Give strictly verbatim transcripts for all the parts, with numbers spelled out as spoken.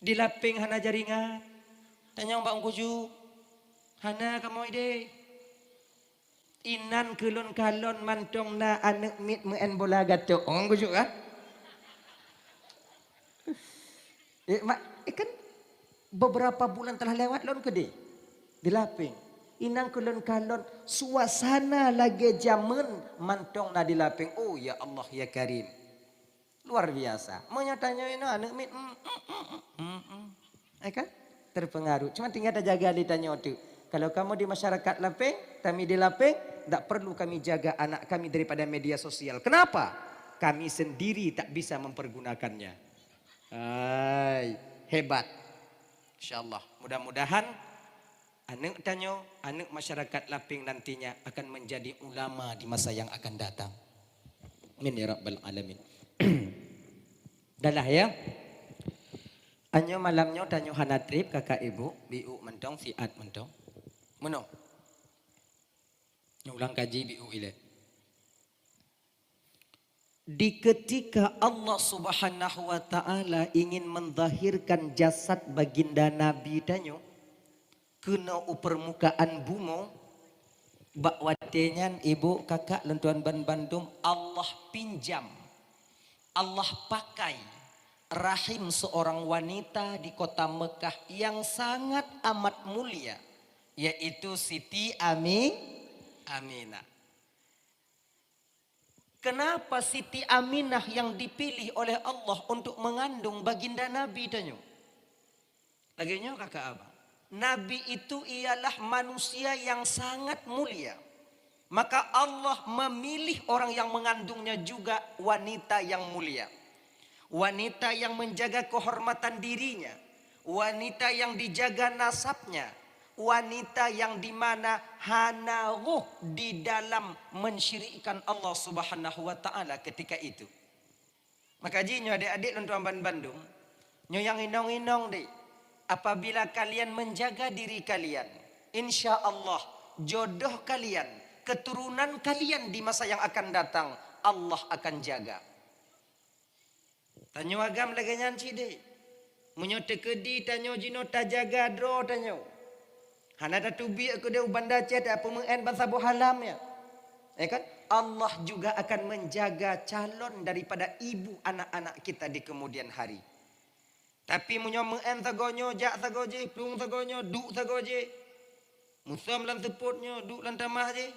Di lapeng hana jaringan. Tanyong bak Teungku Ju, "Hana kamoe ideh?" "Inan keu lôn kalon mantong na aneuk miet meu'en bola gatok." Oh, Teungku Ju kan? Eh, mak, eh, kan beberapa bulan telah lewat lôn keudeh di lapeng. "Inan keu lôn kalon suasana lagèe jameun mantong na di lapeng." Oh, ya Allah, ya Karim. Luar biasa. Meunyoe tanyoe inoe aneuk miet, mm, mm, mm, mm, mm, mm. Eh kan? Terpengaruh. Cuma tinggal tajaga lé tanyoe tu. Kalau kamoe di masyarakat lapeng, kami di lapeng, ndak perlu kami jaga anak kami daripada media sosial. Kenapa? Kami sendiri tak bisa mempergunakannya. Hai, hebat. Insya Allah. Mudah-mudahan aneuk tanyoe, aneuk masyarakat lapeng nantinya akan menjadi ulama di masa yang akan datang. Amin ya rabbal alamin. Dah lah ya. Anyoe malam nyoe tanyoe hana trép kakak ibu, biuk mantong, siat mantong. Meunoe. Nyoe ulang kaji biuk ilèe. Di ketika Allah Subhanahu wa Ta'ala ingin menzahirkan jasad baginda Nabi tanyoe keunoe u permukaan bumoe, bak watèe nyan ibu, kakak, lôn tuan ban bandum, Allah pinjam, Allah pakai rahim seorang wanita di kota Mekah yang sangat amat mulia, yaitu Siti Ami-, Aminah. Kenapa Siti Aminah yang dipilih oleh Allah untuk mengandung baginda Nabi tanyoe? Lagèe nyoe kakak abang. Nabi itu ialah manusia yang sangat mulia. Maka Allah memilih orang yang mengandungnya juga wanita yang mulia. Wanita yang menjaga kehormatan dirinya, wanita yang dijaga nasabnya, wanita yang di mana hana roh di dalam mensyirikkan Allah Subhanahu wa Ta'ala ketika itu. Maka jih nyoe adik-adik lôn tuan ban bandum, nyoe nyang inong-inong deh, apabila kalian menjaga diri kalian, insya Allah jodoh kalian, keturunan kalian di masa yang akan datang, Allah akan jaga. Tanyoe agam lagèe nyan cit deh. Meunyoe teukeudi tanyoe jinoe tajaga droe tanyoe, hana tateubiet keudeh u Banda Aceh tapeumeu'en ban saboh halam nyan. Ya kan? Allah juga akan menjaga calon daripada ibu anak-anak kita di kemudian hari. Tapi meunyoe meu'en sagoe nyoe, jak sagoe jih, plueng sagoe nyoe, duek sagoe jih, musöm lam seupôt nyoe, duek lam tamah jih,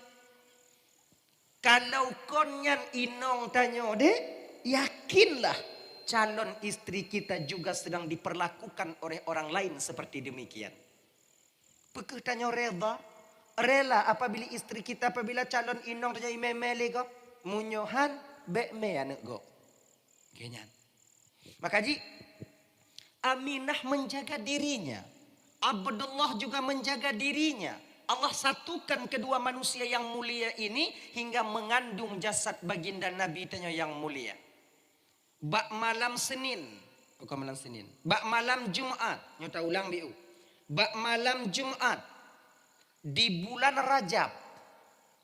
kalau kon nyan inong tanyoe deh, yakinlah calon istri kita juga sedang diperlakukan oleh orang lain seperti demikian. Peu kheueh tanyoe reda, rela apabila istri kita, apabila calon inong tanyoe imé-mé lé gob? Meunyoe han, bèk mé aneuk gob. Lagèe nyan. Maka jih, Aminah menjaga dirinya. Abdullah juga menjaga dirinya. Allah satukan kedua manusia yang mulia ini hingga mengandung jasad baginda Nabi tanyoe yang mulia. Bak malam Senin, bukan malam Senin, bak malam Jumat, nyoe taulang biu. Bak malam Jumat di bulan Rajab,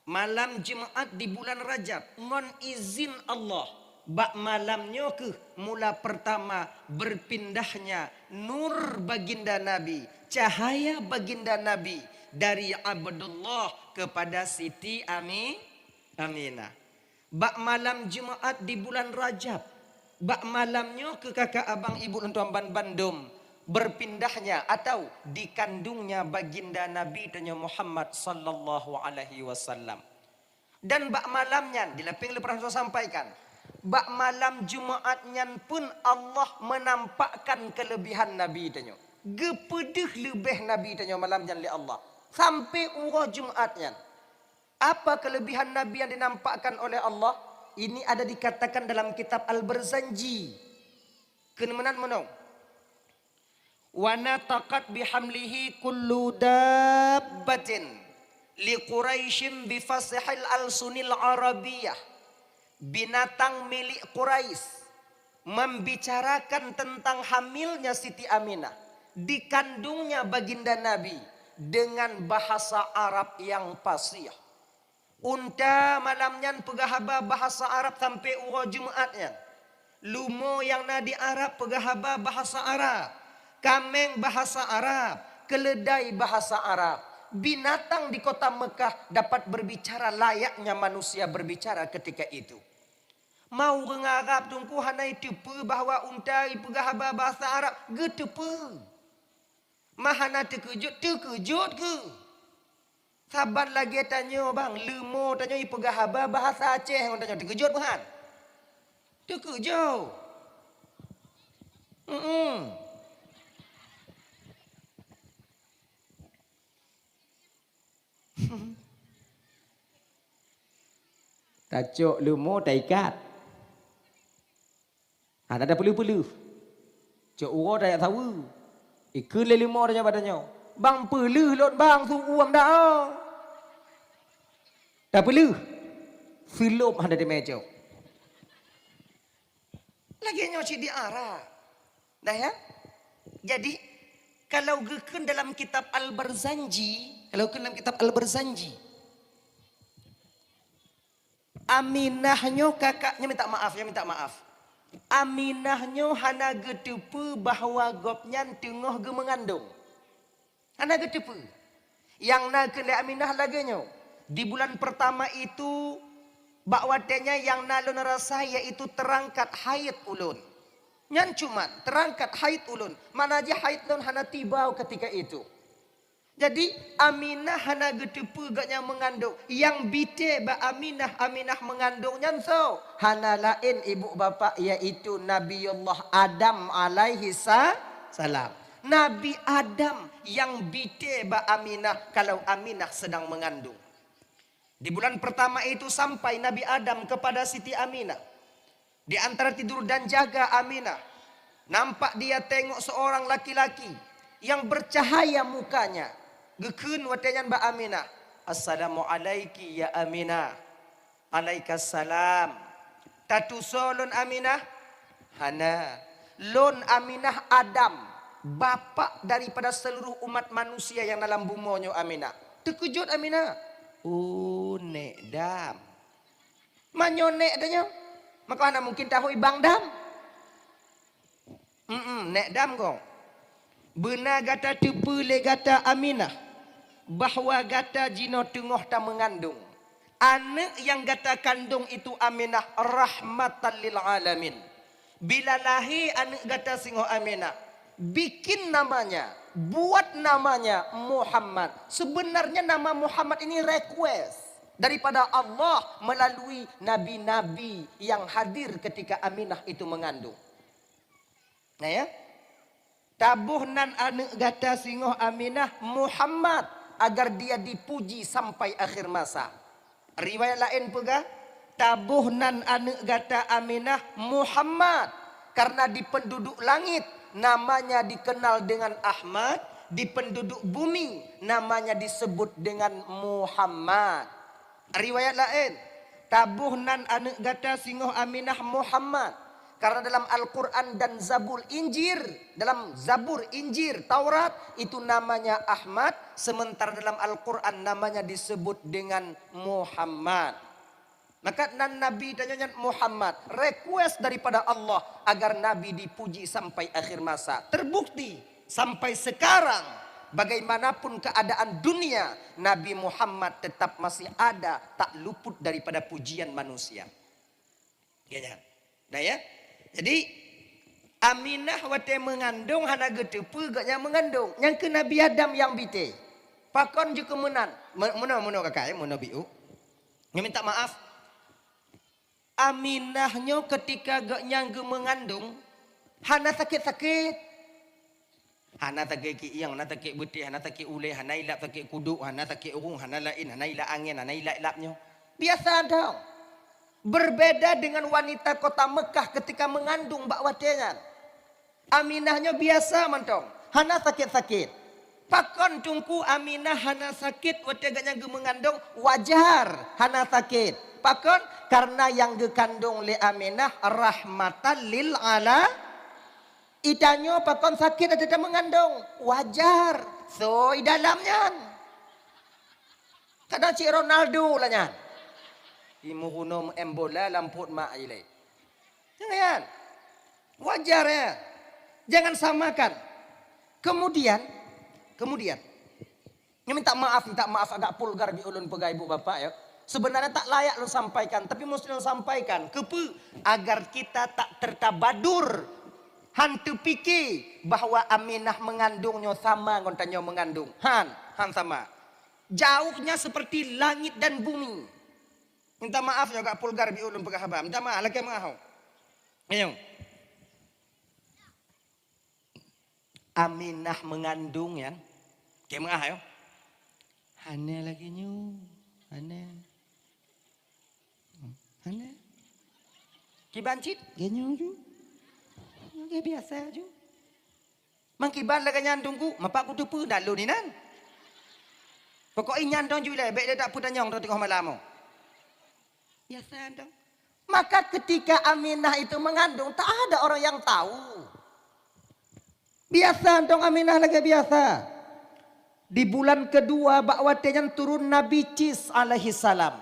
malam Jumat di bulan Rajab, ngon izin Allah, bak malam nyoe kheueh mula pertama berpindahnya nur baginda Nabi, cahaya baginda Nabi dari Abdullah kepada Siti Ami-, Aminah. Bak malam Jumat di bulan Rajab, bak malam nyoe kheueh kakak abang ibu lôn tuan ban bandum berpindahnya atau dikandungnya baginda Nabi tanyoe Muhammad sallallahu alaihi wasallam. Dan bak malam nyan, di lapeng leupah lôn sampaikan, bak malam Jumat nyan pun Allah menampakkan kelebihan Nabi tanyoe. Geupeudeuh leubeh Nabi tanyoe malam nyan lé Allah, sampai uroe Jumat nyan. Apa kelebihan Nabi yang dinampakkan oleh Allah? Ini ada dikatakan dalam kitab Al-Barzanji. Keuneuk meunan meunoe, "Wa nataqat bihamlihi kullu dabbatin li Quraisyin bi fasihil alsunil Arabiyyah." Binatang milik Quraisy membicarakan tentang hamilnya Siti Aminah, dikandungnya baginda Nabi, dengan bahasa Arab yang fasih. Unta malam nyan peugah haba bahasa Arab sampai uroe Jumat nyan. Lumoe nyang na di Arab peugah haba bahasa Arab. Kaméng bahasa Arab, keuleudai bahasa Arab. Binatang di kota Mekah dapat berbicara layaknya manusia berbicara ketika itu. Ma ureuëng Arab Teungku hana jiteupeue bahwa unta jipeugah haba bahasa Arab, geuteupeue. Ma hana teukeujot, teukeujot kheueh. Saban lagée tanyoe bang, leumo tanyoe jipeugah haba bahasa Aceh ngon tanyoe, teukeujot meuhan? Teukeujot. Mm-mm. Tacok leumo taikat. Hana tapeuleuh-peuleuh. Cok uroe tajak saweue. Ikheun lé leumo tanyoe bak tanyoe, "Bang, peuleuh lôn bang, su uem dak?" Tapeuleuh. Seulom hana teumé cok. Lagée nyoe cit di Arab. Dah ya? Jadi, kalau geukheun dalam kitab Al-Barzanji, kalau geukheun dalam kitab Al-Barzanji, Aminah nyoe kakak nyoe minta maaf, ya minta maaf. Aminah nyoe hana geuteupeue bahwa gobnyan teungoh geumeungandong. Hana geuteupeue. Nyang na kheun lé Aminah lagée nyoe, "Di bulan pertama itu, bak watée nyan nyang na lôn rasa yaitu teurangkat haid ulôn. Nyan cuman teurangkat haid ulôn, makna jih haid lôn hana tiba ketika itu." Jadi, Aminah hana geuteupeue gobnyan meungandong. Nyang bite bak Aminah, Aminah meungandong nyan soe? Hana laén ibu bapak, yaitu Nabiullah Adam alaihi sa-, salam. Nabi Adam nyang bite bak Aminah kalau Aminah sedang mengandung. Di bulan pertama itu sampai Nabi Adam kepada Siti Aminah. Di antara tidur dan jaga Aminah, nampak dia tengok seorang laki-laki yang bercahaya mukanya. Geukheun watée nyan bak Aminah, "Assalamualaiki ya Aminah." "Alaikassalam." "Tatusoe lôn Aminah?" "Hana. Lôn Aminah Adam, bapak daripada seluruh umat manusia yang dalam bumoe nyoe Aminah." Teukeujot Aminah. "Oh, Nék Dam." Meunyoe Nék tanyoe, maka hana mungkin tahôi Bang Dam. Mm-mm, Nék Dam kong. Beuna gata teupeue lé gata Aminah, bahwa gata jinoe teungoh tameungandong. Aneuëk nyang gata kandong itu Aminah rahmatan lil alamin. Bila lahé aneuëk gata singoh Aminah, bikin namanya, buat namanya Muhammad. Sebenarnya nama Muhammad ini request daripada Allah melalui nabi-nabi yang hadir ketika Aminah itu mengandung. Nah ya, taboh nan aneuëk gata singoh Aminah Muhammad, agar dia dipuji sampai akhir masa. Riwayat laén peugah, taboh nan aneuëk gata Aminah Muhammad, karena di penduduk langit namanya dikenal dengan Ahmad, di penduduk bumi namanya disebut dengan Muhammad. Riwayat laén, taboh nan aneuëk gata singoh Aminah Muhammad, karena dalam Al-Quran dan Zabur Injil, dalam Zabur Injil Taurat itu namanya Ahmad, sementara dalam Al-Quran namanya disebut dengan Muhammad. Maka nan Nabi tanyoe nyan Muhammad, request daripada Allah agar Nabi dipuji sampai akhir masa. Terbukti sampai sekarang, bagaimanapun keadaan dunia, Nabi Muhammad tetap masih ada, tak luput daripada pujian manusia. Geuhnyan. Nah ya. Jadi Aminah watée meungandong hana geuteupeue gobnyan meungandong. Nyang keu Nabi Adam nyang bite. Pakon jeuet keu meunan? Me-, meunoe, meunoe kakak, ya, meunoe biu. Nyoe minta maaf. Aminah nyoe ketika gobnyan geumeungandong hana sakét-sakét. Hana sakét kieng, hana sakét beuteh, hana sakét ulée, hana ilap sakét kuduk, hana sakét ureuëng, hana laén, hana ilap angén, hana ilap-ilap nyoe. Biasa dong. Berbeda dengan wanita kota Mekah ketika mengandung bak watée nyan. Aminah nyoe biasa mantong, hana sakét-sakét. Pakon Teungku Aminah hana sakét watée gobnyan geumeungandong? Wajar hana sakét. Pakon? Karena nyang geukandong lé Aminah rahmatan lil ala-, Itanyoe pakon sakét watée tameungandong? Wajar, soe dalam nyan. Kadang cit Ronaldo lah nyan. Imeurunoe meu-em bola lam pruet mak ilée. Jangan. Wajar ya. Jangan samakan. Kemudian, kemudian, nyoe minta maaf, minta maaf agak vulgar bak ulôn peugah ibu bapak ya. Sebenarnya tak layak lôn sampaikan, tapi mesti lôn sampaikan. Keupeue? Agar kita tak tertabadur. Han teupike bahwa Aminah mengandung nyoe sama ngon tanyoe mengandung. Han, han sama. Jauhnya seperti langit dan bumi. Minta maaf nyoe agak vulgar bak ulôn peugah haba. Minta maaf, lakée maaf. Ayo. Aminah mengandung nyan. Keu meu'ah yo. Hana lagée nyoe. Hana. Hana. Kiban cit, lagée nyoe ju. Lagée biasa ju. Mang kiban lagée nyan Teungku, mapa kuteupeue dalu ni nan. Pokok inyan dong ju ilée, bék lé dak peutanyong dong teungoh malam. Biasa dong. Maka ketika Aminah itu mengandung, tak ada orang yang tahu. Biasa dong Aminah lagée biasa. Di bulan kedua bak watée nyan turun Nabi Cis alaihi salam.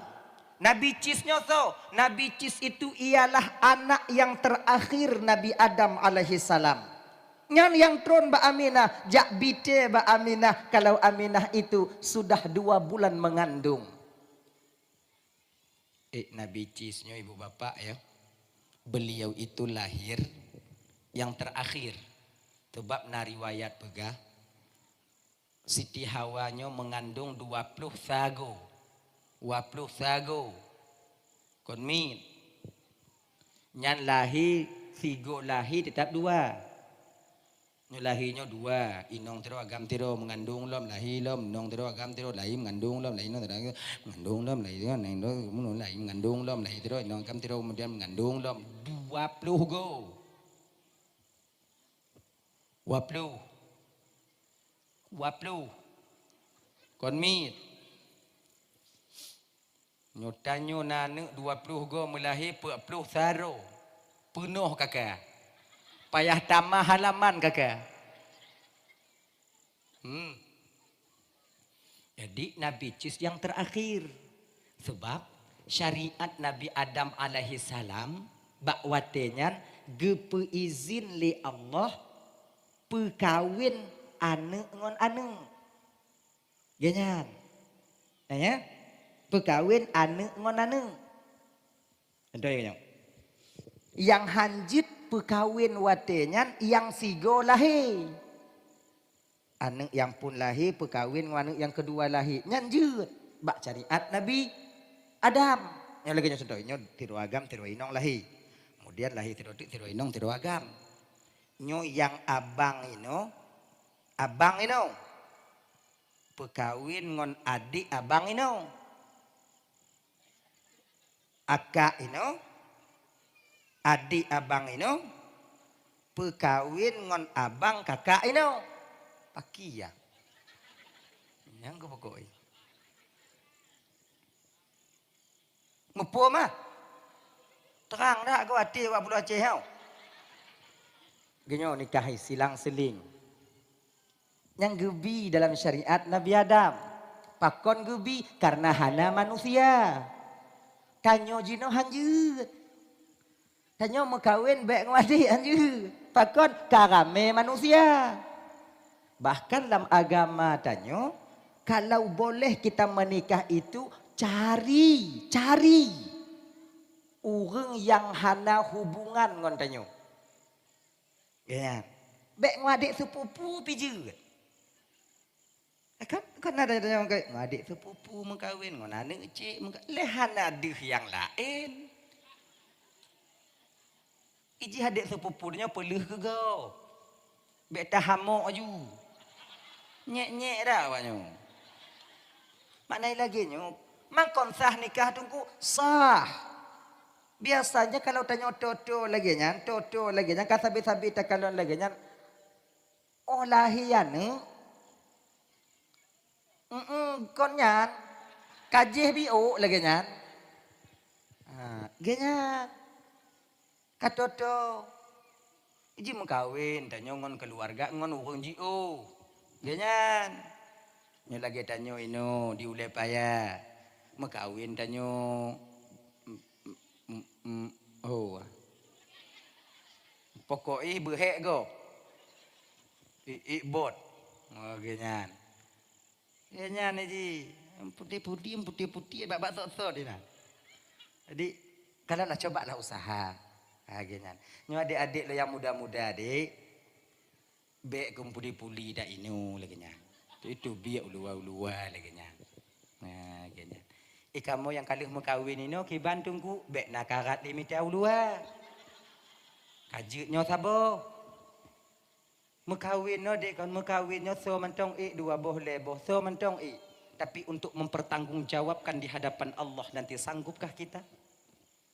Nabi Cis nyoe soe? Nabi Cis itu ialah anak yang terakhir Nabi Adam alaihi salam. Nyan yang tron bak Aminah, jak bite bak Aminah kalau Aminah itu sudah dua bulan mengandung. Eh, Nabi Cis nyoe ibu bapak ya. Beliau itu lahir yang terakhir. Sebab na riwayat peugah, Siti Hawa nyoe mengandung dua ploh sagoe. Dua ploh sagoe. Kon miet. Nyan lahé, sigoe lahé teutap dua. Nyoe lahé nyoe dua, inong sidroe agam sidroe, meungandong lom, lahé lom, inong sidroe agam sidroe, lahé meungandong lom, lahé inong sidroe meungandong lom, lahé sidroe, lahé meungandong lom, lahé sidroe, inong agam sidroe, kemudian meungandong lom. Dua ploh goe. Dua ploh. Dua ploh. Kon miet. Nyoe tanyoe na aneuk dua ploh goe meulahé peuet ploh saroe. Peunoh kaka. Payah tamah halaman kaka. Hmm. Jadi Nabi Cis yang terakhir. Sebab syariat Nabi Adam alaihi salam bak watée nyan geupeuizin lé Allah peukawen aneuk ngon aneuk. Geuh nyan. Nah, ya. Peukawen aneuk ngon aneuk. Contoh nyoe. Nyang hanjeuet peukawen watée nyan nyang sigoe lahé. Aneuk nyang phon lahé peukawen ngon aneuk nyang keudua lahé. Nyan jeuet bak syariat Nabi Adam. Nyoe lagée nyoe contoh, nyoe sidroe agam, sidroe inong lahé. Kemudian lahé sidroe teuk, sidroe inong, sidroe agam. Nyoe nyang abang inoe, abang inoe. Peukawen ngon adék abang inoe. Akak inoe, adék abang inoe, peukawen ngon abang kakak inoe. Pakri ya? Nyang keu pokok i. Muphom ah? Trang dak keu até awak buleuen Aceh nyoe? Geuh nyoe nikah silang-siling. Nyang geubi dalam syariat Nabi Adam. Pakon geubi? Karena hana manusia. Tanyoe jinoe hanjeuet. Tanyoe meukawen bék ngon adék hanjeuet. Pakon? Ka ramé manusia. Bahkan lam agama tanyoe, kalau boleh kita menikah itu cari, cari ureuëng nyang hana hubungan ngon tanyoe. Ya. Bék ngon adék sepupu pih jeuet. Kan, kan ada yang kata, ngon adék sepupu meukawen, ngon aneuk cék meukawen. Lé hana deuh nyang laén. Ijih adék sepupu nyoe peuleueh keu gob. Bék tahamok aju. Nyék-nyék dah awak nyoe. Makna lagée nyoe, makon sah nikah Teungku? Sah. Biasanya kalau tanyoe toe-toe lagée nyan, toe-toe lagée nyan, ka sabe-sabe takalon lagée nyan, oh lahé aneuk, mm kon nyan, ka jih biôk lagée nyan. Ha, geuh nyan. Ka toe-toe. Jimeukawen tanyoe ngon keuluwarga ngon ureuëng jiôh. Geuh nyan. Nyoe lagée tanyoe inoe di Ulée Paya. Meukawen tanyoe. Mm, mm, mm, oh. Pokok i beuhék gob. Ikbot. Oh, geuh nyan. Geuh nyan ji, putéh-putéh, putéh-putéh, bak-bak sot-sot di na. Jadi, kalau lah, coba lah usaha. Ha, geuh nyan. Nyoe adék-adék lôn nyang muda-muda, dek. Bék keu puli-puli dak inoe lagée nyan. Itu biek uluwa-uluwa lagée nyan. Nah, lagée nyan. Eh, kamoe nyang ka lheueh meukawen inoe kiban teungku, bék na karat lé mita uluwa. Ka jeuet nyoe saboh. Meukawen nyoe dek kon, meukawen nyoe soe mantong ék, dua boh, lhée boh, soe mantong ék. Tapi untuk mempertanggungjawabkan di hadapan Allah nanti, sanggupkah kita?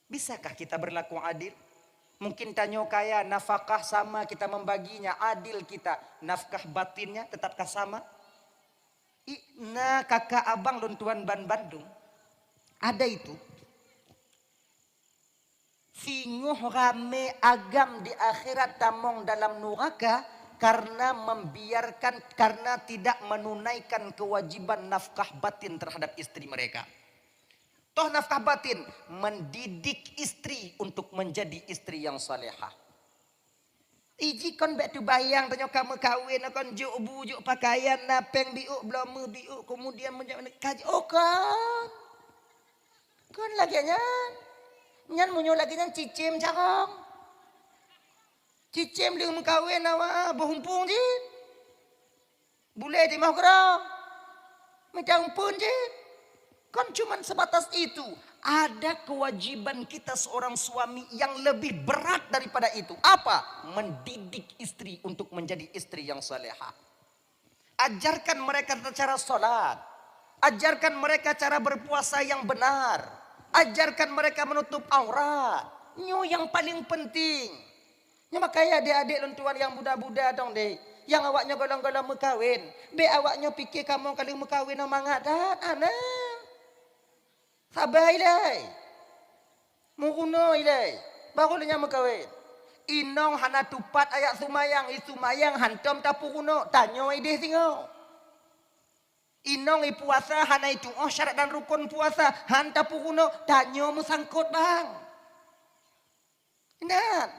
Bisakah kita berlaku adil? Mungkin tanyoe kaya, nafakah sama kita membaginya, adil kita, nafkah batinnya tetapkah sama? I, na kakak abang lôn tuan ban bandum, ada itu. Singoh ramé agam di akhirat tamong dalam nuraka karena membiarkan, karena tidak menunaikan kewajiban nafkah batin terhadap istri mereka. Toh nafkah batin, mendidik istri untuk menjadi istri yang salehah. Iji kon bék teubayang tanyoe ka meukawen, kon jok bu, jok pakaian, na péng biôk, bloe meu biôk, kemudian menjadi kaji, oh kon. Kon lagée nyan. Nyan meunyoe lagée nyan cicém carông. Cicém lheueh meukawen awak boh umpung jih. Bulée timoh keudroe, mita umpeuen jih. Kan cuman sebatas itu. Ada kewajiban kita seorang suami yang lebih berat daripada itu. Apa? Mendidik istri untuk menjadi istri yang salehah. Ajarkan mereka tata cara salat. Ajarkan mereka cara berpuasa yang benar. Ajarkan mereka menutup aurat. Nyoe yang paling penting. Nyoe makajih adék-adék lôn tuan nyang buda-buda dong deh, nyang awaknyoe gohlom-gohlom meukawen. Bék awaknyoe pike kamoe ka lheueh meukawen nyoe mangat that, hana. Saba ilée. Meurunoe ilée. Barô lheueh nyan meukawen. Inong hana tupat ayat seumayang, i seumayang hantom tapeurunoe, tanyoe ideh singoh. Inong ipuasa hana itu'oh syarat dan rukon puasa, han tapeurunoe, tanyoe meusangkot bang. Ingat.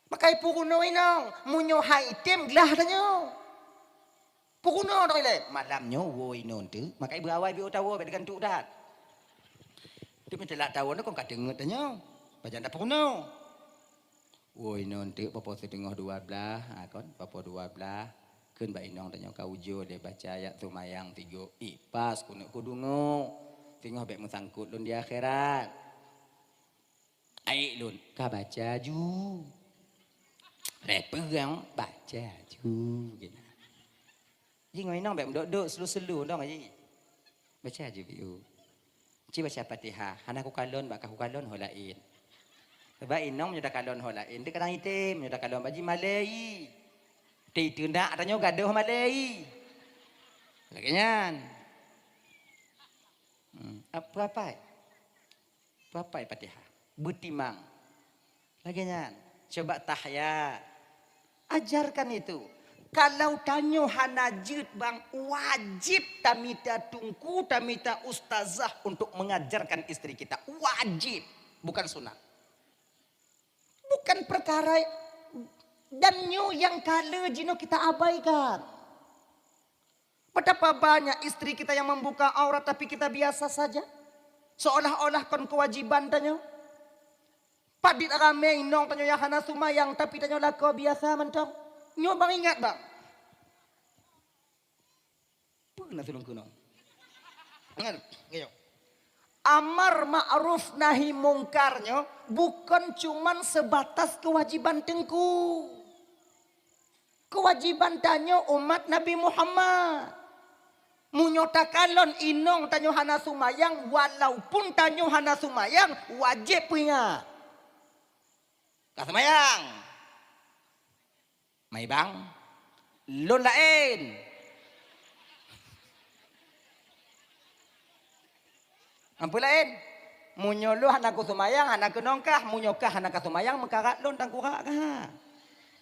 Maka ipeurunoe inong, meunyoe hai item glah tanyoe. Peurunoe dong ilée, malam nyoe woe inong teuk, maka ibu awai biôh tawoe bék digantuk that. Teuma teulak tawoe nyoe kon ka teungeut tanyoe. Pajan tapeurunoe. Woe inong teuk popo siteungoh dua blaih, ha kon, popo dua blaih. Kheun bak inong tanyoe ka ujoe lé baca ayat seumayang tigo. Ih, pas keuneuk kudeungoe. Singoh bék meusangkot lôn di akhirat. Aék lôn ka baca ju. Lé peurang baca ju. Gina. Ji ngon inong bék meudok-dok selu-selu dong ji. Baca ju biu. Ci baca Fatihah, hana kukalon bak ka kukalon ho laén. Sebab inong meunyoe takalon ho laén, teuh kadang item, meunyoe takalon bak ji malée i. Teuh iteunak tanyoe gadoh malée i. Lagée nyan. Hmm, ap-, peuapai? Peuapai Fatihah? Beutimang. Lagée nyan. Coba tahiyat. Ajarkan itu. Kalau tanyoe hana jeuet bang, wajéb tamita teungku, tamita ustazah untuk mengajarkan istri kita. Wajéb. Bukan sunat. Bukan perkara, dan nyoe nyang ka lheueh jinoe kita abaikan. Betapa banyak istri kita yang membuka aurat tapi kita biasa saja. Seolah-olah kon kewajiban tanyoe. Padit ramé inong tanyoe nyang hana seumayang tapi tanyoe lakoe biasa mantong. Nyoe bang ingat bang. Peue na tulông keunong? Nyan, nyoe. Amar ma'ruf nahi mungkar nyoe bukon cuman sebatas kewajiban teungku. Kewajiban tanyoe umat Nabi Muhammad. Meunyoe takalon inong tanyoe hana seumayang, walaupun tanyoe hana seumayang, wajéb peuingat. Ka seumayang. Mai bang, lôn laén. Ampu laén. Meunyoe lôn hana kuseumayang, hana keunong kah, meunyoe kah hana kaseumayang, meukarat lôn tangkurak kah?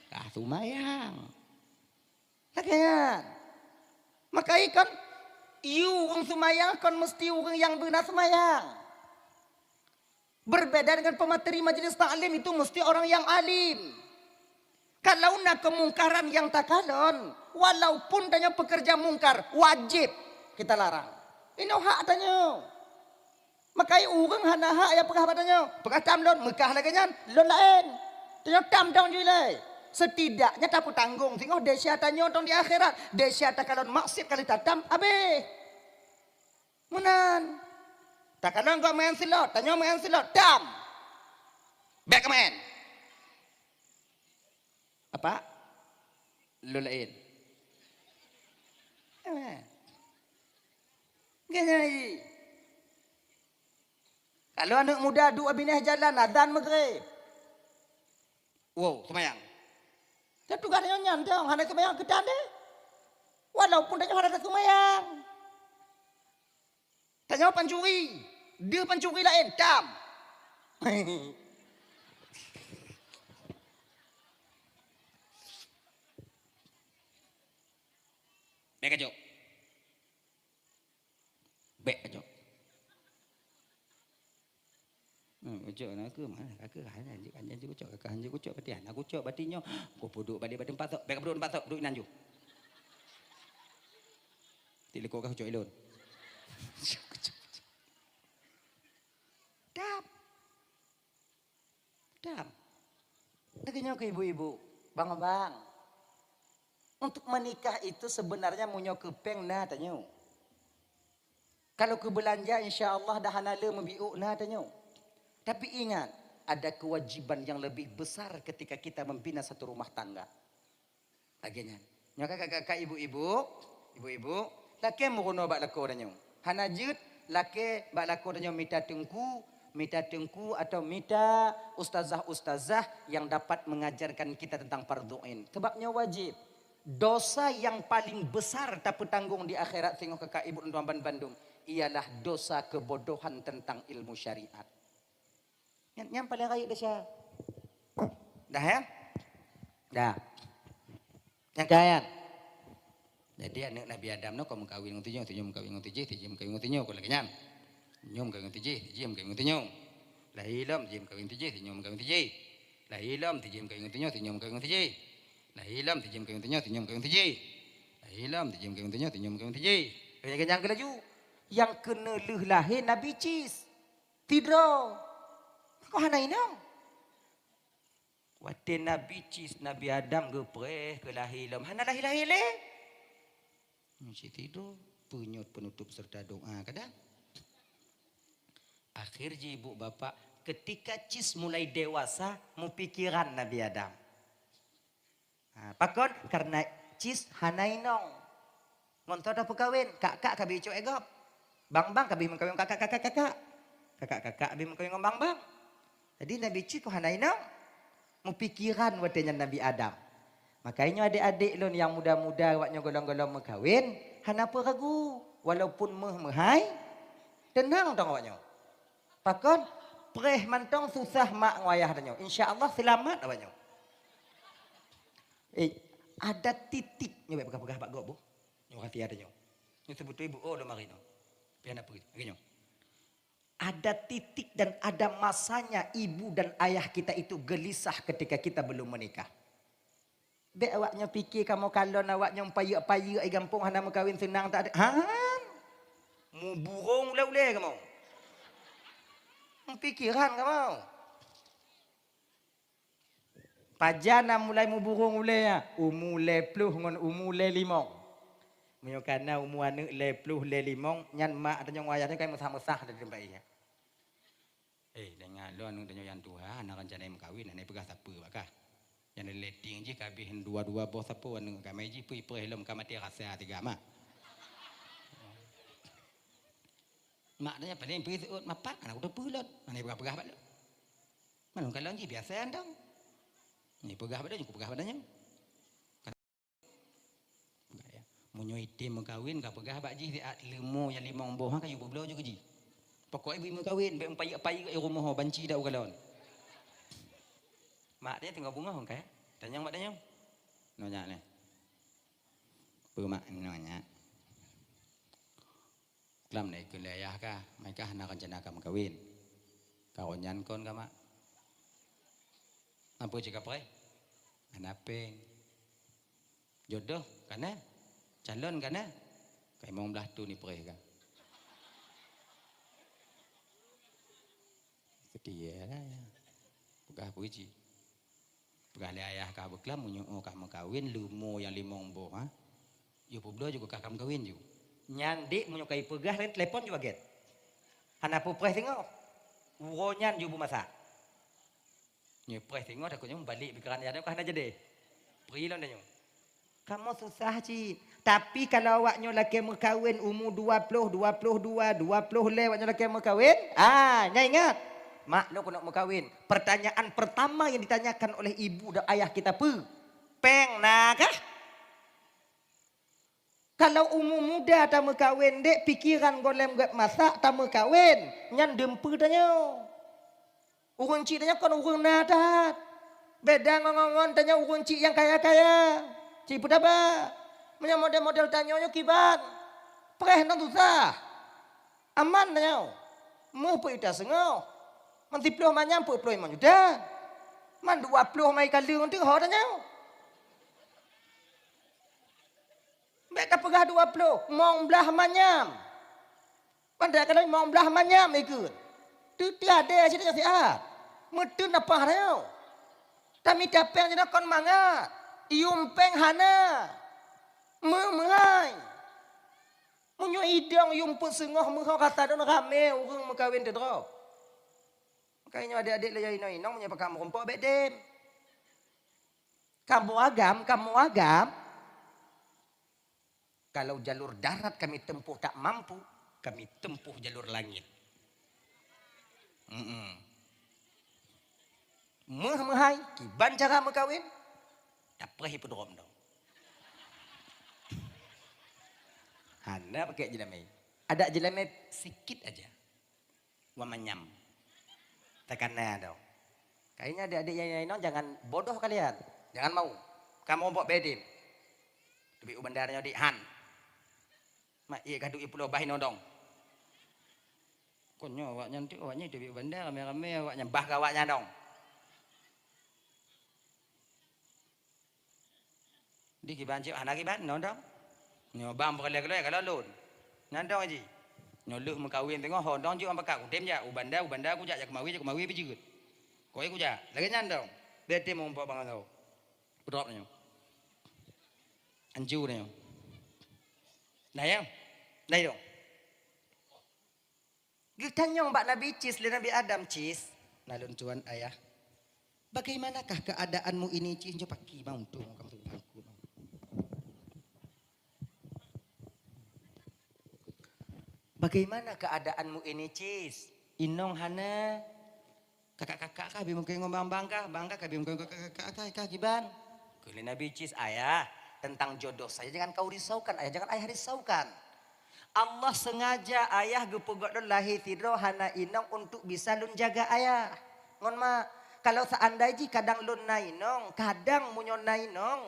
Ka seumayang. Lagée nyan. Maka ikon, yue ureuëng seumayang kon meusti ureuëng nyang beuna seumayang. Berbeda dengan pemateri majelis taklim, itu mesti orang yang alim. Kalau na keumungkaran nyang takalon, walaupun tanyoe peukeureuja mungkar, wajéb kita larang. Inoe hak tanyoe. Maka ureuëng hana hak nyang peugah bak tanyoe, "Peugah tam lôn," meukah lagée nyan, lôn laén. Tanyoe tam dong ju ilée. Setidaknya tapeutanggong singoh desya tanyoe tong di akhirat. Desya takalon maksiat ka lheueh tatam, habéh. Meunan. Takalon gob meu'en silot, tanyoe meu'en silot, tam. Bék keumeu'en. Apa? Lôn laén. Aman. Ganyai. Kalau aneuëk muda duek binéh jalan, azan meugreb. Wow, seumayang. Teutugas nyoe nyan dong, hana seumayang keutan deh. Walaupun tanyoe hana taseumayang. Tanyoe pancuri, deuh pancuri laén, tam. Bék kajok. Bék kajok. Hmm, kajok na keuh, mana ka keuh, hana jeuet, hana jeuet kajok, ka hana jeuet kajok, berarti hana kajok, berarti nyoe. Ku peuduek balik bak teumpat tu, bék peuduek teumpat tu, duek inan ju. Ti lekok ka kajok ilôn. Dap. Dam. Lagée nyoe keu ibu-ibu, bang-bang. Untuk menikah itu sebenarnya meunyoe keu péng na tanyoe. Kalau keu beulanja, insya Allah dah hana le meubiôk na tanyoe. Tapi ingat, ada kewajiban yang lebih besar ketika kita membina satu rumah tangga. Lagée nyan. Nyoe kakak-kakak, ibu-ibu, ibu-ibu, lakée meurunoe bak lakoe tanyoe. Hana jeuet lakée bak lakoe tanyoe mita teungku, mita teungku atau mita ustazah-ustazah yang dapat mengajarkan kita tentang fardhu ain. Sebab nyoe wajéb. Dosa yang paling besar tapeutanggong di akhirat singoh kakak ibu dan tuan bandum ialah dosa kebodohan tentang ilmu syariat. Nyan, nyan paleng rayeuk desya. Dah, ya? Dah. Nyang kaya. Jadi, aneuëk Nabi Adam nyoe kon meukawen ngon tijih, tijih meukawen ngon tijih, tijih meukawen ngon tijih, kon lagée nyan. Tijih meukawen ngon tijih, tijih meukawen ngon tijih. Lahé lom tijih meukawen tijih, tijih meukawen tijih. Lahé lom tijih meukawen ngon tijih, tijih meukawen ngon tijih. Lahé lom tijih meukawen ngon tijih, tijih meukawen ngon tijih. Lahé lom tijih meukawen ngon tijih, tijih meukawen ngon tijih. Lagée nyan keuh laju. Nyang keuneuk lheueh lahé Nabi Cis. Tidroe. Mako hana inong. Watée Nabi Cis, Nabi Adam geupreh keu lahé lom, hana lahé-lahé lé. Meusti tidroe, peunyot peunutôp seureuta doá kadang. Akhé jih ibu bapak, ketika Cis mulai dewasa, meupikiran Nabi Adam. Ha, pakon? Karena Cis hana inong. Ngon toh dah peukawen, kak-kak ka beucok éh gob. Bang-bang ka beuh meukawen kakak-kakak-kakak. Kakak-kakak beuh meukawen ngon bang-bang. Jadi Nabi Cis kon hana inong. Meupikiran watée nyan Nabi Adam. Makajih nyoe adék-adék lôn nyang muda-muda awak nyoe gohlom-gohlom meukawen, hana peue ragu. Walaupun méuh meuhai, teunang dong awak nyoe. Pakon? Preh mantong susah mak ngon ayah tanyoe. Insya Allah seulamat awak nyoe. Eh, ada titik nyoe bék peugah-peugah bak gob boh. Nyoe rahsia tanyoe. Nyoe seubeutôi bu oh lom hari nyoe. Pian apa gitu? Lagée nyoe. Ada titik dan ada masanya ibu dan ayah kita itu gelisah ketika kita belum menikah. Bék awak nyoe pike kamoe kalon awak nyoe payeuek-payeuek di gampông hana meukawen seunang tak ada. Han! Muburong ulée-ulée kamoe. Pikiran kamoe. Pajan na mulai muburong ulée nyan? Umu lhée ploh ngon umu lhée limong. Meunyoe kana umu aneuëk lhée ploh lhée limong, nyan mak tanyoe ngon ayah tanyoe ka meusah-meusah dari teumpat nyan. Eh, deungon lôn aneuëk tanyoe nyang tuha, hana reuncana meukawen, hana peugah sapeue bak kah. Nyang letting jih ka habéh dua-dua boh sapeue aneuëk, ka mai jih peue ipreh lom ka maté rasa tiga mah. Mak tanyoe paléng peue seuôt mapat, hana kuteupeu lôn, hana peugah-peugah bak lôn. Malum kalon jih biasa andong. Ni peugah bak lôn, ku peugah bak tanyoe. Meunyoe item meukawen, ka peugah bak jih siat leumo nyang limong boh, ha, ka yue peubloe ju keu jih. Pokok ié meukawen, bék meupayeuk-payeuk i rumoh banci dak u galon. Mak dia teungoh beungoh ka, tanyong mak tanyong. Nyoe nyak neh. Peue mak nyoe nyak? Klam na ikheun lé ayah kah, mai kah na reuncana ka meukawen. Ka ngon nyan kon ka mak? Apeue jih ka preh? Hana péng. Jodoh ka na, calon ka na, ka limong blaih thon ipreh ka. Setia lah ya. Peugah puji. Peugah lé ayah ka beuklam, meunyoe ka meukawen, leumo nyang limong boh, ha? Yue peubloe ju keu kah ka meukawen ju. Nyan dek meunyoe ka ipeugah laén telepon ju baget. Hana peue preh singoh. Uroe nyan ju beumasak. Nyoe preh singoh takot nyoe balek pikeran ayah nyoe ka hana jadi. Pri lom tanyoe. Kamoe susah cit. Tapi kalau awak nyoe lakée meukawen umu dua ploh, dua ploh dua, dua ploh lhée awak nyoe lakée meukawen, ah, nyan ingat. Mak lôn keuneuk meukawen. Pertanyaan pertama yang ditanyakan oleh ibu dan ayah kita peue? Péng na kah? Kalau umu muda tameukawen dek, pikeran gohlom gét masak tameukawen, nyan dum peue tanyoe. Ureuëng chik tanyoe kon ureuëng na that. Beda ngon, ngon, ngon tanyoe ureuëng chik nyang kaya-kaya. Cit peue taba. Meunyoe model-model tanyoe nyoe kiban. Preh nang susah. Aman tanyoe. Meuh peuet juta seungoh. Man siploh manyam peuet ploh limong juta. Man dua ploh mai kaleueng teuh ho tanyoe. Bék tapeugah dua ploh, limong blaih manyam. Pandai ka limong blaih manyam ikheun. Teuh-teuh adé cit nyoe siat. Meuteun apah nyoe. Tamita péng jinoe kon mangat. Yuem péng hana. Meu-meuhai. Meunyoe idong yuem peuet seungoh meuho ka sadon ramé ureuëng meukawen teudroe. Makajih nyoe adék-adék lé inong-inong meunyoe pakat meurumpok bék dem. Kamoe agam, kamoe agam. Kalau jalur darat kami tempuh tak mampu, kami tempuh jalur langit. Mm-mm. Meuh-meuhai, kiban cara meukawen, tapreh ipudrom dong. Hana pakai jelamé. Ada jelamé sikit aja. Wa manyam. Takana dong. Kayaknya adik-adik yang lain jangan bodoh kalian. Jangan mau. Kamu bok bedim. Teubiet u bandar nyoe dik han. Mak ié gaduek ipeuloh bah inoe dong. Kon nyoe awaknyan tu, awaknyan teubiet u bandar ramé-ramé awaknyan bah keu awaknyan dong. Di kiban cit hana kiban, nyoe dong. Nyoe bang peukalai-kalai kalau lôn. Nyan dong ji. Nyoe lheueh meukawen teungoh ho dong jeuet bang pakat kutem jak u banda, u banda kujak, jak keumawe, jak keumawe pih jeuet. Koi kujak. Lagèe nyan dong. Bèk tem mumpok bang kau. Peudrop nyoe. Anju nyoe. Nah ya. Nah dong. Geutanyong bak Nabi Cis lé Nabi Adam, "Cis, na lôn tuan ayah, bagaimanakah keadaanmu ini, Cis?" Nyoe paki bang untung kamu tu bangku. "Bagaimana keadaanmu ini, Cis? Inong hana? Kakak-kakak kah bi mungkin ngomong bang kah? Bang kah bi mungkin kakak-kakak kah, kah kiban?" Kheun lé Nabi Cis, "Ayah, tentang jodoh saya jangan kau risaukan, ayah, jangan ayah risaukan. Allah sengaja ayah geupeugöt lôn lahé sidroe hana inong untuk bisa lôn jaga ayah ngon mak. Kalau seandai jih kadang lôn na inong, kadang meunyoe na inong,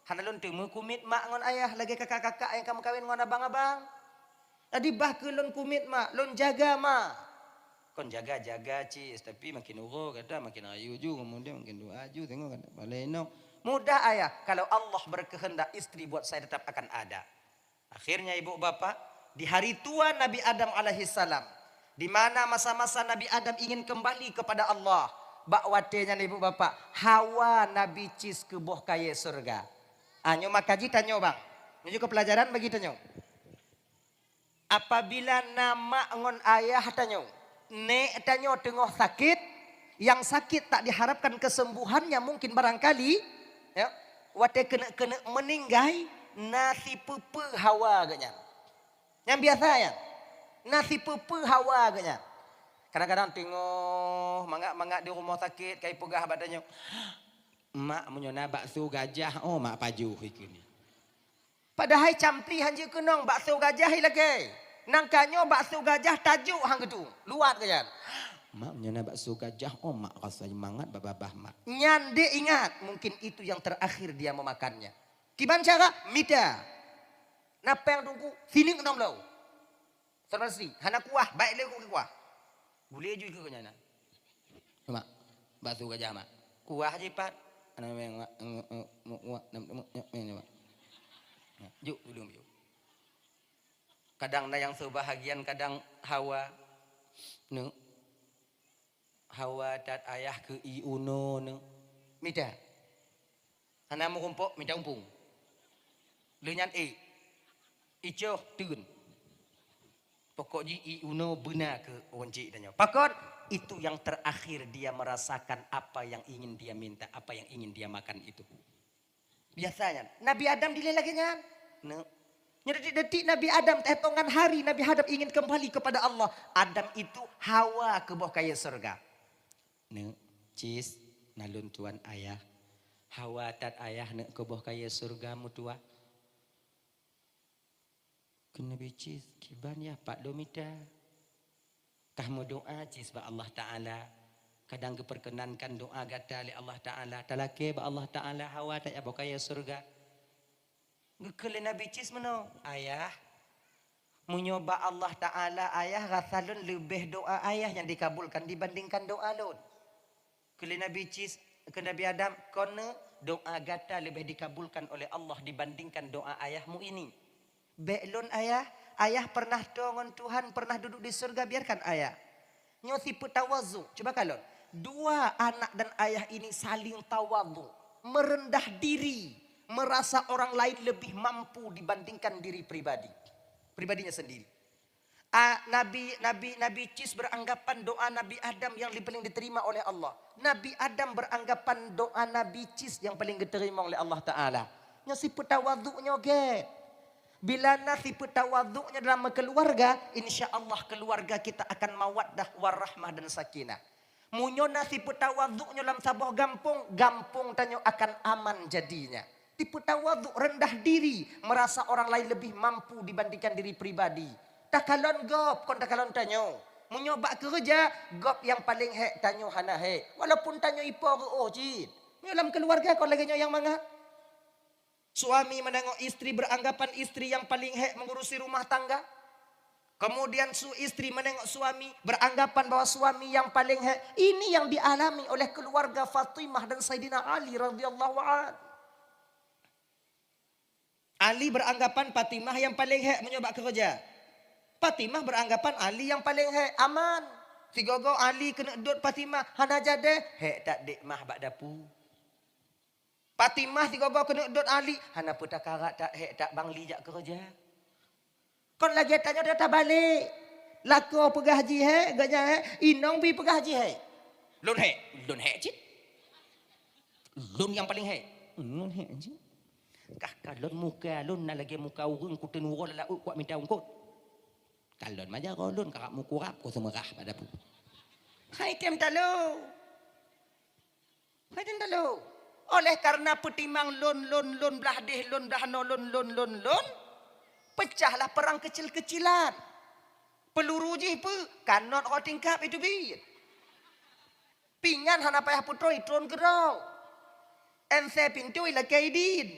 hana lôn teumé kumiet mak ngon ayah lagèe kakak-kakak nyang ka meukawen ngon abang-abang. Jadi bah kheueh lôn kumiet mak, lôn jaga mak." Kon jaga-jaga cit, tapi makin uroe gata makin ayu ju, kemudian makin dua ju, tengok gata paléh inong. Mudah ayah, kalau Allah berkehendak istri buat saya tetap akan ada. Akhirnya ibu bapak, di hari tua Nabi Adam alaihissalam, di mana masa-masa Nabi Adam ingin kembali kepada Allah, bak watèe nyan ibu bapak, Hawa Nabi Cis keu boh kayèe syeuruga. Ah, nyoe maka jih tanyoe bang. Nyoe juga pelajaran bagi tanyoe. Apabila na mak ngon ayah tanyoe, nèk tanyoe teungoh sakét, nyang sakét tak diharapkan kesembuhannya mungkin barangkali, ya, watèe keuneuk-keuneuk meuninggai, na sipeue-peue hawa geuhnyan. Nyang biasa nyan, na sipeue-peue hawa geuhnyan. Kadang-kadang teungoh mangat-mangat di rumoh sakét, ka ipeugah bak tanyoe, "Mak, meunyoe na bakso gajah, oh, mak pajoh," ikheun. Padahai campli han jeuet keunong, bakso gajah ilakèe. Nangka nyoe bakso gajah tajok han geutu. Luwat geuhnyan. "Mak, nyoe na bakso gajah, oh, mak rasa mangat babah-babah, mak." Nyan dek ingat, mungkin itu yang terakhir dia memakannya. Kiban cara? Mita. Na péng teungku, sineuk enam bloe. Saudara sri, hana kuah, baik lé kuah. Gulé ju ikeu nyan. Mak, bakso gajah, mak. Kuah jipat. Juk dulu, juk. Kadang na nyang seubahagian, kadang hawa. Neuk. Hawa that ayah keu ié unoe neuk. Mita. Hana meurumpok, mita umpung. Lheueh nyan ék. Icoh teun. Pokok jih ié unoe beuna keu ureueng chik tanyoe. Pakon? Itu yang terakhir dia merasakan apa yang ingin dia minta, apa yang ingin dia makan itu. Biasa nyan. Nabi Adam dilèe lagèe nyan. Neuk. Nyoe detik-detik Nabi Adam, teuhitongan hari Nabi Adam ingin kembali kepada Allah. Adam itu hawa keu boh kayèe syeuruga. Neuk, cis, na lôn tuan ayah. Hawa that ayah neuk keu boh kayèe syeuruga meutuah. Kheun Nabi cis, kiban yah pat lôn mita. Kah meudoa cis bak Allah Ta'ala. Kadang geupeurkeunankan doa gata lé Allah Ta'ala. Talakèe bak Allah Ta'ala hawa that ayah boh kayèe syeuruga. Geukheun lé Nabi cis meunoe, "Ayah, meunyoe bak Allah Ta'ala ayah rasa lôn leubeh doa ayah nyang dikabulkan dibandingkan doa lôn." Kheun lé Nabi cis, kheun Nabi Adam, "Kon neuk, doa gata leubeh dikabulkan oleh Allah dibandingkan doa ayahmu ini. Bèk lôn ayah, ayah pernah toe ngon Tuhan, pernah duduk di syeuruga, biarkan ayah." Nyoe sifeuet tawadhu. Cuba kalon. Dua anak dan ayah ini saling tawadhu, merendah diri, merasa orang lain lebih mampu dibandingkan diri pribadi, pribadinya sendiri. A, Nabi, Nabi, Nabi cis beranggapan doa Nabi Adam yang paling diterima oleh Allah. Nabi Adam beranggapan doa Nabi cis yang paling diterima oleh Allah Ta'ala. Nyoe sifeuet tawadhu nyoe gèt. Bila na sifeuet tawadhu nyoe dalam keuluwarga, insya Allah keuluwarga kita akan mawaddah, warahmah dan sakinah. Meunyoe na sifeuet tawadhu nyoe lam saboh gampông, gampông tanyoe akan aman jadinya. Sifeuet tawadhu, rendah diri, merasa orang lain lebih mampu dibandingkan diri pribadi. Takalon gob, kon takalon tanyoe. Meunyoe bak keureuja, gob nyang paleng hèk, tanyoe hana hèk. Walaupun tanyoe ipo reuôh cit. Meunyoe lam keuluwarga kon lagèe nyoe nyang mangat. Suami menengok istri, beranggapan istri yang paling hèk mengurusi rumah tangga. Kemudian su-, istri menengok suami, beranggapan bahwa suami yang paling hèk. Ini yang dialami oleh keluarga Fatimah dan Saidina Ali radhiyallahu an. Ali beranggapan Fatimah yang paling hèk meunyoe bak keureuja. Fatimah beranggapan Ali yang paling hèk, aman. Sigoe-goe Ali keuneuk dot Fatimah, hana jadeh, hèk that dek mah bak dapu. Fatimah sigoe-goe keuneuk dot Ali, hana peue takarat that, hèk that bang li jak keureuja. Kon lagèe tanyoe dah tabalek. Lakoe peugah jih hèk, geuhnyan hèk, inong pih peugah jih hèk. Lôn hèk, lôn hèk cit. Lôn nyang paleng hèk. Lôn hèk cit. Kah kalon muka lôn na lagèe muka ureueng kuteun uroe lam laôt kuat mita eungkôt. Kalon majaroe lôn karab meukurab ku seumeurah bak dapu. Hai tem talo. Hai tem talo. Oleh karena peutimang lôn, lôn, lôn blah deh, lôn blah noe, lôn, lôn, lôn, lôn, pecahlah perang kecil-kecilan. Peluru jih peue? Kanot ho tingkap iteubiet. Pingan hana payah peutrôn, itron keudroe. Ense pintoe ilakèe idin.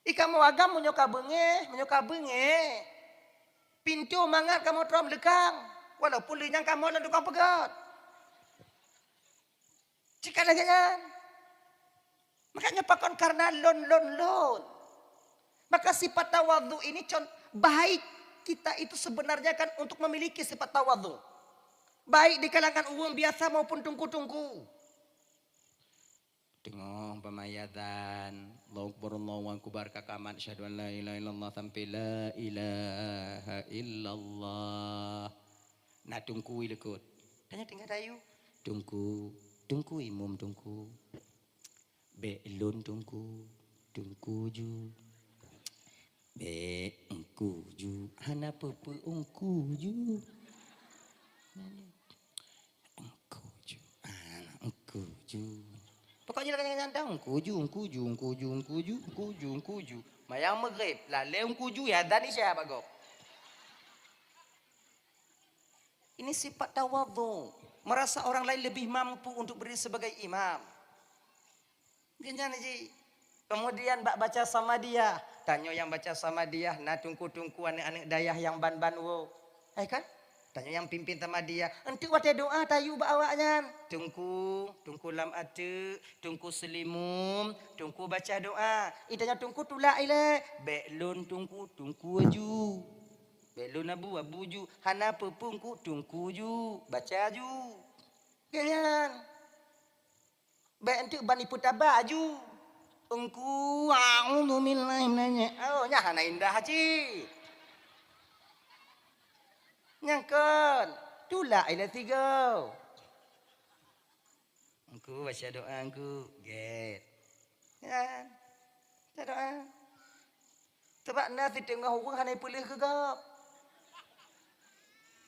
I kamoe agam meunyoe ka beungèh, meunyoe ka beungèh, pintoe mangat kamoe trom leukang, walaupun lheueh nyan kamoe lam tukang peugöt. Cit ka lagèe nyan. Makanya pakon karena lôn, lôn, lôn. Maka sifat tawadhu ini con-, baik kita itu sebenarnya kan untuk memiliki sifat tawadhu. Baik di kalangan ureueng biasa maupun teungku-teungku. Teungoh bak meuazan, Allahu Akbar, Allahu Akbar, ka kamat, asyhadu an la ilaha illallah, sampai la ilaha illallah. Na teungku i likot. Tanyoe tinggai tayue. Teungku, teungku imum teungku. Bèk lôn teungku, teungku ju. Bèk eungku ju, hana peue-peue eungku ju. Eungku ju, hana eungku ju. Pokoknya lagèe nyan dah, eungku ju, eungku ju, eungku ju, eungku ju, eungku ju, eungku ju. Mayang Maghrib, lalè eungku ju, ya adzan Isya bak gob. Ini sifat tawadhu, merasa orang lain lebih mampu untuk berdiri sebagai imam. Geuhnyan ji. Kemudian bak baca Samadiyah, tanyoe nyang baca Samadiyah na teungku-teungku aneuk-aneuk dayah nyang ban-ban woe. Hai kan? Tanyoe nyang pimpin Samadiyah, enteuk watée doa tayue bak awaknyan. Teungku, Teungku lam ateuk, Teungku seulimum, Teungku baca doa. Itanyoe Teungku tulak ilée, bék lôn Teungku, Teungku aju. Bék lôn Abu, Abu ju. Hana peue-peue Teungku, Teungku ju. Baca ju. Geuh nyan. Bék enteuk ban ipeutaba aju. Teungku, a'udzubillahi minasyaitonir rajim. Oh, nyan hana indah cit. Nyang kon, tulak ilée sigoe. Teungku, baca doa Teungku. Gét. Nyan. Baca doa. Sabab na siteungoh ureuëng hana ipeuleueh keu gob.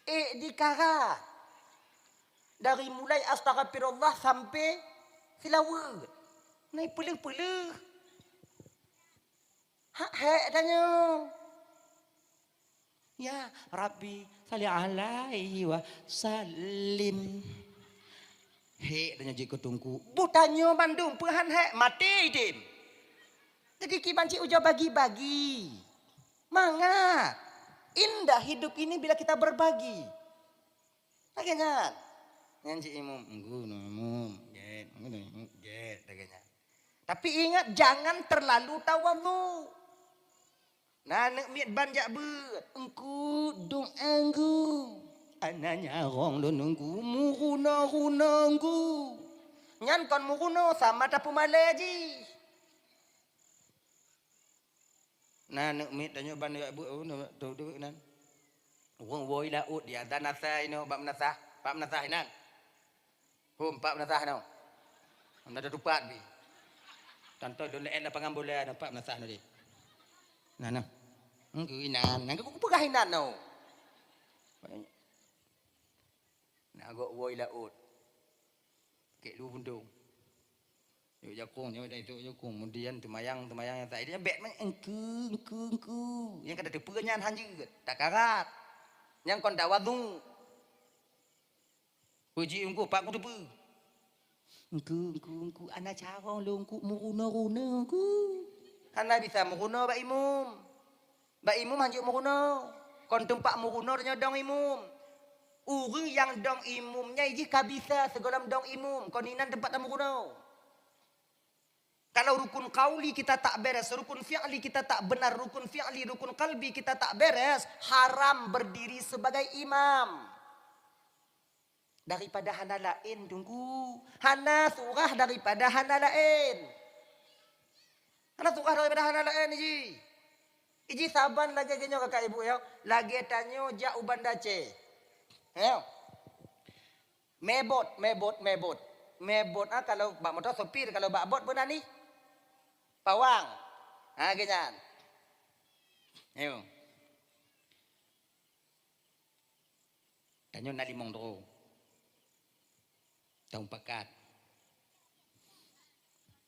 Ék dikara. Dari mulai astaghfirullah sampai seulaweuet. Na ipeuleueh-peuleueh. Hak hék tanyoe. Ya Rabbi, salli alaihi wa sallim. Hék tanyoe jeuet keu Teungku. Boh tanyoe bandum peue han hék, maté idem. Jadi kiban cit ujoe bagi-bagi. Mangat. Indah hidup ini bila kita berbagi. Lagée nyan. Nyan cit imum, Teungku, imum, gét, gét, lagée nyan. Tapi ingat, jangan terlalu tawadhu. Na aneuk miet ban jak beuet, Teungku, doa Teungku. Hana nyarong lôn Teungku, meurunoe-runoe Teungku. Nyan kon meurunoe, sama tapeumalée jih. Na aneuk miet tanyoe ban jak beuet, oh, na, tu, tu, nan. Ureuëng woe laôt di adan asai nyoe bak meunasah, bak meunasah inan. Hom, bak meunasah nyoe. Hom, na tatupat bi. Tanto don laén lapangan bola nyoe, bak meunasah nyoe di. Nah, nah. Engkeu inan, nang keu peugah inan nyoe. Na gok woe laôt. Kek lu bundong. Yuk jakong, yuk dah itu jakong. Kemudian teumanyong, teumanyong nyang tak. Dia bek man engku, engku, engku. Nyang kata teupeue nyan han jeuet, tak karat. Nyang kon tawadhu. Puji engku, pak ku teupeue. Engku, engku, engku, ana carong lôn engku, meurunoe-runoe engku. Hana bisa meurunoe bak imum. Bak imum hanjeuet meurunoe. Kon teumpat meurunoe tanyoe dong imum. Ureuëng nyang dong imum nyan jih ka bisa sigohlom dong imum, kon inan teumpat tameurunoe. Kalau rukun qauli kita tak beres, rukun fi'li kita tak benar, rukun fi'li, rukun qalbi kita tak beres, haram berdiri sebagai imam. Daripada hana laén, Teungku. Hana surah daripada hana laén. Hana surah daripada hana laén, iji. Iji saban lagée geuh nyoe kakak ibu, ya. Lagée tanyoe jak u Banda Aceh. Ya. Mebot, mebot, mebot. Mebot, ah, kalau bak moto sopir, kalau bak bot beuna ni. Pawang. Ha, geuh nyan. Ayo. Tanyoe na limong droe. Tamupakat.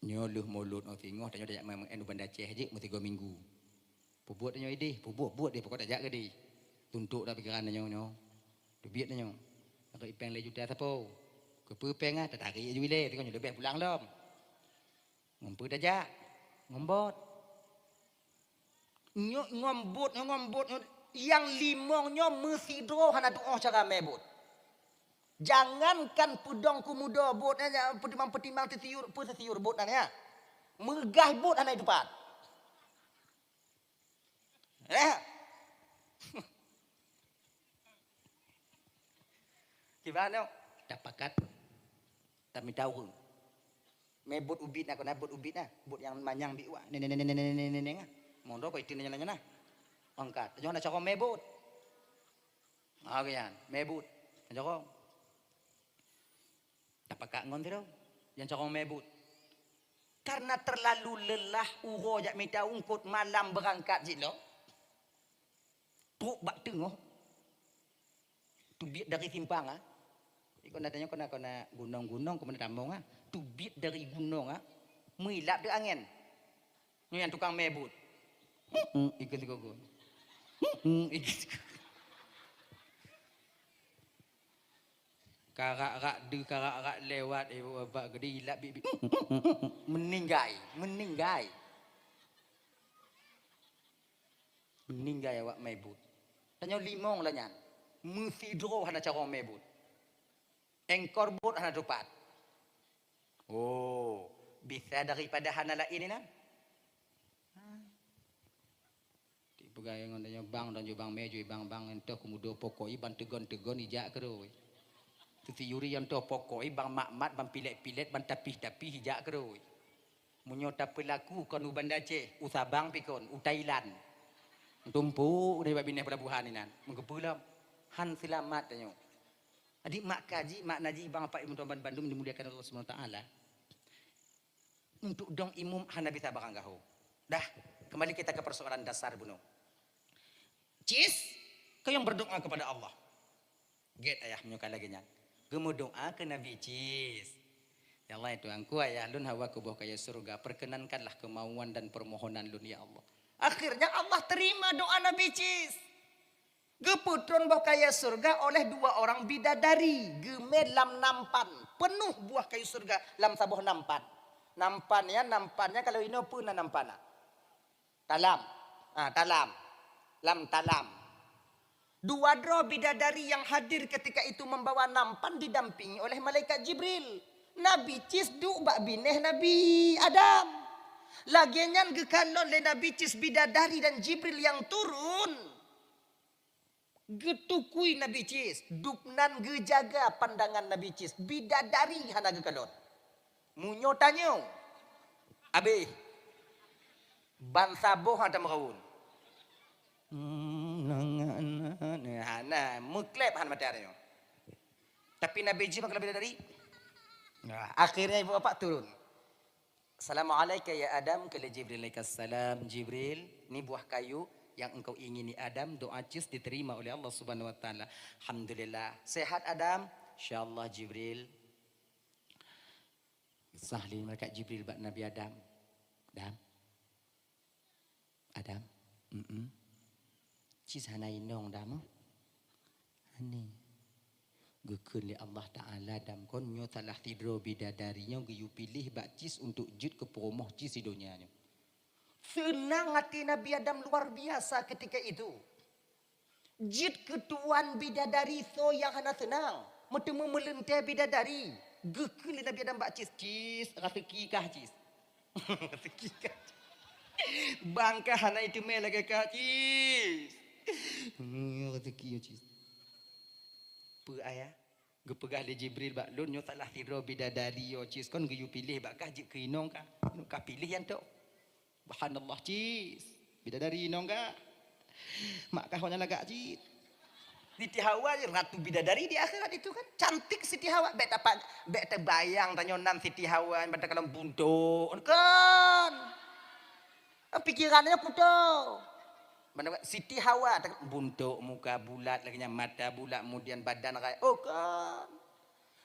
Nyoe lheueh mulod nyoe singoh tanyoe tajak maén u Banda Aceh jeuet meusigoe minggu. Peubuet tanyoe ideh, peubuet-buet deh, pokok tajak keudeh. Tuntok dah pikiran tanyoe nyoe. Teubiet tanyoe. Nangkok ipéng lhée juta sapo. Keupeue péng ah, tatarék ju ilée, singoh nyoe leubeh pulang lom. Ngon peue tajak? Ngon bot. Nyoe ngon bot, nyoe ngon bot, nyoe nyang limong nyoe meusidroe hana tuoh cara mé bot. Jangankan peudong keumudo bot, eh, peutimang-peutimang teusiyur, peue teusiyur bot nyan, ya. Meugaih bot hana itupat. Eh. Kiban nyoe, tapakat, tamita ureuëng. Mé bot ubit na, kon na bot ubit na, bot nyang manyang biwak. Neng, neng, neng, neng, neng, neng, neng, ah. Mondok kok itu nanya-nanya na. Angkat. Jangan ada cakap mé bot. Ah, kan. Mé bot. Cakap. Tapakat ngon sidroe, nyang carông mé buet. Karena terlalu lelah uroe jak mita ungkot malam beurangkat jih lom, trok bak teungoh, teubiet dari simpang, ah. Iko na tanyoe kona-kona gunong-gunong, kona tamong, ah. Teubiet dari gunong, ah. Meuilap di angén. Nyoe nyang tukang mé buet. Hmm, ikeu sigoe-goe. Hmm, ikeu sigoe-goe. Karak-rak deuh, karak-rak lewat, eh, bak geudeh ilap bit-bit. Meuninggai, meuninggai. Meuninggai awak mé buet. Tanyoe limong lah nyan. Meusidroe hana carông mé buet. Éngkor buet hana tupat. Oh, bisa daripada hana laén inan. Tipeugah ngon tanyoe bang, dan jubang mé jui bang, bang entoh keumudo pokok i ban teugon-teugon ijak keudroe. Teutiyuri nyang toh pokok i bang mat-mat, bang pilet-pilet, bang tapih-tapih ijak keudroe. Meunyoe tapeulaku kon u Banda Aceh, u Sabang pi kon, u Thailand. Tumpuk deh bak binéh pelabuhan inan. Meugeupeu lom. Han seulamat tanyoe. Adik mak kaji, mak naji, bang apak ibu tuan bandum dimuliakan Allah Subhanahu Wa Taala. Untuk dong imum hana bisa barang gaho. Dah, kembali kita ke persoalan dasar bunoe. Cis, kayong berdoa kepada Allah. Gét ayah meunyoe ka lagée nyan. Geumeudoa keu Nabi Cis. Ya Allah, ya Tuhanku, ayah lôn hawa keu boh kayée syeuruga, perkenankanlah kemauan dan permohonan lôn, ya Allah. Akhirnya Allah terima doa Nabi Cis. Geupeutron boh kayée syeuruga oleh dua orang bidadari, geumé lam nampan, penuh buah kayu syeuruga lam saboh nampan. Nampan nyan, nampan nyan kalau inoe peue na nampan na? Talam. Ah, talam. Lam talam. Dua droe bidadari yang hadir ketika itu membawa nampan didampingi oleh malaikat Jibril. Nabi Cis duek bak binéh Nabi Adam. Lagée nyan geukalon lé Nabi Cis bidadari dan Jibril yang turun. Geutukui Nabi Cis, dubnan geujaga pandangan Nabi Cis, bidadari hana geukalon. Meunyoe tanyoe, abéh. Ban saboh hana tameurawon. Hmm, hana, meukleb hana mata tanyoe. Tapi Nabi Cis meukleb bidadari. Nah, akhirnya ibu bapak turun. "Assalamu'alaika ya Adam," kheun lé Jibril alaihassalam, "Jibril, ni buah kayu yang engkau ingini Adam, doa Cis diterima oleh Allah Subhanahu wa Taala. Alhamdulillah. Sehat Adam?" "Insyaallah Jibril." Sah lé malaikat Jibril bak Nabi Adam. "Adam, Adam, mm-mm. Cis hana inong Adam, oh?" "Hana." Geukheun lé Allah Taala, "Adam, kon nyoe salah sidroe bidadari nyoe geuyue piléh bak Cis untuk jeuet keu peurumoh Cis di donya nyoe." Seunang até Nabi Adam luar biasa ketika itu. Jeuet keu tuan bidadari soe nyang hana seunang. Meuteumé meuleuntée bidadari. Geukheun lé Nabi Adam bak Cis, "Cis, raseuki kah Cis?" "Raseuki kah Cis? Bang kah hana iteumé lagée kah Cis?" "Hmm, raseuki ya Cis." "Peue ayah?" Geupeugah lé Jibril bak lôn, "Nyoe salah sidroe bidadari yo Cis, kon geuyue piléh bak kah jeuet keu inong kah. Nyoe kah piléh nyang tok." "Subhanallah Cis, bidadari inong kah? Mak kah awaknyan lagak cit." Siti Hawa ratu bidadari di akhirat itu kan. Cantik Siti Hawa. Bék tapak, bék teubayang tanyoe nan Siti Hawa, ban takalon buntok. Kon. Pikiran nyoe kuto. Mana Siti Hawa, buntok, muka bulat, lagée nyan mata bulat, kemudian badan rai. Oh, kon.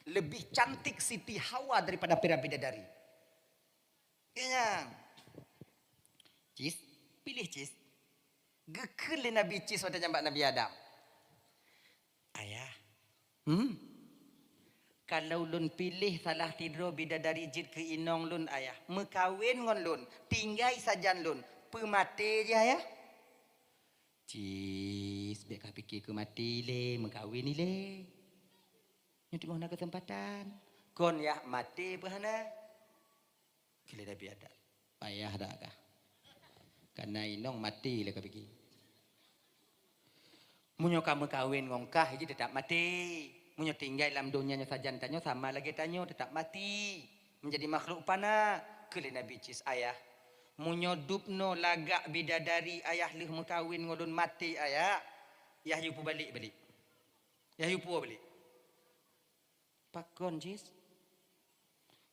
Lebih cantik Siti Hawa daripada pira bidadari. Iya nyan. Cis, piléh Cis. Geukheun lé Nabi Cis watée nyan bak Nabi Adam. "Ayah, hmm? Kalau lôn piléh salah sidroe bidadari jeuet keu inong lôn, ayah, meukawen ngon lôn, tinggai sajan lôn, peu maté jih ayah?" "Cis, bék kah pike keu maté ilée, meukawen ilée. Nyoe teungoh na keuseumpatan. Kon yah maté peu hana?" Kheun lé Nabi Adam, "Payah dak kah? Kana inong maté lé kah pike. Meunyoe ka meukawen ngon kah, jih teutap maté. Meunyoe tinggai lam donya nyoe sajan tanyoe sama lagée tanyoe, teutap maté. Menjadi makhluk fana." Kheun lé Nabi Cis, "Ayah, meunyoe dubnoe lagak bidadari ayah lheueh meukawen ngon lôn maté ayah, yah yue pubalék balik. Yah yue puwoe balik." "Pakon Cis?"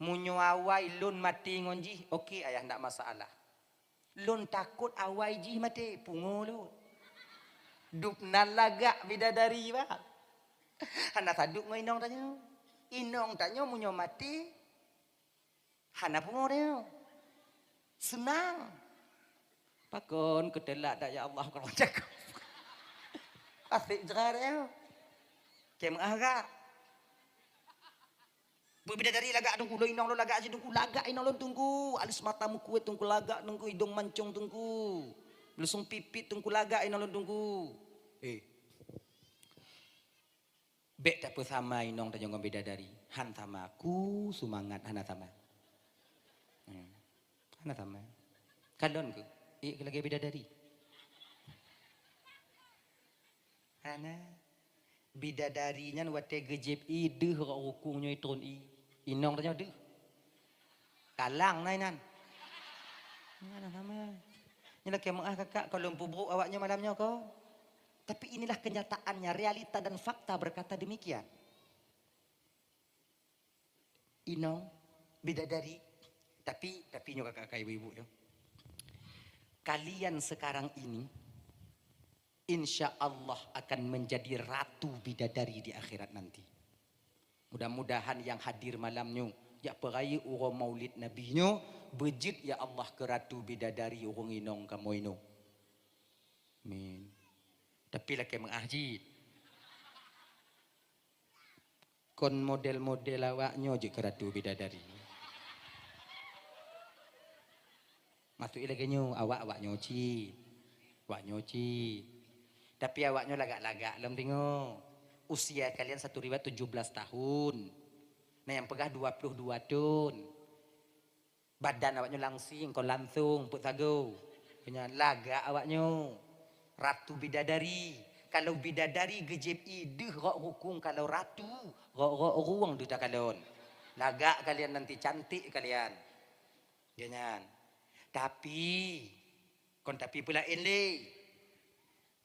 "Meunyoe awai lôn maté ngon jih, oke ayah, ndak masalah. Lôn takot awai jih maté, pungo lôn. Dubnan lagak bidadari, bah. Hana saduek ngon inong tanyoe. Inong tanyoe meunyoe maté, hana pungo tanyoe. Seunang." "Pakon keuteulak dak ya Allah, keu ureueng cakap." Asek jera tanyoe. Keu meuah gak. Bidadari lagak Teungku, lôn inong lôn lagak cit Teungku, lagak inong lôn Teungku, aleueh mata meukuet Teungku, lagak Teungku, idong mancong Teungku, beulusong pipit Teungku, lagak inong lôn Teungku. Eh. Bék tapeusama inong tanyoe ngon bidadari. Han sama. Ku seumangat hana sama. Hmm. Hana sama. Kalon keuh. Ék keuh lagée bidadari. Hana. Bidadari nyan watée geujieb ié deuh rot rukung nyoe tron ié. Inong tanyoe deuh. Kalang na inan. Nyan hana sama. Nyan lakée meuáh kakak, kon lôn peubrok awak nyoe malam nyoe kon. Tapi inilah kenyataannya, realita dan fakta berkata demikian. Inong, bidadari, tapi, tapi nyoe kakak-kakak, ibu-ibu nyoe. Kalian sekarang ini, insya Allah akan menjadi ratu bidadari di akhirat nanti. Mudah-mudahan nyang hadir malam nyoe, jak peurayeuk uroe Maulid Nabi nyoe, beujeuet ya Allah keu ratu bidadari ureuëng inong kamoe nyoe. Amin. Tapi lakée meuáh cit. Kon model-model awak nyoe jeuet keu ratu bidadari. Maksud lagée nyoe, awak, awak nyoe cit. Awak nyoe cit. Tapi awak nyoe lagak-lagak lom deungoe. Usia kalian satu riwayat tujuh belas tahun. Nah, nyang peugah dua puluh dua thon. Badan awak nyoe langsing, kon langsong, peuet sagoe. Nyan lagak awak nyoe. Ratu bidadari. Kalau bidadari geujieb ié deuh rot rukung, kalau ratu, rot-rot ureuëng deuh takalon. Lagak kalian nanti, cantik kalian. Geuh nyan. Tapi, kon tapi peulaén lé.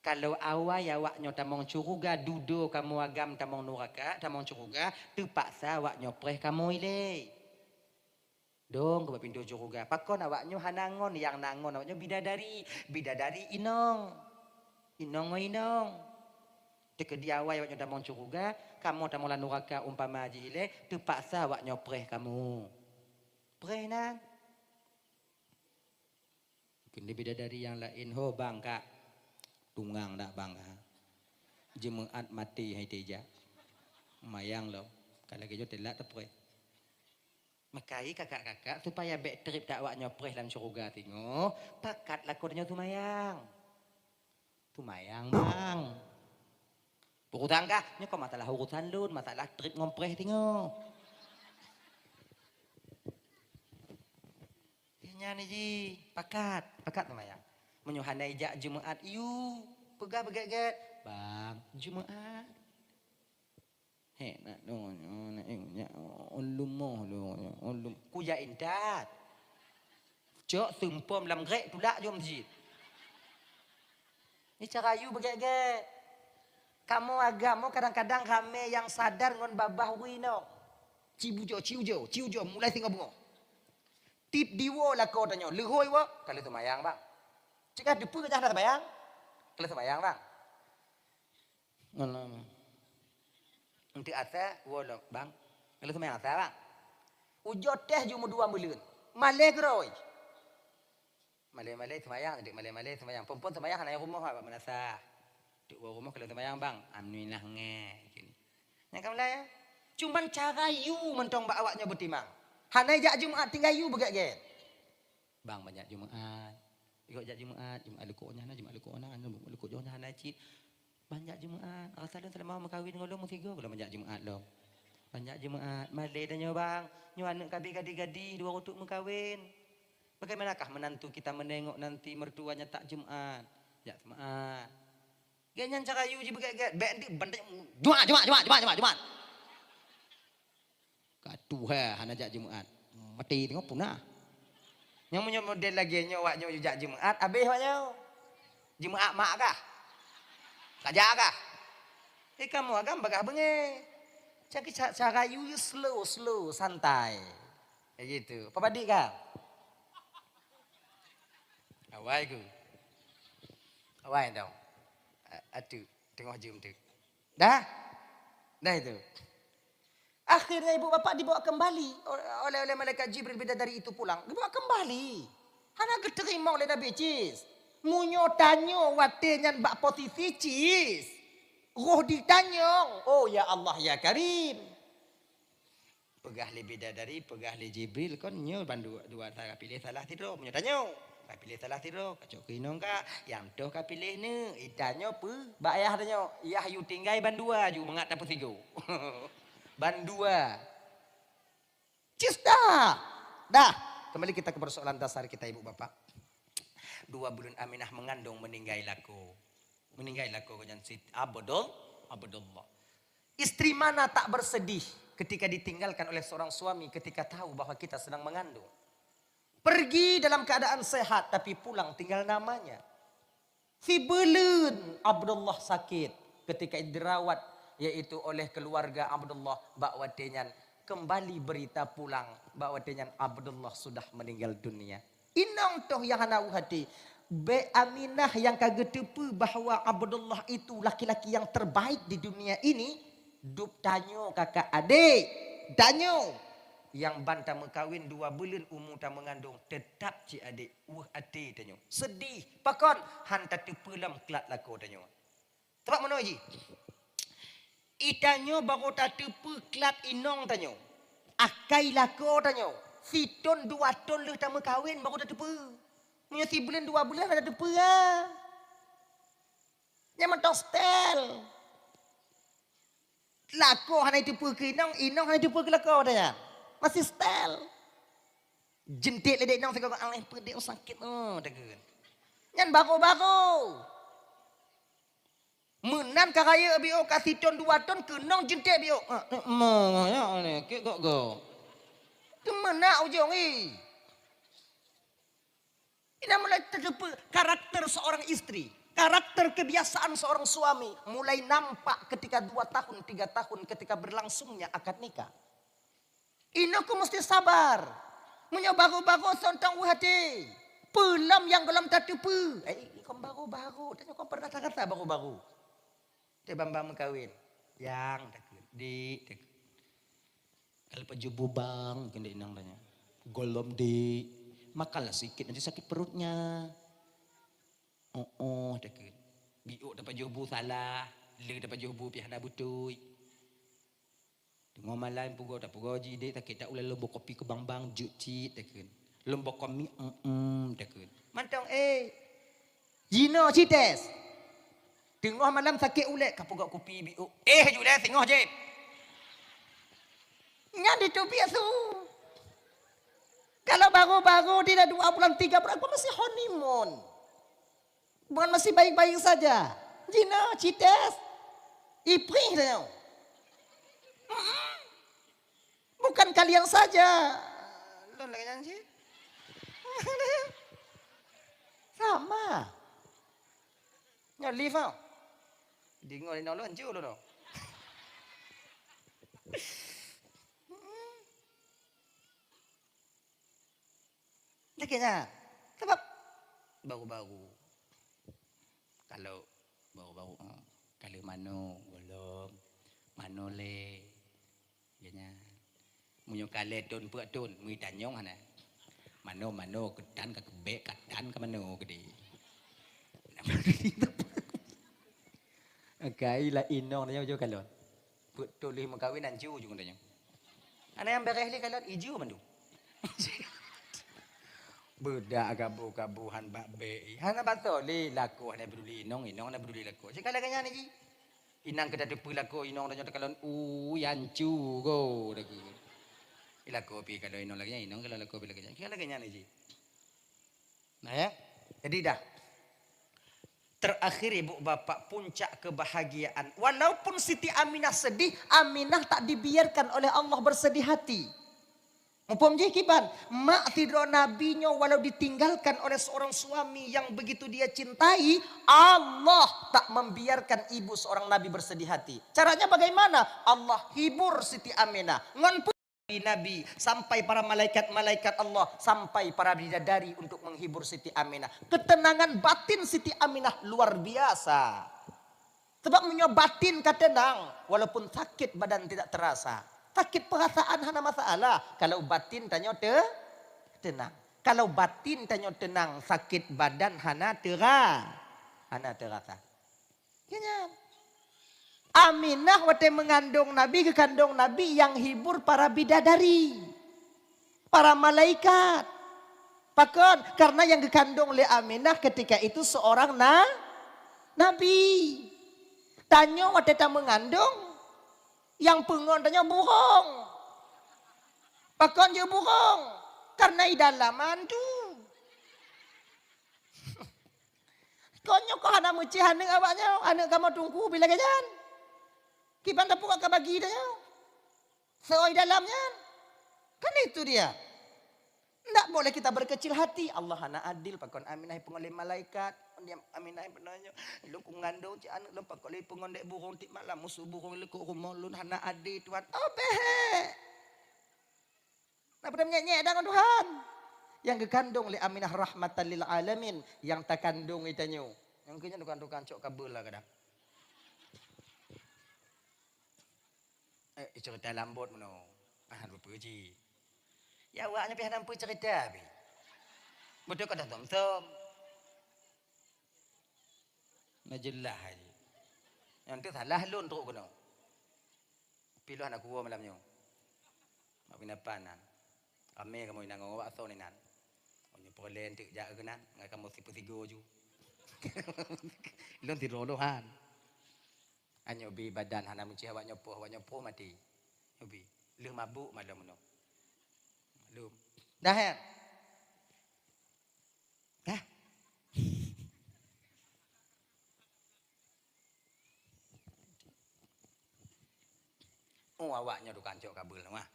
Kalau awai awak nyoe tamong syeuruga, dudoe kamoe agam tamong nuraka, tamong syeuruga, teupaksa awak nyoe preh kamoe ilée. Dong keu bak pintoe syeuruga. Pakon awak nyoe hana ngon nyang na ngon awak nyoe bidadari, bidadari inong. Inong ngon inong. Teukeudi awai awak nyoe tamong syeuruga, kamoe tamong lam nuraka umpama jih ilée, teupaksa awak nyoe preh kamoe. Preh nan. Keuneuk bidadari nyang laén, "Ho bang, kak, tungang dak bang, ha? Jeumeu'at maté hai teuh jak. Mayang lom, ka lagée nyoe teulat teupreh." Meukai kakak-kakak, supaya bék treb that awak nyoe preh lam syeuruga singoh, pakat lakoe tanyoe seumayang. Seumayang, bang. Urusan kah? Nyoe kon masalah urusan lôn, masalah treb ngon preh singoh. Nyan jih, pakat, pakat seumayang. Meunyoe hana ijak Jeumeu'at, iyue peugah beugét-gét, "Bang, Jeumeu'at." Hé, nak donya, nak ingat, ulum moh donya, ulum. Kujak intat. Cok seumpom lam grék tulak jom jih. Ni cara yue beugét-gét. Kamoe agam kadang-kadang ramé nyang sadar ngon babah ureuëng inong. Ci bujoe, ci ujoe, ci ujoe, mulai singoh beungoh. Tiep diwoe lakoe tanyoe, leuhôi woe, ka lheueh seumayang, bang. Cegah deupeu ka hana seumayang, ka lheueh seumayang, bang. Ngon lom. Enteuk asa, woe lom, bang. Ka lheueh seumayang asa, bang. Ujoe teh ju meudua meuleuen. Malée keurôi. Malée-malée seumayang, dek malée-malée seumayang. Phon-phon seumayang hana rumoh bak meunasah. Dek woe rumoh ka lheueh seumayang, bang. Alhamdulillah nge. Nyan ka mulai, ya. Cuman cara yue mantong bak awak nyoe beutimang. Hana jak Jeumeu'at tinggai yue beugét-gét. Bang, banyak Jeumeu'at. Ikot jak Jeumeu'at, Jeumeu'at likot nyan, Jeumeu'at likot nyan, Jeumeu'at likot jih nyan hana cit. Banyak Jeumeu'at. Rasa lôn seulama meukawen ngon lôn meusigoe, lôn banyak Jeumeu'at lom. Banyak Jeumeu'at. Malée tanyoe, bang. Nyoe aneuk ka abéh gadih-gadih, dua reutôk meukawen. Bagaimanakah menantu kita menengok nanti mertuanya tak Jeumeu'at? Jak Jeumeu'at. Gét nyan cara yue jibeugét-gét. Bék enteuk bantai, Jeumeu'at, Jeumeu'at, Jeumeu'at, Jeumeu'at, Jeumeu'at. Ka tuha hana jak Jeumeu'at. Maté teungoh punah. Nyang meunyoe model lagée nyoe awak nyoe jak Jeumeu'at, abéh awak nyoe. Jeumeu'at mak kah? Raja kah? Eh, kamoe agam bagah beungéh. Cak ca-, cara yue slow, slow, santai. Kayak gitu. Apa badik kah? Awai ku. Awai dong. A-, atu, teungoh jeuem tu. Dah? Dah itu. Akhirnya ibu bapak dibawa kembali oleh, oleh malaikat Jibril bidadari itu pulang. Dibawa kembali. Hana geuteurimong lé Nabi Cis. Meunyoe tanyoe watée nyan bak posisi Cis, roh ditanyong, "Oh ya Allah ya Karim." Peugah lé bidadari, peugah lé Jibril, kon nyoe ban dua, dua antara piléh salah sidroe. Meunyoe tanyoe, Ka piléh salah sidroe, ka cok keu inong ka, nyang toh ka piléh neuk. Itanyoe peue? Bak yah tanyoe, yah yue tinggai bandua ju mangat tapeusigoe. Bandua. Cista. Dah. Kembali kita ke persoalan dasar kita, Ibu Bapak. Dua buleuen Aminah mengandung, meninggai lakoe. Meninggai lakoe nyan Siti Abdul-, Abdullah. Istri mana tak bersedih ketika ditinggalkan oleh seorang suami ketika tahu bahwa kita sedang mengandung? Pergi dalam keadaan sehat, tapi pulang tinggal namanya. Sibuleuen Abdullah sakit, ketika dirawat, yaitu oleh keluarga Abdullah, bak watée nyan kembali berita pulang, bak watée nyan Abdullah sudah meninggal dunia. Inong toh nyang hana u hati. Bék Aminah nyang ka geuteupeue bahwa Abdullah itu laki-laki yang terbaik di dunia ini, dub tanyoe kakak adék, tanyoe nyang ban tameukawen dua buleuen umu tameungandong, teutap cit adék, weueh até tanyoe. Sedih, pakon? Han tateupeue lom klat lakoe tanyoe. Sabab meunoe jih, itanyoe barô tateupeue klat inong tanyoe, akai lakoe tanyoe, sithon dua thon lheueh tameukawen barô tateupeue. Meunyoe sibuleuen dua buleuen hana tateupeue, ah. Nyan mantong setel. Lakoe hana jiteupeue keu inong, inong hana jiteupeue keu lakoe, dah nyan. Masih setel. Jeuntèk lé dék inong sigoe, "Alah, peuet dék, sakét, oh," takheun. Nyan barô-barô. Meunan ka rayeuk biôh, ka sithon dua thon, keunong jeuntèk biôh. Ah, eh, ma, ya, ni, kek gok-gok. Teuma na ujong, ih. Ina mulai tateupeue karakter seorang istri, karakter kebiasaan seorang suami mulai nampak ketika dua tahun, tiga tahun ketika berlangsungnya akad nikah. Inoe keuh meusti sabar. Meunyoe barô-barô sontong u até, peue lom nyang gohlom tateupeue. Eh, kon barô-barô, tanyoe kon pernah rasa barô-barô. Teuh ban-ban meukawen. Nyang takheun, dik, takheun. Kalau pajoh bu bang, keuneuk inong tanya. Gohlom, dik. Makanlah sikit, nanti sakit perutnya. Oh, oh, takheun. Biôk tapajoh bu salah, le tapajoh bu pih hana beutôi. Teungoh malam pugoe, tapugoe jih, "Dek, sakét that ulèe lôn boh kopi keu bang-bang?" "Jeuet cit," takheun. "Lôn boh komi?" "Em-em," takheun. Mantong, eh. Jinoe ci tes. Teungoh malam sakét ulèe, ka pugoe kupi biôk. Eh, ju lé singoh jép. Nyan diteubiet su. Kalau baru-baru, di dua bulan, tiga bulan, aku masih honeymoon. Bukan masih baik-baik saja. Jinoe ci tes. Iprih dah nyoe. Mm-mm. Bukan kalian saja. Lôn lagèe nyan cit. Sama. Nyoe lift, ah. Deungoe lé nyoe lôn, ju lôn. Lagèe nyan. Sabab baru-baru. Kalau baru-baru, ah, kalau mano gohlom, mano lé. Lagèe nyan. Meunyoe ka lhèe thon, peuet thon, meutanyong hana. Mano, mano, keutan ka keubèk, katan ka mano keudéh. Kai la inong tanyoe jo kalon. Peuet thon lheueh meukawen, ancu ju tanyoe. Hana nyang bèrèh lé kalon, iju mandum. Beudak gabu-gabu han bak bèk. Hana basoe lé lakoe, hana peduli inong, inong hana peduli lakoe. Cit ka lagèe nyan jih. Inong keu tateupeue lakoe inong tanyoe takalon, "Ui, ancu go," takheun. Lakoe pih kalon inong lagèe nyan, inong kalon lakoe pih lagèe nyan. Ka lagèe nyan jih. Nah, ya. Jadi dah. Terakhir, ibu bapak, puncak kebahagiaan. Walaupun Siti Aminah sedih, Aminah tak dibiarkan oleh Allah bersedih hati. Muphom jih kiban? Mak sidroe nabi nyoe walau ditinggalkan oleh seorang suami yang begitu dia cintai, Allah tak membiarkan ibu seorang nabi bersedih hati. Caranya bagaimana? Allah hibur Siti Aminah. Ngon pu-, nabi, sampai para malaikat-malaikat Allah, sampai para bidadari untuk menghibur Siti Aminah. Ketenangan batin Siti Aminah luar biasa. Sebab meunyoe batin ka teunang, walaupun sakit badan tidak terasa. Sakit perasaan hana masalah, kalau batin tanyoe te-, teunang. Kalau batin tanyoe teunang, sakit badan hana tera-, hana terasa. Nyan. Aminah watèe meungandong Nabi, geukandong Nabi nyang hibur para bidadari, para malaikat. Pakon? Karena nyang geukandong lé Aminah ketika itu seorang na-, nabi. Tanyoe watée tameungandong, nyang peungon tanyoe burong. Pakon jeuet burong? Karena i dalam mandum. Kon nyoe kok hana meucéh aneuk awak nyoe, aneuk kamoe teungku bila lagée nyan. Kiban tapeubuet ka bagi tanyoe. Soe i dalam nyan? Kan itu dia. Ndak boleh kita berkecil hati. Allah hana adil, pakon Aminah ipeungon lé malaikat. Dia Aminah ipeungon nyoe. Lôn kungandong cit aneuk lôn, pakon lé ipeungon dék burong tiep malam, musoh burong likot rumoh lôn, hana adil, Tuhan. Oh, bék! Nak peudeueng nyek-nyek dah ngon Tuhan. Nyang geukandong lé Aminah rahmatan lil alamin, nyang takandong i tanyoe. Nyang keu nyan tukang-tukang cok kabel lah kadang. Eh, cerita lambot meunoe. Ah, lupa ji. Ya, awak nyan pih hana peue cerita pih. Beutôi ka dah tom-tom. Nah, jeulaih ji. Nyang tu salah lôn trok keunoe. Piloh hana kuwoe malam nyoe. Mak pinapan nan. Ramé kamoe inan ngon awak soe inan. Nyoe peureulée enteuk jak keunan, ngon kamoe sipeusigoe ju. Lôn sidroe lôn han. Anyoe bi badan hana meucih awak nyoe poh, awak nyoe poh maté. Nyoe bi. Lheueh mabuk malam nyoe. Maklum. Dah, eh? Dah. Oh, awak nyoe tukang cok kabel nyoe, ah.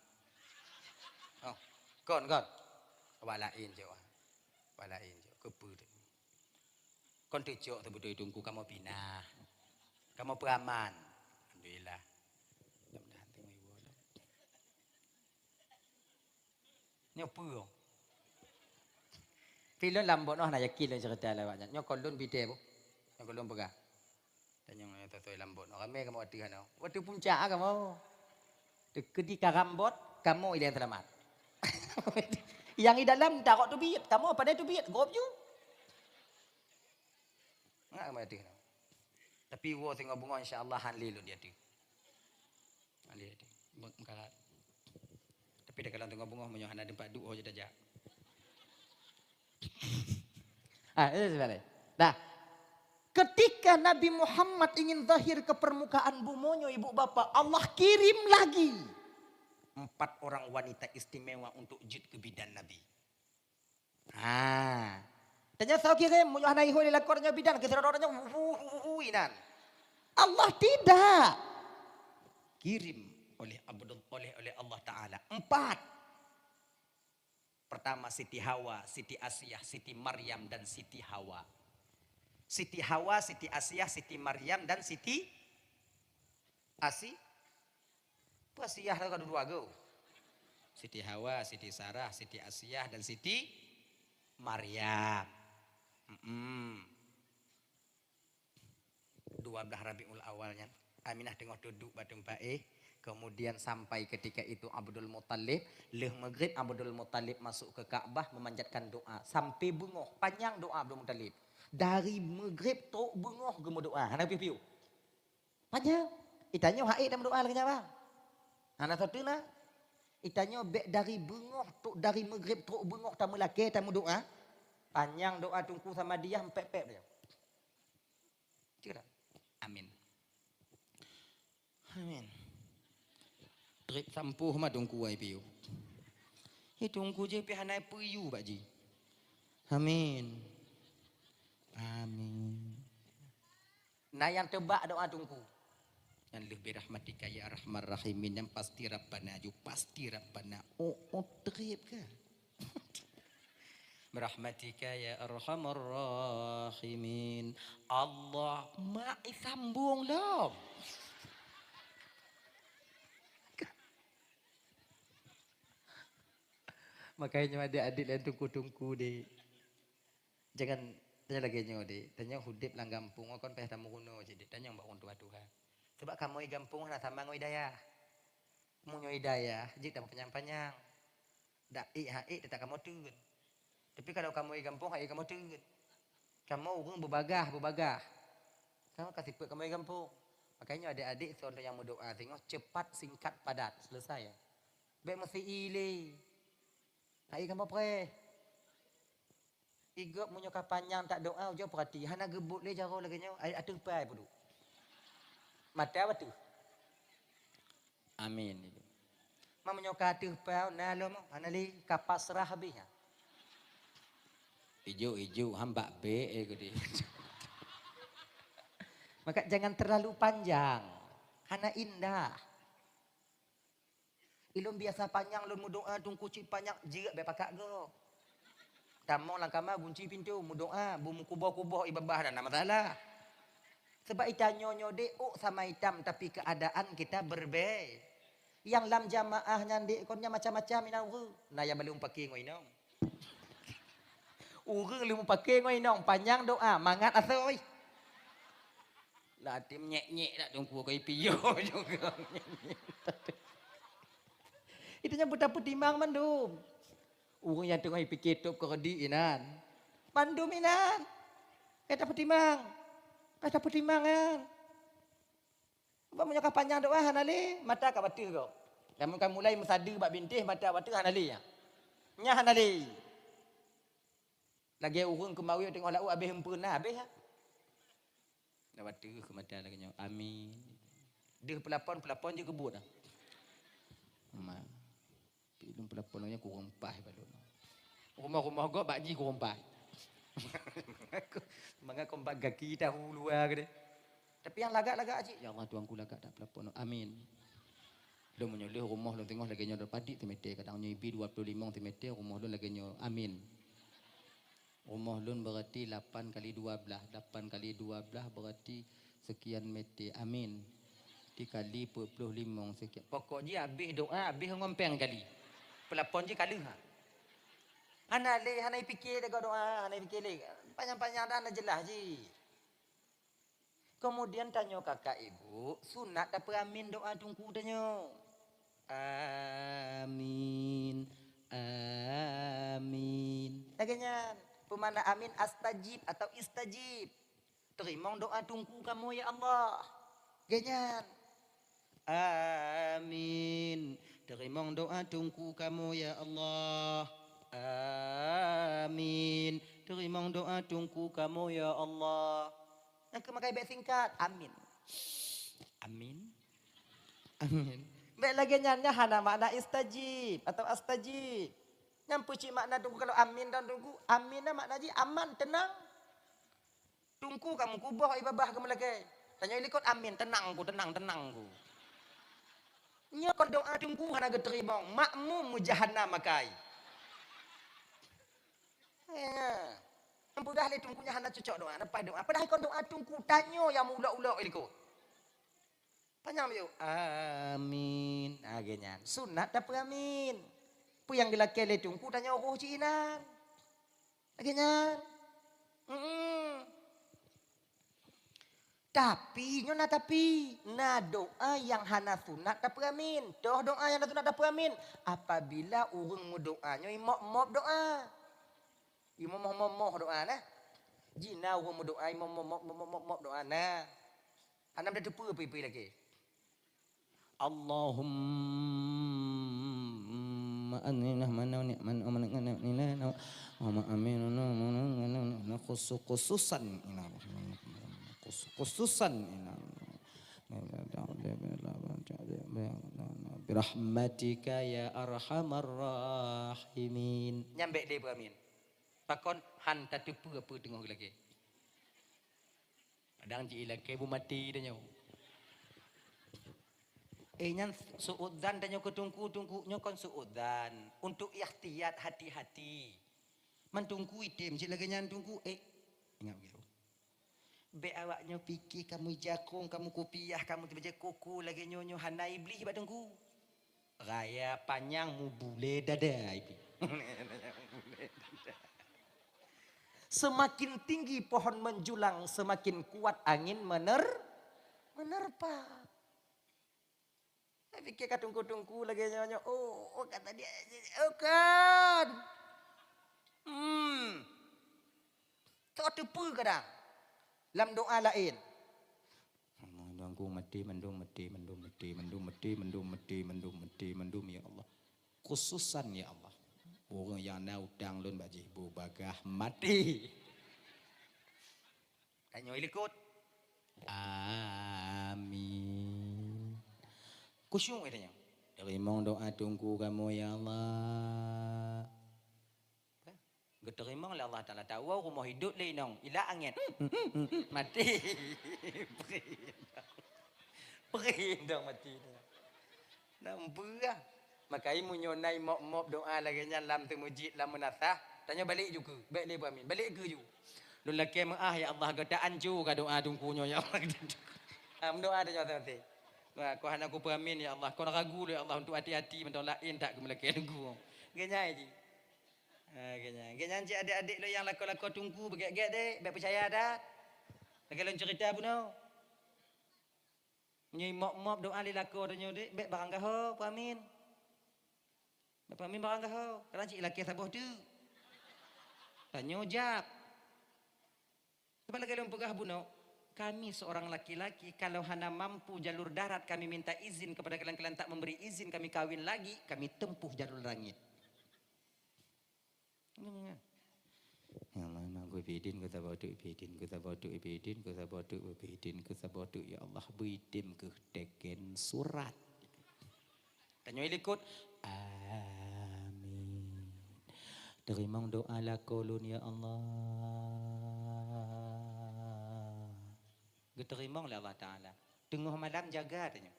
Oh, kon, kon. Awak laén cok, ah. Awak laén cok. Keupeue tu? Kon teucok teubeutôi teungku, kamoe pinah. Kamoe peuraman. Alhamdulillah. Mudah-mudahan teungoh iwoe lom. Nyoe peue? Pi lôn lam bunoe hana yakin lôn cerita lé awak nyan. Nyoe kon lôn bidée boh. Nyoe kon lôn peugah. Tanyong nyoe toh-toh lam bunoe. Ramé kamoe ateueh nyoe. Watèe puncak ah kamoe. Teukeudi ka rambot, kamoe ilèe seulamat. Nyang di dalam tarok teubiet, kamoe padahai teubiet, gob ju. Ngat kamoe ateueh nyoe. Tapi woe singoh beungoh insya Allah han lé lôn di ateueh. Alèh, meukarat. Tapi takalon teungoh beungoh meunyoe hana teumpat duek ho jeuet tajak. Ah, itu sebenarnya. Nah, ketika Nabi Muhammad ingin zahir ke permukaan bumoe nyoe, ibu bapak, Allah kirim lagi empat orang wanita istimewa untuk jeuet keu bidan Nabi. Ha. Tanyoe soe kirém, meunyoe hana ihôi lé lakoe tanyoe bidan, keu sidroe-droe tanyoe, hu, hu, hu, hu, inan. Allah tidak. Kirim oleh Abdul, oleh, oleh Allah Taala. Empat. Pertama Siti Hawa, Siti Asiah, Siti Maryam, dan Siti Hawa. Siti Hawa, Siti Asiah, Siti Maryam, dan Siti Asi-, Asiah lah ka dua go. Siti Hawa, Siti Sarah, Siti Asiah, dan Siti Maryam. Mm-mm. Dua belas Rabiul Awal nyan, Aminah teungoh teuduek bak teumpat éh. Kemudian sampai ketika itu Abdul Muttalib, lheueh Maghrib Abdul Muttalib masuk ke Ka'bah memanjatkan doa. Sampai beungoh, panyang doa Abdul Muttalib. Dari Maghrib trok beungoh geumeudoa. Hana piôh-piôh. Panyang. Itanyoe hai tameudoa lagèe nyan, bah. Hana soe teuna. Itanyoe bèk dari beungoh trok, dari Maghrib trok beungoh tameulakèe tameudoa. Panyang doa Teungku Samadiyah, pèp-pèp saja. Cit ka? Amin. Amin. Trép sampôh ma Teungku ai piôh. Hi Teungku jih pih hana peue yue bak jih. Amin. Amin. Na nyang teubak doa Teungku. Nyan lheueh birahmatika ya arhamar rahimin, nyan pasti Rabbana ju, pasti Rabbana. Oh, oh, trép ka? Birahmatika ya arhamar rahimin. Allah, mak, eh, sambung lom. Makanya nyoe adik-adik dan teungku-teungku, dek. Jangan tanya lagèe nyoe, dek. Tanyong udép lam gampông, kon payah tameurunoe cit, dek. Tanyong bak ureueng tuha-tuha. Sebab kamoe gampông hana sama ngon dayah. Meunyoe dayah, jeuet tapanyang-panyang. Dak ék ha ék teutap kamoe teun. Tapi kalau kamoe gampông, ha ék kamoe teun. Kamoe ureueng beubagaih-beubagaih. Kamoe ka sifeuet kamoe gampông. Makanya adik-adik, soe nyang meudoa singoh, cepat, singkat, padat. Selesai. Bèk meusi-i lé. Ha ék kamoe preh. Igob meunyoe ka panyang tak doa, ujoe peurati, hana geubot lé jaroe lagée nyoe, ai ateueh pai peuduek. Mata ateueh. Amin. Ma meunyoe ka ateueh pai, na lom, hana lé, ka pasrah habéh, ha. Ijuk-ijuk, hamba bek, eh, gede. Maka jangan terlalu panjang. Hana indah. Ilôn biasa panyang lôn meudoa, Teungku, cit panyang jeuet bèk pakat gob. Tamong lam kama gunci pintoe, meudoa, beumeukuboh-kuboh ié babah, hana masalah. Sebab itanyoe nyoe dek ôk sama itam, tapi keadaan kita berbeda. Nyang lam jamaah nyan dek kon nyan macam-macam inan ureueng. Na nyang balum paké ngon inong. Ureueng leumo paké ngon inong, panyang doa, mangat asoe. Lah até menyek-nyek dak Teungku, keu ipiôh juga menyek-nyek. Itu nyan beutapeutimang mandum. Ureueng nyang teungoh ipiké tôb keu reudi inan. Mandum inan. Ka tapeutimang. Ka tapeutimang nyan. Sebab meunyoe ka panyang doa hana lé, mata ka bateuh gob. Lamun ka mulai meusadeue bak bintéh, mata bateuh hana lé nyan. Nyan hana lé. Lagée ureueng keumawe teungoh laôt habéh eumpeuen na habéh nyan. Na bateuh keu mata lagée nyoe. Amin. Deuh peulapon, peulapon jeuet keu buet dah. Ma. Pi lôn peulapon nyoe kureueng paih bak lôn. Rumoh-rumoh gob bak jih kureueng paih. Mangat kon bak gaki tahu luwa keudeh. Tapi nyang lagak-lagak cit, "Ya Allah, Tuhanku, lagak that peulapon." Amin. Lôn meunyoe lheueh rumoh lôn teungoh lagée nyoe padit teumeter, kadang nyoe ibi dua puluh limong teumeter, rumoh lôn lagée nyoe. Amin. Rumoh lôn berarti lapan kali dua belas. Lapan kali dua belas berarti sekian meter. Amin. Dikali peuet ploh limong sekian. Pokok jih habéh doa, habéh ngon péng kali. Peulapon jih ka lheueh, ha. Hana lé, hana ipiké lé doa, hana ipiké lé. Panyang-panyang dah hana jeulaih jih. Keumudian tanyoe kakak ibu, sunat tapeuamin doa Teungku tanyoe. Amin. Amin. Lagée nyan. Peumakna amin, astajib atau istajib. Teurimong doa Teungku kamoe, ya Allah. Lagée nyan. Amin. Teurimong doa Teungku kamoe, ya Allah. Amin. Teurimong doa Teungku kamoe, ya Allah. Nyang keu makai bèk singkat. Amin. Amin. Amin. Bèk lagée nyan, nyan hana makna istajib atau astajib. Nyan peue cit makna Teungku kalau amin dan Teungku? Amin nyan makna jih aman, teunang. Teungku ka meukuboh ié babah ka meulakée. Tanyoe likot amin, teunang ku, teunang, teunang ku. Nyoe kon doa Teungku hana geuteurimong, makmum meujahanam makai. Ya. Nyang peugah lé Teungku nyan hana cocok doa, leupah doa. Padahai kon doa Teungku, tanyoe nyang meuulok-ulok likot. Panyang miyueb, amin. Lagée nyan. Sunat tapeuamin. Peue nyang geulakée lé Teungku tanyoe roh cit inan. Lagée nyan. Mm-mm. Tapi, nyoe na tapi, na doa nyang hana sunat tapeuamin. Toh doa nyang hana sunat tapeuamin? Apabila ureuëng meudoa nyoe imop-mop doa. Imomoh-momoh doa na. Jina ureuëng meudoa imomoh-momoh doa na. Hana meuteupeue peue-peue lagée. Allahumma anina mana ni mana mana mana nina nama amin khususan ina khususan ina birahmatika ya arhamar rahimin. Nyambek deh beramin. Pakon han tateupeue apa teungoh lagée. Kadang ji ilakée bu mati tanyoe. Eh, nyan suudzan tanyoe keu teungku-teungku nyoe kon suudzan. Untuk ikhtiyat hati-hati. Man teungku item cit lagée nyan teungku, eh, ingat begitu. Bék awak nyoe pike kamoe jakong, kamoe kupiah, kamoe teubajée koko lagée nyoe nyoe hana iblih bak teungku. Raya panyang mubulé dada iblih. Semakin tinggi pohon menjulang, semakin kuat angin mener, menerpa. Saya pikir ka tungku-tungku lagée nyoe nyoe. Oh, oh kata dia, oh kan. Hmm. Soe teupeue kadang lam doa laén. Mandum meuté, mandum meuté, mandum meuté, mandum meuté, mandum meuté, mandum meuté, mandum ya Allah. Khususan ya Allah. Ureuëng nyang na utang lôn bak jih bubagaih maté. Tanyoe likot. Amin. Khusyuk tanyoe. Teurimong doa teungku kamoe ya Allah. Geuteurimong lé Allah Taala. Tawoe rumoh idop lé inong, ilak angén. Maté. Perih dong. Perih dong maté. Nam beurah. Makai meunyoe na imop-mop doa lagée nyan lam teumeujid lam meunasah, tanyoe balek ju keu, bék lé beuamin. Balek keu ju. Lôn lakée meu'ah ya Allah, gata anco ka doa teungku nyoe ya Allah. Ha, meudoa tanyoe maté-maté. Wah, kau hana kupeuamin ya Allah. Kau na ragu lé ya Allah untuk hati-hati mantong laén that keumeulakée teungku. Geunyai jih. Ha, geunyai. Geunyai cit adék-adék lôn nyang lakoe-lakoe teungku beugét-gét deh, bék peucaya that. Lagée lôn ceurita bunoe. Nyoe mop-mop doa lé lakoe tanyoe deh, bék barang gaho, peuamin. Bék peuamin barang gaho. Kadang cit lakée saboh teuk. Tanyoe jak. Sebab lagée lôn peugah bunoe, kami seorang laki-laki kalau hana mampu jalur darat kami minta izin kepada kalian, kalian tak memberi izin kami kawin lagi, kami tempuh jalur langit. Ya Allah, na geubidin keu saboh teuk bidin, keu saboh teuk bidin, keu saboh teuk bidin, keu saboh teuk ya Allah bidin keu teken surat. Tanyoe likot. Amin. Teurimong doa lakoe lôn ya Allah. Geuteurimong lé Allah Taala. Teungoh malam jaga tanyoe.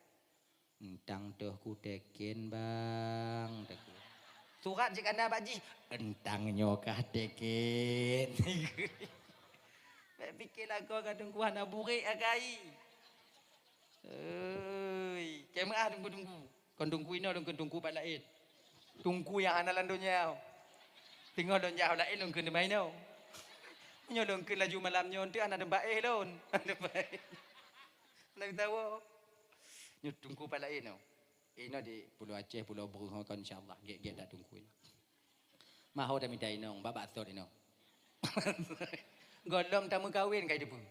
Entang toh kuteken bang, takheun. Surat cit ka na bak jih, entang nyoe kah teken. Bék pike lakoe ka teungku hana burek akai. Oi, keu meu'ah teungku-teungku. Kon teungku inoe, teungku, teungku pat laén. Teungku nyang hana lam donya. Teungoh lôn jak laén lôn kheun teuma inoe. Nyoe lôn kheun laju malam nyoe, enteuk hana teumpat éh lôn. Hana teumpat éh. Hana mita woe. Nyoe teungku pat laén nyoe. Inoe di Pulo Aceh, Pulo Breueh kon insya Allah. Gét-gét dak teungku inoe. Maho tamita inong, bak baksot inoe. Gohlom tameukawen ka jiteupeue.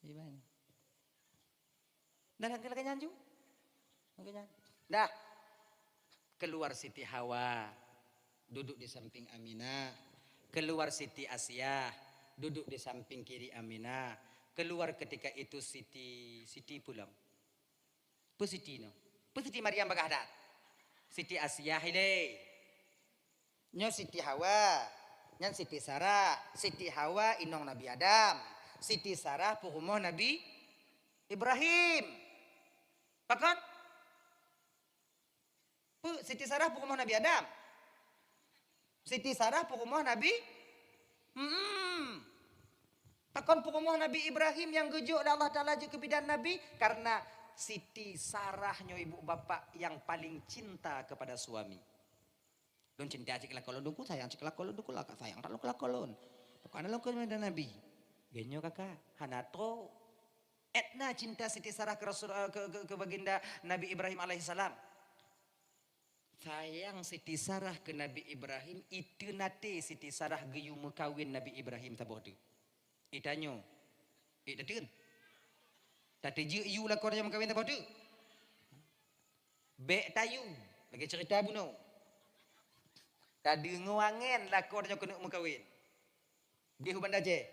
Iban. Dah lagée nyan ju. Lagée nyan. Dah. Keluar Siti Hawa, duduk di samping Aminah. Keluar Siti Asiah, duduk di samping kiri Aminah. Keluar ketika itu Siti, Siti pulang. Peue Siti nyoe? Peue Siti Maryam bagaih that? Siti Asiah ilée. Nyoe Siti Hawa, nyan Siti Sarah. Siti Hawa inong Nabi Adam. Siti Sarah peurumoh Nabi Ibrahim. Pakon? Peue Siti Sarah peurumoh Nabi Adam? Siti Sarah peurumoh Nabi, hmm, pakon peurumoh Nabi Ibrahim nyang geujok lé Allah Taala jeuet keu bidan Nabi? Karena Siti Sarah nyoe ibu bapak yang paling cinta kepada suami. Lôn cinta cit keu lakoe lôn, lôn sayang cit keu lakoe lôn, lôn sayang that lôn keu lakoe lôn. Pokokna lôn keu bidan Nabi. Geuh nyoe kakak, hana trok. Ét na cinta Siti Sarah keu Rasul, eh, keu, keu, keu baginda Nabi Ibrahim alaihissalam. Sayang Siti Sarah keu Nabi Ibrahim, iteunaté Siti Sarah geuyue meukawen Nabi Ibrahim saboh teuk. Itanyoe, ék tateun? Tateujeuet yue lakoe tanyoe meukawen saboh teuk? Bék tayue, lagée ceurita bunoe. Tadeungoe angén lakoe tanyoe keuneuk meukawen. Di u Banda Aceh.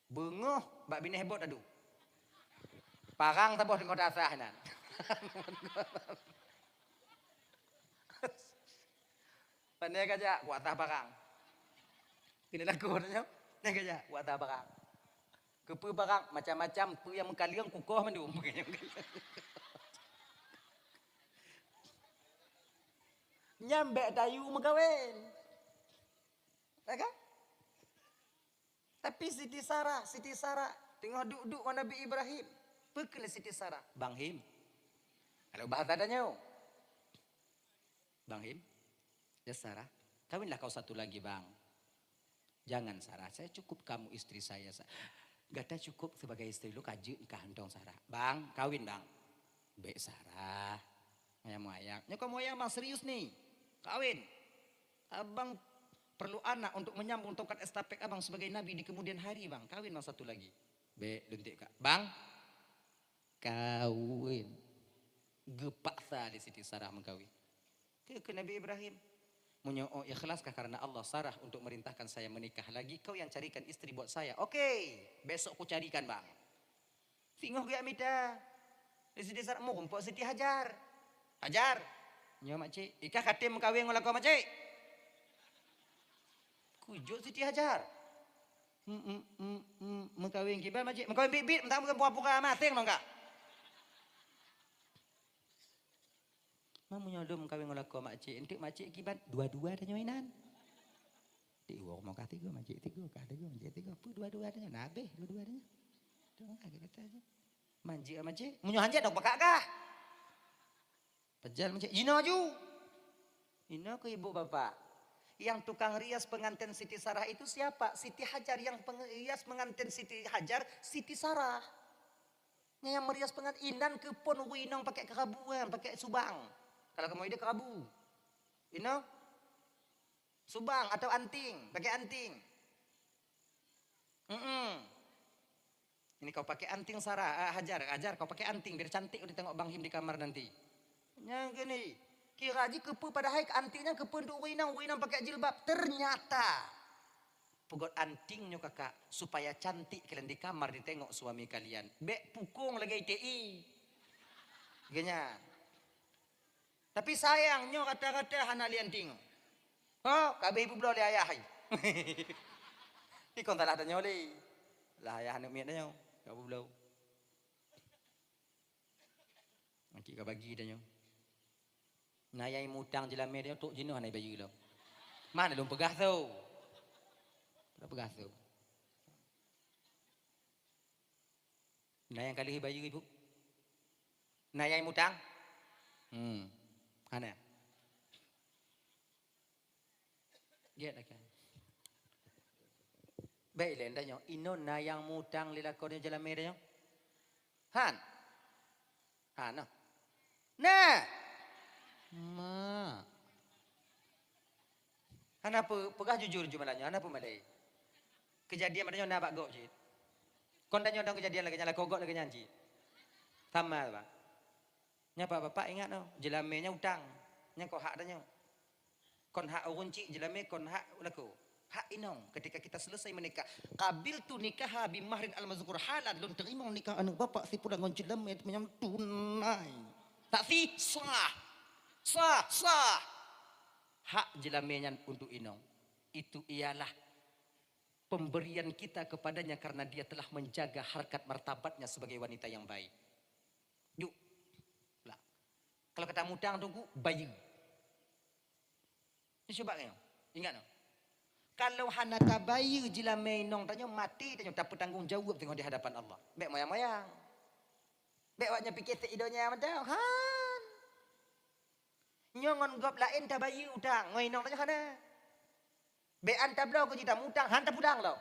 Beungoh bak binéh bot adu. Parang saboh teungoh tasah nan. Pane ka jak, kuat tah parang. Keuneuk lakoe nyoe, pane ka jak, kuat tah parang. Keupeue parang, macam-macam, peue nyang meukaleueng kukoh mandum. Nyan bék tayue meukawen. Ya kan? Tapi Siti Sarah, Siti Sarah teungoh duek-duek ngon Nabi Ibrahim. Peue kheun lé Siti Sarah? Bang Him. Kalau bahasa tanyoe. Bang Him, ya Sarah, kawinlah kau satu lagi, Bang. Jangan, Sarah, saya cukup kamu istri saya. Sa-, gata cukup sebagai istri lôn, ka jeuet kah mantong, Sarah. Bang, kawin, Bang. Bék, Sarah. Meuayang-meuayang. Nyoe ka meuayang, Bang, serius ni. Kawin. Abang perlu anak untuk menyambung tongkat estafet abang sebagai nabi di kemudian hari, Bang. Kawin, Bang, satu lagi. Bék, lôn tiek kah. Bang, kawin. Geupaksa lé Siti Sarah meukawen. Keu Nabi Ibrahim, "Meunyoe oh ikhlas kah karena Allah, Sarah untuk merintahkan saya menikah lagi, kau yang carikan istri buat saya." "Oke, besok kucarikan, Bang." Singoh geujak mita. Di Siti Sarah, meurumpok Siti Hajar. "Hajar, nyoe makcik, ikah ka tem meukawen ngon lakoe makcik?" Kujok Siti Hajar. "Hmm, hmm, hmm, hmm, meukawen kiban makcik?" "Meukawen biet-biet, meutamah pura-pura maséng ngon kah." "Ma, meunyoe lôn meukawen ngon lakoe makcik, enteuk makcik kiban?" "Dua-dua tanyoe inan." Di uroe rumoh kah tiga, makcik tiga, kah tiga, makcik tiga. Peue dua-dua tanyoe? Na habéh dua-dua tanyoe. Tu meukawen keu gata je. "Manjeuet makcik?" "Meunyoe hanjeuet, dong pakak kah?" Pajal makcik, "Jinoe ju." Inoe keu ibu bapak. Yang tukang rias pengantin Siti Sarah itu siapa? Siti Hajar. Yang pengrias pengantin Siti Hajar, Siti Sarah. Nyang meurias peungan inan keu phon ureueng inong pakai kerabu, eh, pakai subang. Kalau kamoe ideh kerabu. Inoe? Subang atau anting, pakai anting. Mm-mm. Ini kau pakai anting Sarah, ah, Hajar, Hajar, kau pakai anting biar cantik kau ditengok Bang Him di kamar nanti. Nyang gini, kira ji keupeue padahai anting nyan keupeue untuk ureueng inong, ureueng inong pakai jilbab. Ternyata Peugöt anting nyoe kakak, supaya cantik kalian di kamar ditengok suami kalian. Bék pukong lagèe I T I. Geuh nyan. Tapi sayang nyoe rata-rata hana li anting. Ho, ka abéh ibu bloe lé ayah hai. Ikon salah tanyoe lé. Lah ayah aneuk miet tanyoe, ka ibu bloe. Aki ka bagi tanyoe. Na nyang mutang jeulamé tanyoe trok jinoe hana bayeue lom. Mana lôn peugah tu? Lôn peugah tu. Na nyang ka lheueh bayeue, Ibu? Na nyang mutang? Hmm. Hana. Gét akan. Bék ilèe tanyoe, inoe na nyang mutang lé lakoe nyoe jeulamé tanyoe? Han? Han, noh. Nah! Ma. Hana peu-, peugah jujur ju malam nyoe, hana peu malèe. Keujadian malam nyoe na bak gob cit. Kon tanyoe dong keujadian lagèe nyan, lakoe gob lagèe nyan cit. Sama, Pak. Nyan bapak-bapak ingat noh, jeulamé nyan utang. Nyan kon hak tanyoe. Kon hak ureueng chik jeulamé, kon hak lakoe. Hak inong ketika kita selesai menikah. Qabiltu nikaha bi mahrin al-mazkur, hailan lôn teurimong nikah aneuk bapak si pulan ngon jeulamé manyang tunai. Tak sih? Sah. Sah, sah. Hak jeulamé nyan untuk inong. Itu ialah pemberian kita kepadanya karena dia telah menjaga harkat martabatnya sebagai wanita yang baik. Juk. Lah. Kalau kata mutang tu, bayeue. Ni cuba kayong. Ingat noh. Kalau hana tabayeue jeulamé inong tanyoe, maté tanyoe tapeutanggong jaweueb teungoh di hadapan Allah. Bék moyang-moyang. Bék awak nyoe pike sek i donya mantong. Han. Nyoe ngon gob laén tabayeue utang, ngon inong tanyoe hana. Bék an tabloe keu jih tamutang, han tapulang lom.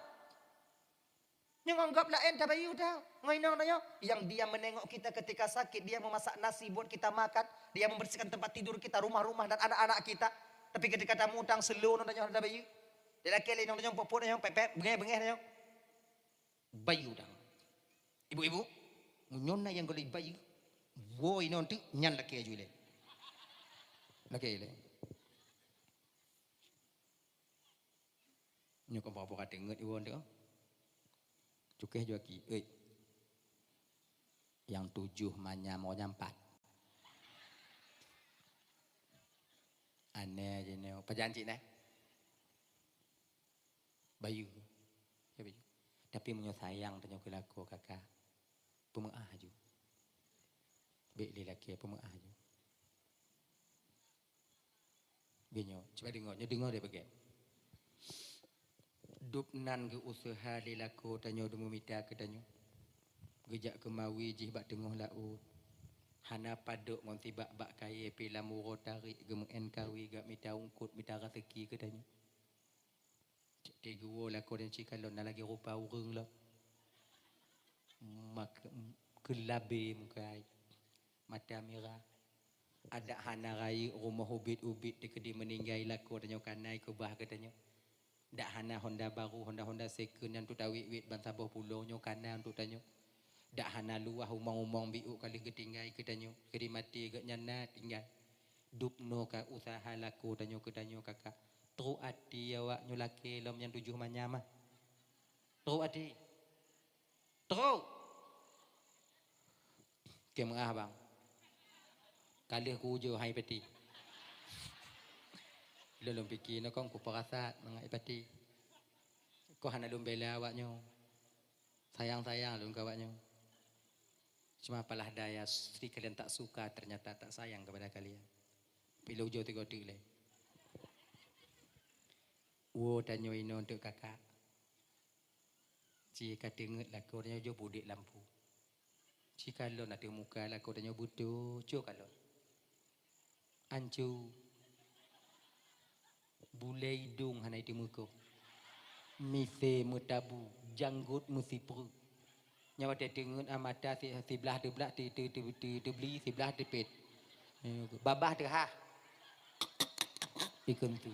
Nyoe ngon gob laén tabayeue utang, ngon inong tanyoe. Yang dia menengok kita ketika sakit, dia memasak nasi buat kita makan, dia membersihkan tempat tidur kita, rumah-rumah dan anak-anak kita. Tapi ketika tamutang, seulô inong tanyoe hana tabayeue. Dilakée lé inong tanyoe, pok-pok tanyoe, pép-pép, beungéh-beungéh tanyoe. Bayeue udang. Ibu-ibu, meunyoe na nyang golom bayeue, woe inoe teuk nyan lakée aju ilée. Lakée ilée. Nyoe kon pura-pura teungeut iwoe teuk. Cukéh ju aki, "Oi. Nyang tujoh manyam, oh, nyang pat." Aneh jinoe. Pajan cit neh? Bayeue. Ya, bayeue. Tapi meunyoe sayang tanyoe keu lakoe kaka, peumeu'ah aju. Bék lé lakée, peumeu'ah aju. Geuh nyoe, cuba deungoe, nyoe deungoe deh bagée. Dub nan geu-useuha lé lakoe tanyoe deumeumita keu tanyoe. Geujak keumawi jih bak teungoh laôt. Hana padub ngon sibak bak kayée pih lam uroe tarék geumeu'en kawi geujak mita eungkôt mita raseuki keu tanyoe. Cit geuwoe lakoe nyan cit kalon na lagée rupa ureuëng lom. Mak-, keulabé meukai, mata mirah. Adak hana rayeuk rumoh ubit-ubit teukeudi meuninggai lakoe tanyoe kana ikeubah keu tanyoe. Dak hana honda baru, honda-honda second nyang teuta wét-wét ban saboh pulo nyoe kana untuk tanyoe. Dak hana luwah umong-umong biôk ka lheueh geutinggai keu tanyoe, keudi maté geuh nyan na tinggai. Dubnoe ka useuha lakoe tanyoe keu tanyoe kakak. Trok até awaknyoe lakée lom nyang tujoh manyam ah. Trok até. Trok. Keu meu'ah bang. Ka lheueh kuujoe hai pati. Lôn, lôn pike nokong kupeurasat mangat i pati. Kon hana lôn bela awaknyoe. Sayang-sayang lôn keu awaknyoe. Cuma apalah daya, istri kalian tak suka, ternyata tak sayang kepada kalian. Pih lôn ujoe tiga teuk lé. Woe tanyoe inoe teuk kakak. Ci ka teungeut lakoe tanyoe jok budek lampu. Ci kalon ateueh muka lakoe tanyoe beutôi, cok kalon. Ancu. Bulée idong hana iteumeukoh. Misée meutabu, janggot meusipreuk. Nyan watée teungeut a mata si, siblah teublah, te-, te-, te-, te-, teubli, siblah teupet. Babah teuhah. Ikheun tu.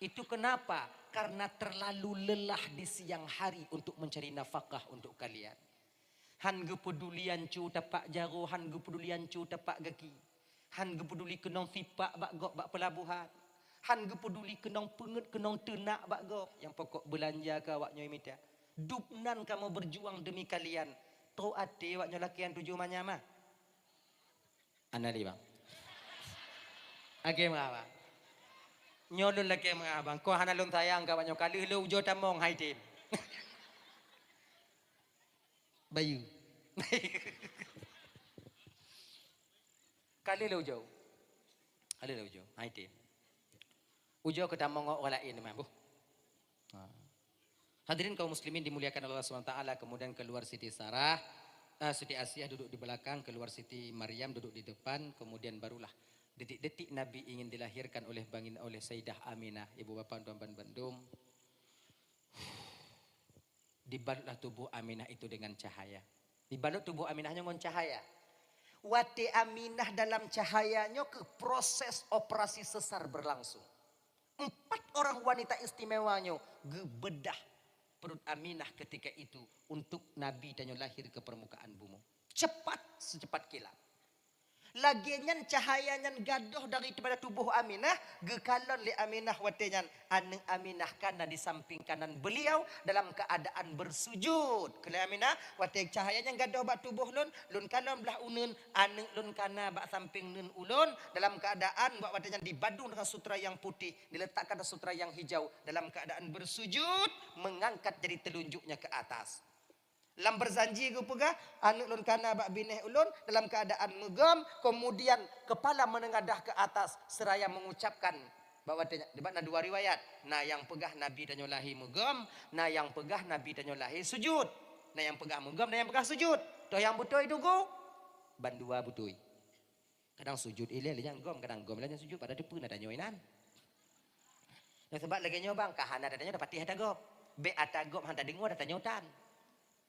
Itu kenapa? Karena terlalu lelah di siang hari untuk mencari nafkah untuk kalian. Han geupeuduli ancu tapak jaroe, han geupeuduli ancu tapak gaki. Han geupeuduli keunong sipak bak gob bak peulabohan. Han geupeuduli keunong peungeut, keunong teunak bak gob. Nyang pokok beulanja keu awaknyoe mita. Dubnan kamoe beujuang deumi kalian. Trok até awaknyoe lakée nyang tujoh manyam ah. Hana lé bang. Lakée meu'ah bang. Nyoe lôn lakée meu'ah bang. Kon hana lôn sayang keu awaknyoe, ka lheueh lôn ujoe tamong hai tem. Bayeue. Ka lheueh lôn ujoe. Ka lheueh lôn ujoe. Hai tem. Ujoe keu tamong ngon ureueng laén teuma boh. Ha. Hadirin kaum muslimin dimuliakan Allah Subhanahu wa taala, kemudian keluar Siti Sarah, eh, Siti Asiah duduk di belakang, keluar Siti Maryam duduk di depan, kemudian barulah detik-detik Nabi ingin dilahirkan oleh bangin-, oleh Sayyidah Aminah, ibu bapa tuan-tuan bandum. Dibalutlah tubuh Aminah itu dengan cahaya. Dibalut tubuh Aminah nyoe ngon cahaya. Watée Aminah dalam cahaya nyoe keuh proses operasi sesar berlangsung. Empat orang wanita istimewa nyoe geubedah perut Aminah ketika itu untuk Nabi tanyoe lahir ke permukaan bumoe. Cepat, secepat kilat. Lagée nyan cahaya nyan gadôh daripada tuboh Aminah, geukalon lé Aminah watée nyan. Aneuëk Aminah kana di samping kanan beliau dalam keadaan bersujud. Keu lé Aminah, watée cahaya nyan gadôh bak tuboh lôn, lôn kalon blah uneuen, aneuëk lôn kana bak samping neuen ulôn dalam keadaan bak watée nyan dibadung dengan sutera yang putih, diletakkan dengan sutera yang hijau dalam keadaan bersujud, mengangkat jari telunjuknya ke atas. Lam beujanji geupeugah, aneuëk lôn kana bak binéh ulôn dalam keuadaan meugom, keumudian keupala meunengadah keu atas, seuraya meungucapkan, bak watée nyan, dibat na dua riwayat, na nyang peugah Nabi tanyoe lahé meugom, na nyang peugah Nabi tanyoe lahé sujud. Na nyang peugah meugom, na nyang peugah sujud. Toh nyang beutôi tugu? Bandua beutôi. Kadang sujud ilée lé nyang gom, kadang gom ilée nyang sujud, padahai teupeue na tanyoe inan. Nyang sabab lagée nyoe bang, ka hana tadeungoe tapatéh ata gob. Bék ata gob han tadeungoe ata tanyoe tan.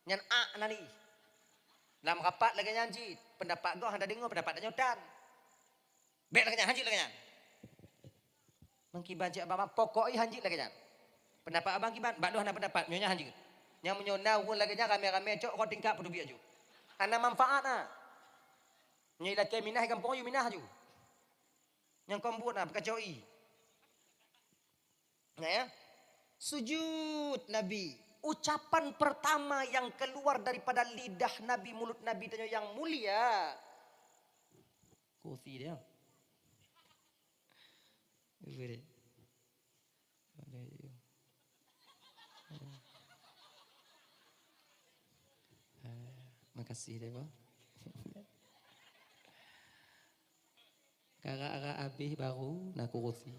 Nyan ak na li. Lam rapat lagée nyan cit, peundapat gob han tadeungoe peundapat tanyoe tan. Bék lagée nyan, han jeuet lagée nyan. Meukiban cit abang, pokok jih han jeuet lagée nyan. Peundapat abang kiban, bak lôn hana peundapat, meunyoe nyan han jeuet. Nyang meunyoe na ureuëng lagée nyan ramé-ramé cok rot tingkat peuteubiet aju. Hana manfaat na. Nyoe ilakée minah gampông aju minah aju. Nyang kon buet na peukacoe. Nah ya. Sujud Nabi. Ucapan pertama yang keluar daripada lidah Nabi, mulut Nabi tanyoe yang mulia. Kursi dia. Ibu dia. Ada you. Ah, makasih deh, Bang. Karak-karak habéh baru na kurusi.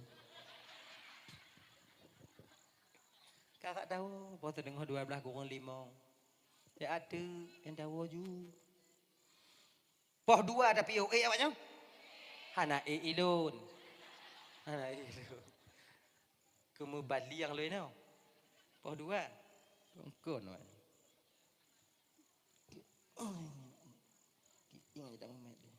Karak tahu, poh teungoh dua belas kurang lima. Ya ada yang tahu ju. Poh dua tapi ék awaknyan? Hana ék ilôn. Hana ék ilôn. Keumeubaliang lôn nyoe. Poh dua. Kon-kon awaknyan. Kieng je tak mumet dia.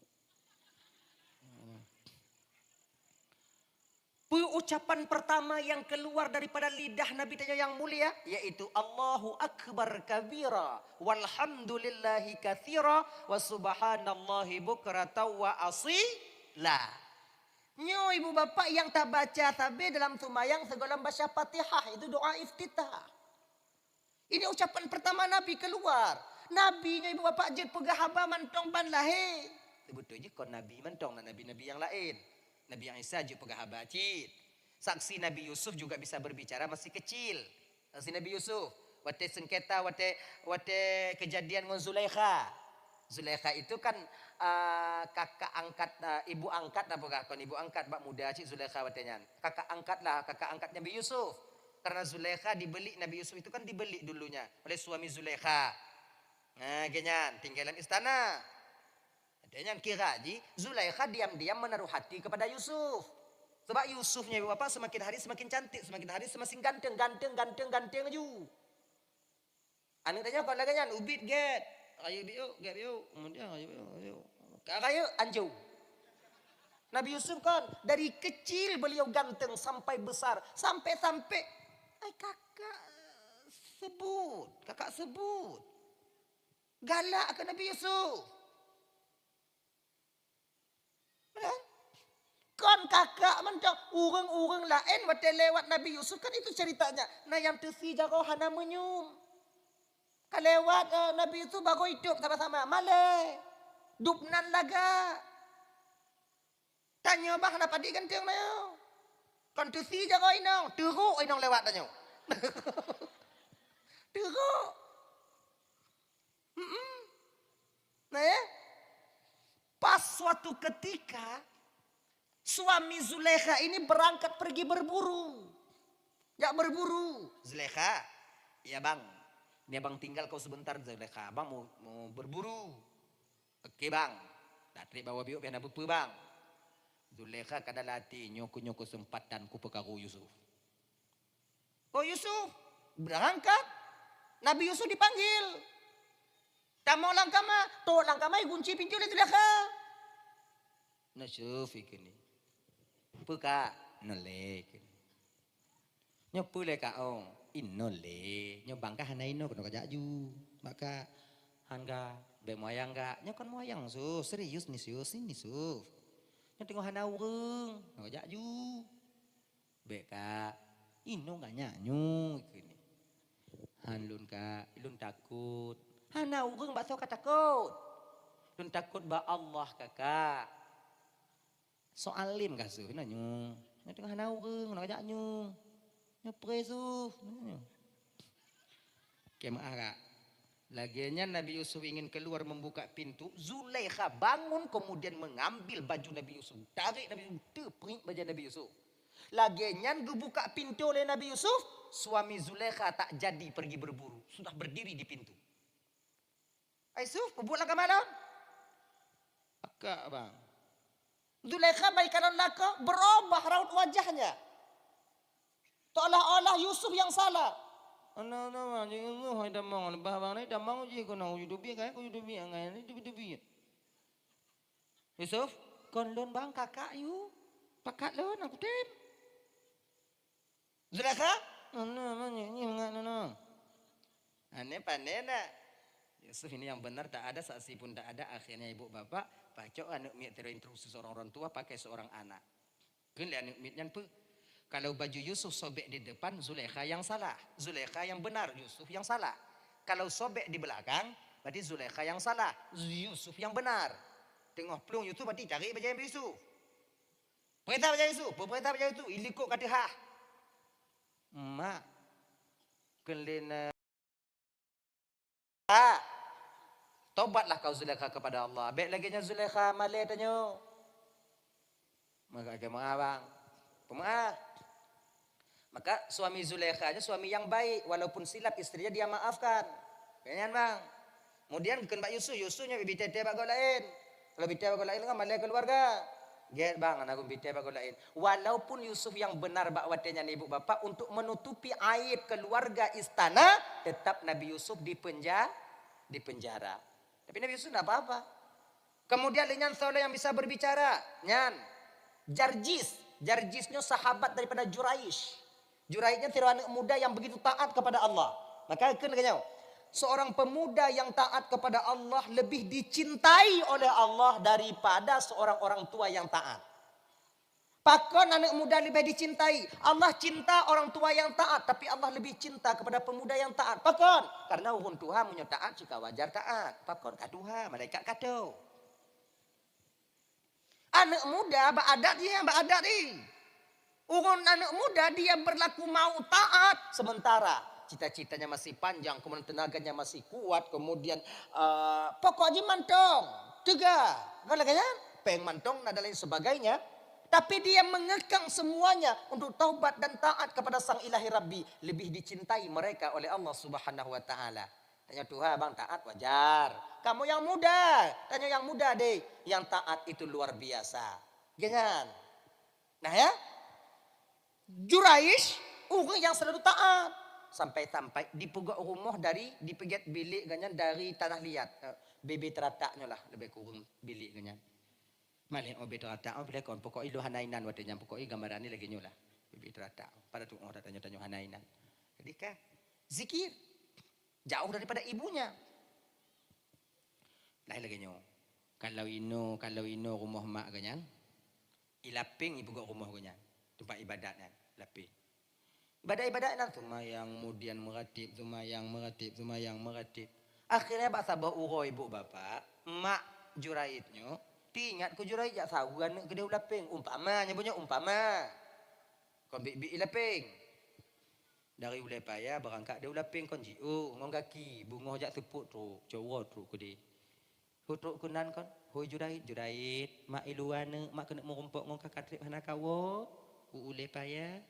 Peue ucapan pertama yang keluar daripada lidah Nabi tanyoe yang mulia, yaitu Allahu Akbar kabira, walhamdulillahi katsira, wa subhanallahi bukratan wa asila. Nyoe ibu bapak nyang tabaca sabe dalam seumayang sigohlom baca Fatihah, itu doa iftitah. Ini ucapan pertama Nabi keluar. Nabi nyoe ibu bapak jeuet peugah haba mantong ban lahé. Seubeutôi jih kon Nabi mantong, na nabi-nabi nyang laén. Nabi Isa jeuet peugah haba cit. Saksi Nabi Yusuf juga bisa berbicara masih kecil. Saksi Nabi Yusuf. Watée sengketa, watée, watée kejadian ngon Zulaikha. Zulaikha itu kan, ah, kakak angkat, ah, ibu angkat apa kah? Kon ibu angkat bak muda cit Zulaikha watée nyan. Kakak angkat lah, kakak angkat Nabi Yusuf. Karena Zulaikha dibeli, Nabi Yusuf itu kan dibeli dulunya oleh suami Zulaikha. Nah, geuhnyan tinggai lam istana. Watée nyan kira jih Zulaikha diam-diam menaruh hati kepada Yusuf. Sebab Yusuf nyoe ibu bapak semakin hari semakin cantik, semakin hari semakin ganteng, ganteng, ganteng, ganteng laju. Aneuk tanyoe kon lagée nyan, ubit gét. Rayeuk biuk, gét biuk. Kemudian rayeuk biuk, rayeuk. Ka rayeuk, anjong. Nabi Yusuf kan, dari kecil beliau ganteng sampai besar. Sampai-sampai, ai kakak sebut, kakak sebut. Galak keu Nabi Yusuf. Kan? Kon kakak mantong, ureuëng-ureuëng laén watée lewat Nabi Yusuf kan itu ceritanya. Na nyang teusi jaroe hana meunyum. Ka lewat, eh, Nabi Yusuf bagoe itôb sama-sama. Malée. Dubnan lagak. Tanyoe bah hana padit ganteng tanyoe. Kon teusi jaroe inong, teurok inong lewat tanyoe. Teurok. Mm-mm. Nah, ya. Pas suatu ketika, suami Zulaikha ini berangkat pergi berburu. Jak berburu. Zulaikha, "Ya, Bang. Ni Abang tinggal kau sebentar, Zulaikha. Abang mau, mau berburu." "Oke, Bang." Dak trép bawa biuk pian peue, Bang. Zulaikha ka dalam hati, "Nyoe keuh, nyoe keuh seumpatan kupeukaro Yusuf." Oh Yusuf, berangkat. Nabi Yusuf dipanggil. Tamong lam kama, trok lam kama, gunci pintoe lé Zulaikha. "Na Yusuf," ikheun ni. "Peue, Kak?" "Nyoe lé," ikheun ni. "Nyoe peue lé, Kak, ong?" "Inoe lé. Nyoe Bang ka hana inoe, keunoe kajak ju. Bak Kak, han ka, bék meuyang, Kak." "Nyoe kon meuyang, Yusuf. Serius ni, Yusuf. Sini, Yusuf. Nyoe teungoh hana ureuëng. Keunoe kajak ju." "Bék, Kak. Inoe gak nyak nyoe," ikheun ni. "Han lôn, Kak. Lôn takot." "Hana ureuëng bak soe ka takot. Lôn takot bak Allah, Kakak. Soe alim ka Yusuf na nyoe. Nyoe teungoh hana ureuëng, na jak nyoe. Nyoe preh Yusuf." Nyoe. Oke, meu'ah, Kak. Lagée nyan Nabi Yusuf ingin keluar membuka pintu, Zulaikha bangun kemudian mengambil baju Nabi Yusuf, tarék Nabi Yusuf, teupriek bajée Nabi Yusuf. Lagée nyan geubuka pintoe lé Nabi Yusuf, suami Zulaikha tak jadi pergi berburu, sudah berdiri di pintu. "Hai Yusuf, peubuet lam kama lôn?" "Akak, Bang." Zulaikha ban ikalon lakoe, berubah raut wajahnya. Seolah-olah Yusuf yang salah. "Ana, ana, Bang, jih Yusuf hai tamong, leubeh Bang nyoe tamong jih keunoe, uju teubiet, kayée uju teubiet, ngai ni teubiet-teubiet." "Yusuf, kon lôn Bang, kakak yue. Pakat lôn, aku tem." "Zulaikha?" "Ana, Bang, nyoe, nyoe mangat na, na." Aneh pandai nak. Yusuf ini yang benar tak ada, saksi pun tak ada. Akhirnya ibu bapak pacok aneuk miet terinstruksi seorang orang tua pakai seorang anak. Kheun lé aneuk miet nyan peue? Kalau baju Yusuf sobek di depan, Zulaikha yang salah. Zulaikha yang benar, Yusuf yang salah. Kalau sobek di belakang, berarti Zulaikha yang salah, Yusuf yang benar. Teungoh plueng Yusuf, berarti cari bajée Yusuf. Peurintah bajée Yusuf, peurintah bajée Yusuf, ilikot ka teuhah. Mak, kheun lé na. Ah, tobatlah kau Zulaikha kepada Allah. Bék lagée nyan Zulaikha malée tanyoe. Maka jamaah bang. Pemaaf. Maka suami Zulaikha nyoe suami yang baik, walaupun silap istrinya dia maafkan. Kan nyan bang. Kemudian kheun bak Yusuf, Yusuf nyoe bibitée bak gob laén. Kalau bitée bak gob laén kan malée keuluwarga. Gét bang, aneuk geuh bitée bak gob laén. Walaupun Yusuf yang benar bak watée nyan ibu bapak, untuk menutupi aib keluarga istana, tetap Nabi Yusuf dipenja-, dipenjara. Tapi Nabi Yusuf tidak apa-apa. Kemudian lé nyan soe lé nyang bisa berbicara, nyan Jarjis. Jarjis nyoe sahabat daripada Juraij. Juraij nyan sidroe aneuk muda yang begitu taat kepada Allah. Maka kheun lagée nyoe, seorang pemuda yang taat kepada Allah lebih dicintai oleh Allah daripada seorang orang tua yang taat. Pakon aneuk muda leubeh dicintai? Allah cinta orang tua yang taat, tapi Allah lebih cinta kepada pemuda yang taat. Pakon? Karena ureueng tuha meunyoe taat, cit ka wajar taat. Pakon? Ka tuha, malaikat ka tho. Aneuk muda bak adat, dia bak adat, eh. Ureueng aneuk muda dia berlaku mau taat sementara cita-citanya masih panjang, kemudian tenaganya masih kuat, kemudian, eh, pokok jih mantong, teuga, kan lagèe nyan, péng mantong dan lain sebagainya. Tapi dia mengekang semuanya untuk taubat dan taat kepada Sang Ilahi Rabbi, lebih dicintai mereka oleh Allah Subhanahu wa Ta'ala. Tanyoe tuha bang taat wajar. Kamoe nyang muda, tanyoe nyang muda deh, nyang taat itu luar biasa. Jangan. Nah ya, Juraij ureueng nyang selalu taat. Sampai-sampai dipeugöt rumoh dari, dipeugöt bilék geuh nyan dari tanah liat. Eh, bebe teratak nyoe lah lebih kurang bilék geuh nyan. Malèe, oh, bebe teratak, oh, bilakon. Pokok ilôn hana inan watèe nyan. Pokok i gambaran ni lagèe nyoe lah. Bebe teratak. Pada tu, oh, tanyoe, tanyoe hana inan. Jadi kan, zikir. Jauh daripada ibunya. Laén lagèe nyoe. Kalau inoe, kalau inoe rumoh mak geuh nyan, i lapéng ipeugöt rumoh geuh nyan. Teumpat ibadat nyan, lapéng. Ibadat-ibadat nyan, seumayang, kemudian meuratéb, seumayang, meuratéb, seumayang, meuratéb. Akhirnya bak saboh uroe ibu bapak, mak Juraij nyoe, teuingat keu Juraij jak saweue aneuk keudéh u lapéng. Umpama, nyoe bunoe umpama. Kon biet-biet i lapéng. Dari Ulèe Paya beurangkat di u lapéng kon jiôh ngon gaki, beungoh jak seupôt trôk, cot woe trôk keudéh. Trôk keunan kon, "Hôi Juraij, Juraij, mak i luwa neuk, mak keuneuk meurumpok ngon kah, ka trép hana kawoe u Ulèe Paya."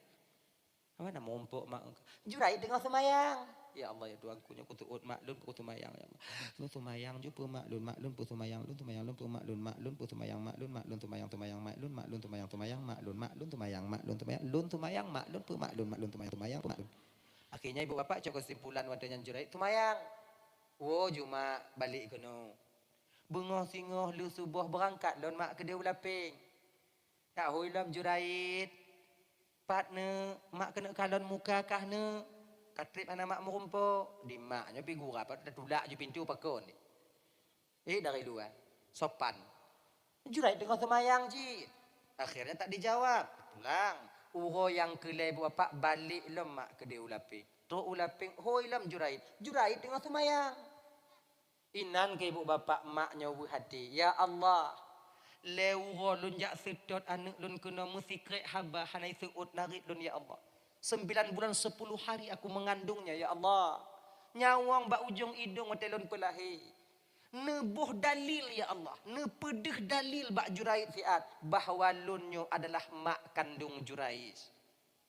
"Hana meurumpok mak ngon kah?" "Juraij teungoh seumayang." "Ya Allah, ya Tuhanku, nyoe kuseuôt mak lôn, kuseumayang, ya Allah. Lôn seumayang ju peue mak lôn, mak lôn peue seumayang lôn, seumayang lôn peue mak lôn, mak lôn peue seumayang mak lôn, mak lôn seumayang, seumayang mak lôn, mak lôn seumayang, seumayang mak lôn, mak lôn seumayang, mak lôn seumayang, lôn seumayang mak lôn peue mak lôn, mak lôn seumayang, seumayang peue mak lôn." Akhirnya ibu bapak cok keusimpulan watèe nyan Juraij seumayang. Woe ju mak balek keunoe. Beungoh singoh lheueh suboh beurangkat lôn mak keudéh u lapéng. "Ka hôi lom Juraij. Pat neuk, mak keuneuk kalon muka kah neuk. Ka trép hana mak meurumpok." Di mak nyoe pi gura pat tatulak ju pintoe pakon. Eh, dari luwa. Sopan. "Juraij teungoh seumayang cit." Akhirnya tak dijawab. Pulang. Uroe nyang keulhèe ibu bapak balek lom mak keudéh u lapéng. Trôk u lapéng, "Hôi lom Juraij. Juraij teungoh seumayang." Inan keuh ibu bapak mak nyoe weueh até, "Ya Allah, lhèe uroe lôn jak seutôt aneuk lôn keunoe meusikrek haba hana iseuôt narit lôn, ya Allah. Sembilan bulan sepuluh hari aku mengandungnya, ya Allah. Nyawöng bak ujong idong watèe lôn peulahé. Neuboh dalil, ya Allah, neupeudeuh dalil bak Juraij siat bahwa lôn nyoe adalah mak kandong Juraij."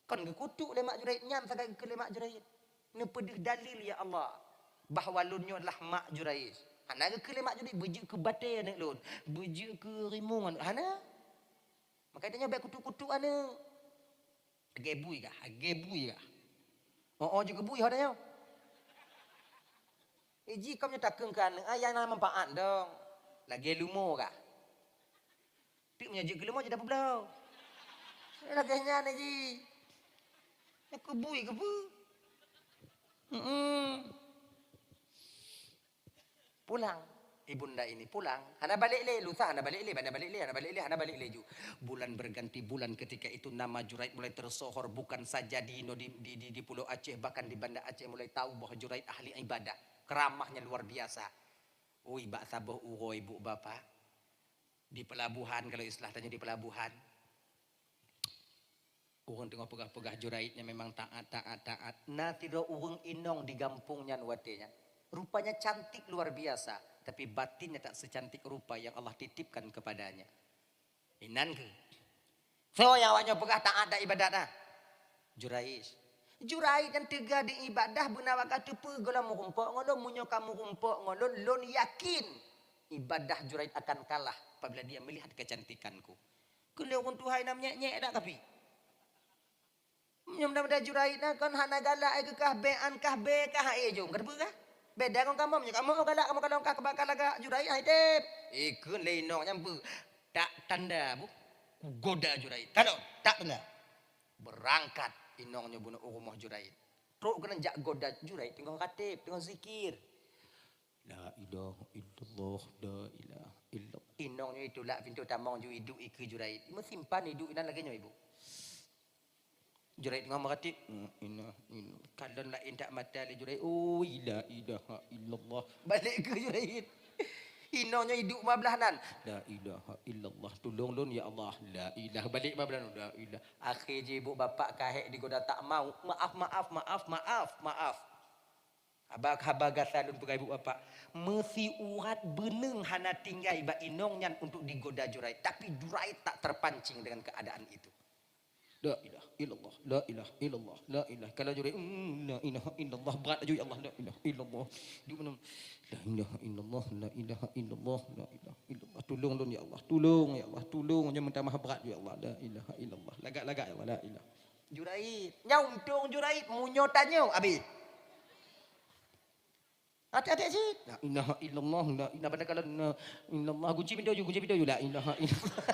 Kon geukutôk lé mak Juraij, nyan sagai geukheun lé mak Juraij. Neupeudeuh dalil, ya Allah, bahwa lôn nyoe adalah mak Juraij. Hana geukheun lé mak Juraij, beujeuet keu batèe aneuk lôn, beujeuet keu rimueng aneuk, hana. Maka tanyoe bèk kutôk-kutôk aneuk. Lagèe bui kah? Lagèe bui kah? Oh, oh, jeuet keu bui ho tanyoe. Eh, ji kôm nyoe takheun keu aneuk, ah, nyang na manfaat dong. Lagèe leumo kah? Pih meunyoe jeuet keu leumo jeuet dapeuh bloe. Lagèe nyan ji. Nyoe keu bui keu peue? Heeh. Pulang. Ibunda ini pulang. Hana balek lé, lusa hana balek lé, hana balek lé, hana balek lé, hana balek lé ju. Bulan berganti bulan, ketika itu nama Juraij mulai tersohor bukan saja di, di, di, di Pulo Aceh, bahkan di Banda Aceh mulai tahu bahwa Juraij ahli ibadah. Keramahnya luar biasa. Ui, bak saboh uroe ibu bapak. Di pelabuhan, kalau istilah tanyoe di pelabuhan. Ureueng teungoh peugah-peugah Juraij nyan memang taat, taat, taat. Na sidroe ureueng inong di gampông nyan watèe nyan. Rupanya cantik luar biasa, tapi batinnya tak secantik rupa yang Allah titipkan kepadanya. Inan keuh. Soe nyang awak nyoe peugah taat dan ibadat na? Juraij. Juraij nyang teuga di ibadah beuna bak ka teupeue gohlom meurumpok ngon lôn, meunyoe ka meurumpok ngon lôn, lôn yakin ibadah Juraij akan kalah apabila dia melihat kecantikanku. Keu lé ureueng tuha inong nyek-nyek dak kapi. Meunyoe mudah-mudahan Juraij na kon hana galak ai keu kah bèe an kah bèe kah ai jong ka teupeue kah? Beda ngon kamoe, meunyoe kamoe galak kamoe kalon kah keubah kah lagak Juraij hai tép. Ikheun lé inong nyan beu tak tanda bu. Kugoda Juraij. Tano, tak tanda. Beurangkat inong nyoe bunoe u rumoh Juraij. Trok keunan jak goda Juraij teungoh rateb, teungoh zikir. La ilaha illallah, la ilaha illallah. Inong nyoe itulak pintoe tamong ju iduek ikeue Juraij. Meusimpan iduek inan lagèe nyoe, Ibu. Juraij teungoh meuratéb, "La ilaha illallah." Kalon laén that mata lé Juraij, "Oh, la ilaha illallah." Balek keu Juraij. Inong nyoe iduek ma blaih nan. "La ilaha illallah, tulông lôn ya Allah." La ilah, balek ma blaih nan. La ilah. Akhé jih ibu bapak ka hék digoda tak mau. "Maaf, maaf, maaf, maaf, maaf." Haba, haba gata lôn peugah ibu bapak, meusiurat beuneueng hana tinggai bak inong nyan untuk digoda Juraij, tapi Juraij tak terpancing dengan keadaan itu. La ilaha illallah, la ilaha illallah, la ilaha. Kalau Juraij, "Hmm, la ilaha illallah," brat laju, "Ya Allah, la ilaha illallah." Duek meunan, "La ilaha illallah, la ilaha illallah, la ilaha illallah. Tulông lôn ya Allah, tulông ya Allah, tulông." Nyan meutamah brat, "Ya Allah, la ilaha illallah." Lagak-lagak, "Ya Allah, la ilaha." Juraij, nyan untông Juraij, meunyoe tanyoe, abéh. Até-até cit. La ilaha illallah, la ilaha, padahai kalau la ilaha illallah, kunci pintoe ju, kunci pintoe ju, la ilaha illallah.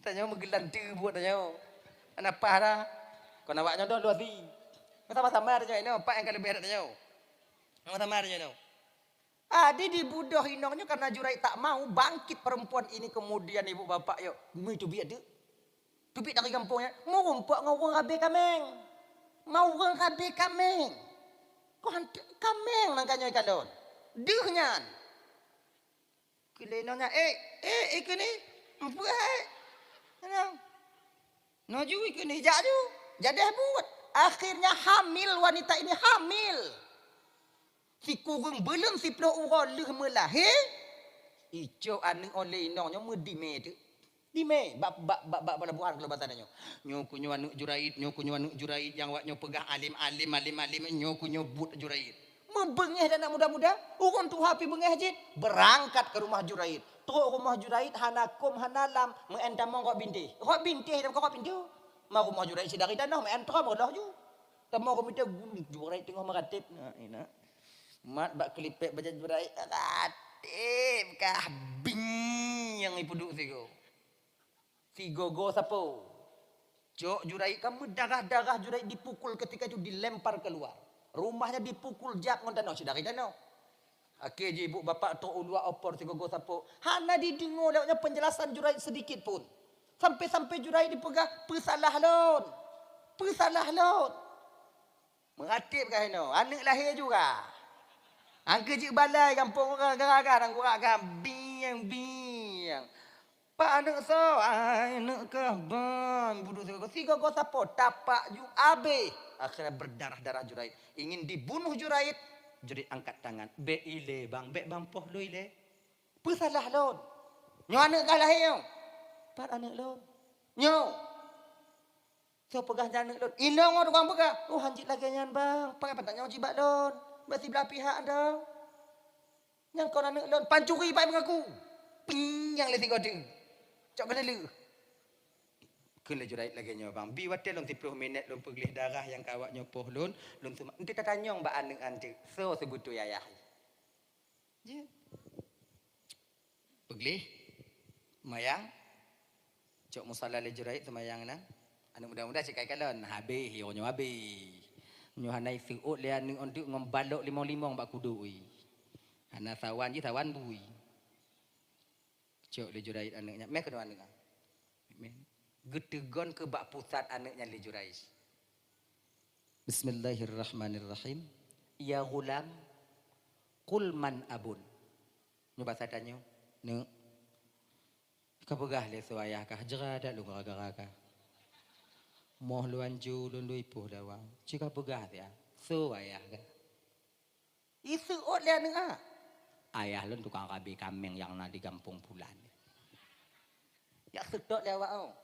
Tanyoe meugeulante buet tanyoe. Hana paih dah. Kon awak nyoe dua si. Sama-sama tanyoe inoe, pat nyang ka leubeh dak tanyoe. Sama-sama tanyoe inoe. Adi dibudoh inong nyoe karena Juraij tak mau, bangkit perempuan ini kemudian ibu bapak yo, meuteubiet deuek. Teubiet dari gampông nyan, meurumpok ngon ureueng rabe kaméng. Ma ureueng rabe kaméng. Kon kaméng nang ka nyoe kalon. Deuh nyan. Keu lé inong nyan, "Eh, eh, eh, keuneuk. Meupeue hai?" Nyan. Noe ju keuneuk jak ju. Jadeh buet. Akhirnya hamil wanita ini, hamil. Sikureueng buleuen siplôh uroe lheueh meulahé, icok aneuk oleh inong nyoe meudimé teuk. Dimé bak, bak, bak, bak pelabuhan kalau bahasa nyoe. Nyoe keuh nyoe aneuk Juraij, nyoe keuh nyoe aneuk Juraij nyang awak nyoe peugah alim, alim, alim, alim, nyoe keuh nyoe buet Juraij. Meubeungéh dan aneuk muda-muda, ureueng tuha pih beungéh jih, beurangkat keu rumoh Juraij. Trok rumoh Juraij hana kôm hana lam, meu'en tamong rot bintéh. Rot bintéh dan rot pintoe. Ma rumoh Juraij sidari tanoh, meu'en trom rot lheueh ju. Tamong rot bintéh, gulong Juraij teungoh meuratéb. Na, ina. Mat bak keulipek bajèe Juraij, ratéb kah bing nyang ipeuduek sigoe. Sigoe-goe sapo. Cok Juraij ka meudarah-darah, Juraij dipukul, ketika itu dilempar keluar. Rumahnya dipukul jak ngon tanoh, sidari tanoh. Akhé jih ibu bapak trok u luwa opor sigoe-goe sapo. Hana dideungoe lé awak nyan penjelasan Juraij sedikit pun. Sampai-sampai Juraij dipeugah, "Peusalah lôn. Peusalah lôn." Meuratéb kah inoe, aneuk lahé juga. Angkeu jeuet balai gampông ureueng gara-gara dan gura gam bieng-bieng. Pak aneuk soe? Ai, aneuk kah ban. Budu sigoe-goe, sigoe-goe sapo? Tapak ju abéh. Akhirnya berdarah-darah Juraij. Ingin dibunuh Juraij. Juraij angkat tangan. Bèk ilée bang, bèk bang poh lôn ilée. Peusalah lôn. Nyoe aneuk kah lahé nyoe? Pat aneuk lôn. Nyoe. Soe peugah nyan aneuk lôn? Inong ngon tukang peugah. Oh, hanjeuet lagèe nyan, bang. Pakai patah nyawa jibak lôn. Bak siblah pihak dah. Nyang kon aneuk lôn, pancuri bai meungaku. Ping nyang lé tiga tu. Cok keuneuleuh. Kheun lé Juraij lagèe nyoe, bang. Bi watèe lôn siplôh minèt lôn peugleh darah nyang ka awak nyoe poh lôn, lôn seumah. Enti tatanyong bak aneuk nyan teuk, soe seubeutôi ayah? Jeuet. Peugleh, mayang, cok musala lé Juraij teumayang nan. Aneuk muda-muda cit kai kalon, habéh, yo nyoe habéh. Nyoe hana iseuôt lé aneuk nyan teuk ngon balok limong-limong bak kudok, ui. Hana sawan jih, sawan bui. Cok lé Juraij aneuk nyan, meh keunoe aneuk nyan. Meh. Geuteugon keu bak pusat aneuk nyan lé Juraij. Bismillahirrahmanirrahim. Ya ghulam, qul man abun. Nyoe basa tanyoe, neuk. Ka peugah lé soe ayah kah, jra that lôn gara-gara kah. Moh lôn anjo lôn lôi poh dawa. Ci ka peugah siat, soe ayah kah. Iseuôt lé aneuk nyan. Ayah lôn tukang rabe kaméng nyang na di gampông pulan. Jak seutôt lé awak, oh.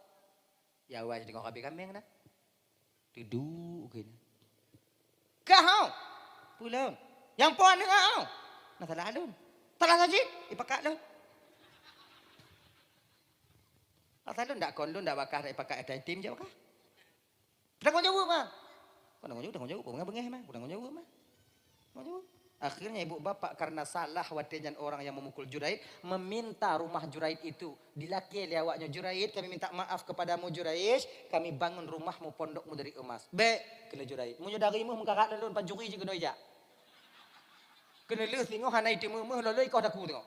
Ya awai tukang rabe kaméng na. Dudoe keunan. Kah, oh. Peue lôn? Nyang po aneuk, oh. Na salah lôn. Salah saji, ipakat lôn. Asai lôn dak kon lôn dak bakah dak ipakat ata item jak bakah. Tanggung jaweueb mah. Kon tanggung jaweueb, tanggung jaweueb, peue beungéh mah, kon tanggung jaweueb mah. Tanggung jaweueb. Akhirnya ibu bapak karena salah watée nyan orang yang memukul Juraij, meminta rumah Juraij itu, dilakée lé awaknyoe, "Juraij, kami minta maaf kepadamu Juraij, kami bangun rumahmu pondokmu dari emas." "Bék," kheun lé Juraij, "meunyoe dari meuh meukarat lôn, pancuri jih keunoe jak. Keuneulheueh singoh hana iteumeuh-meuh lôn lôn ikoh daku singoh."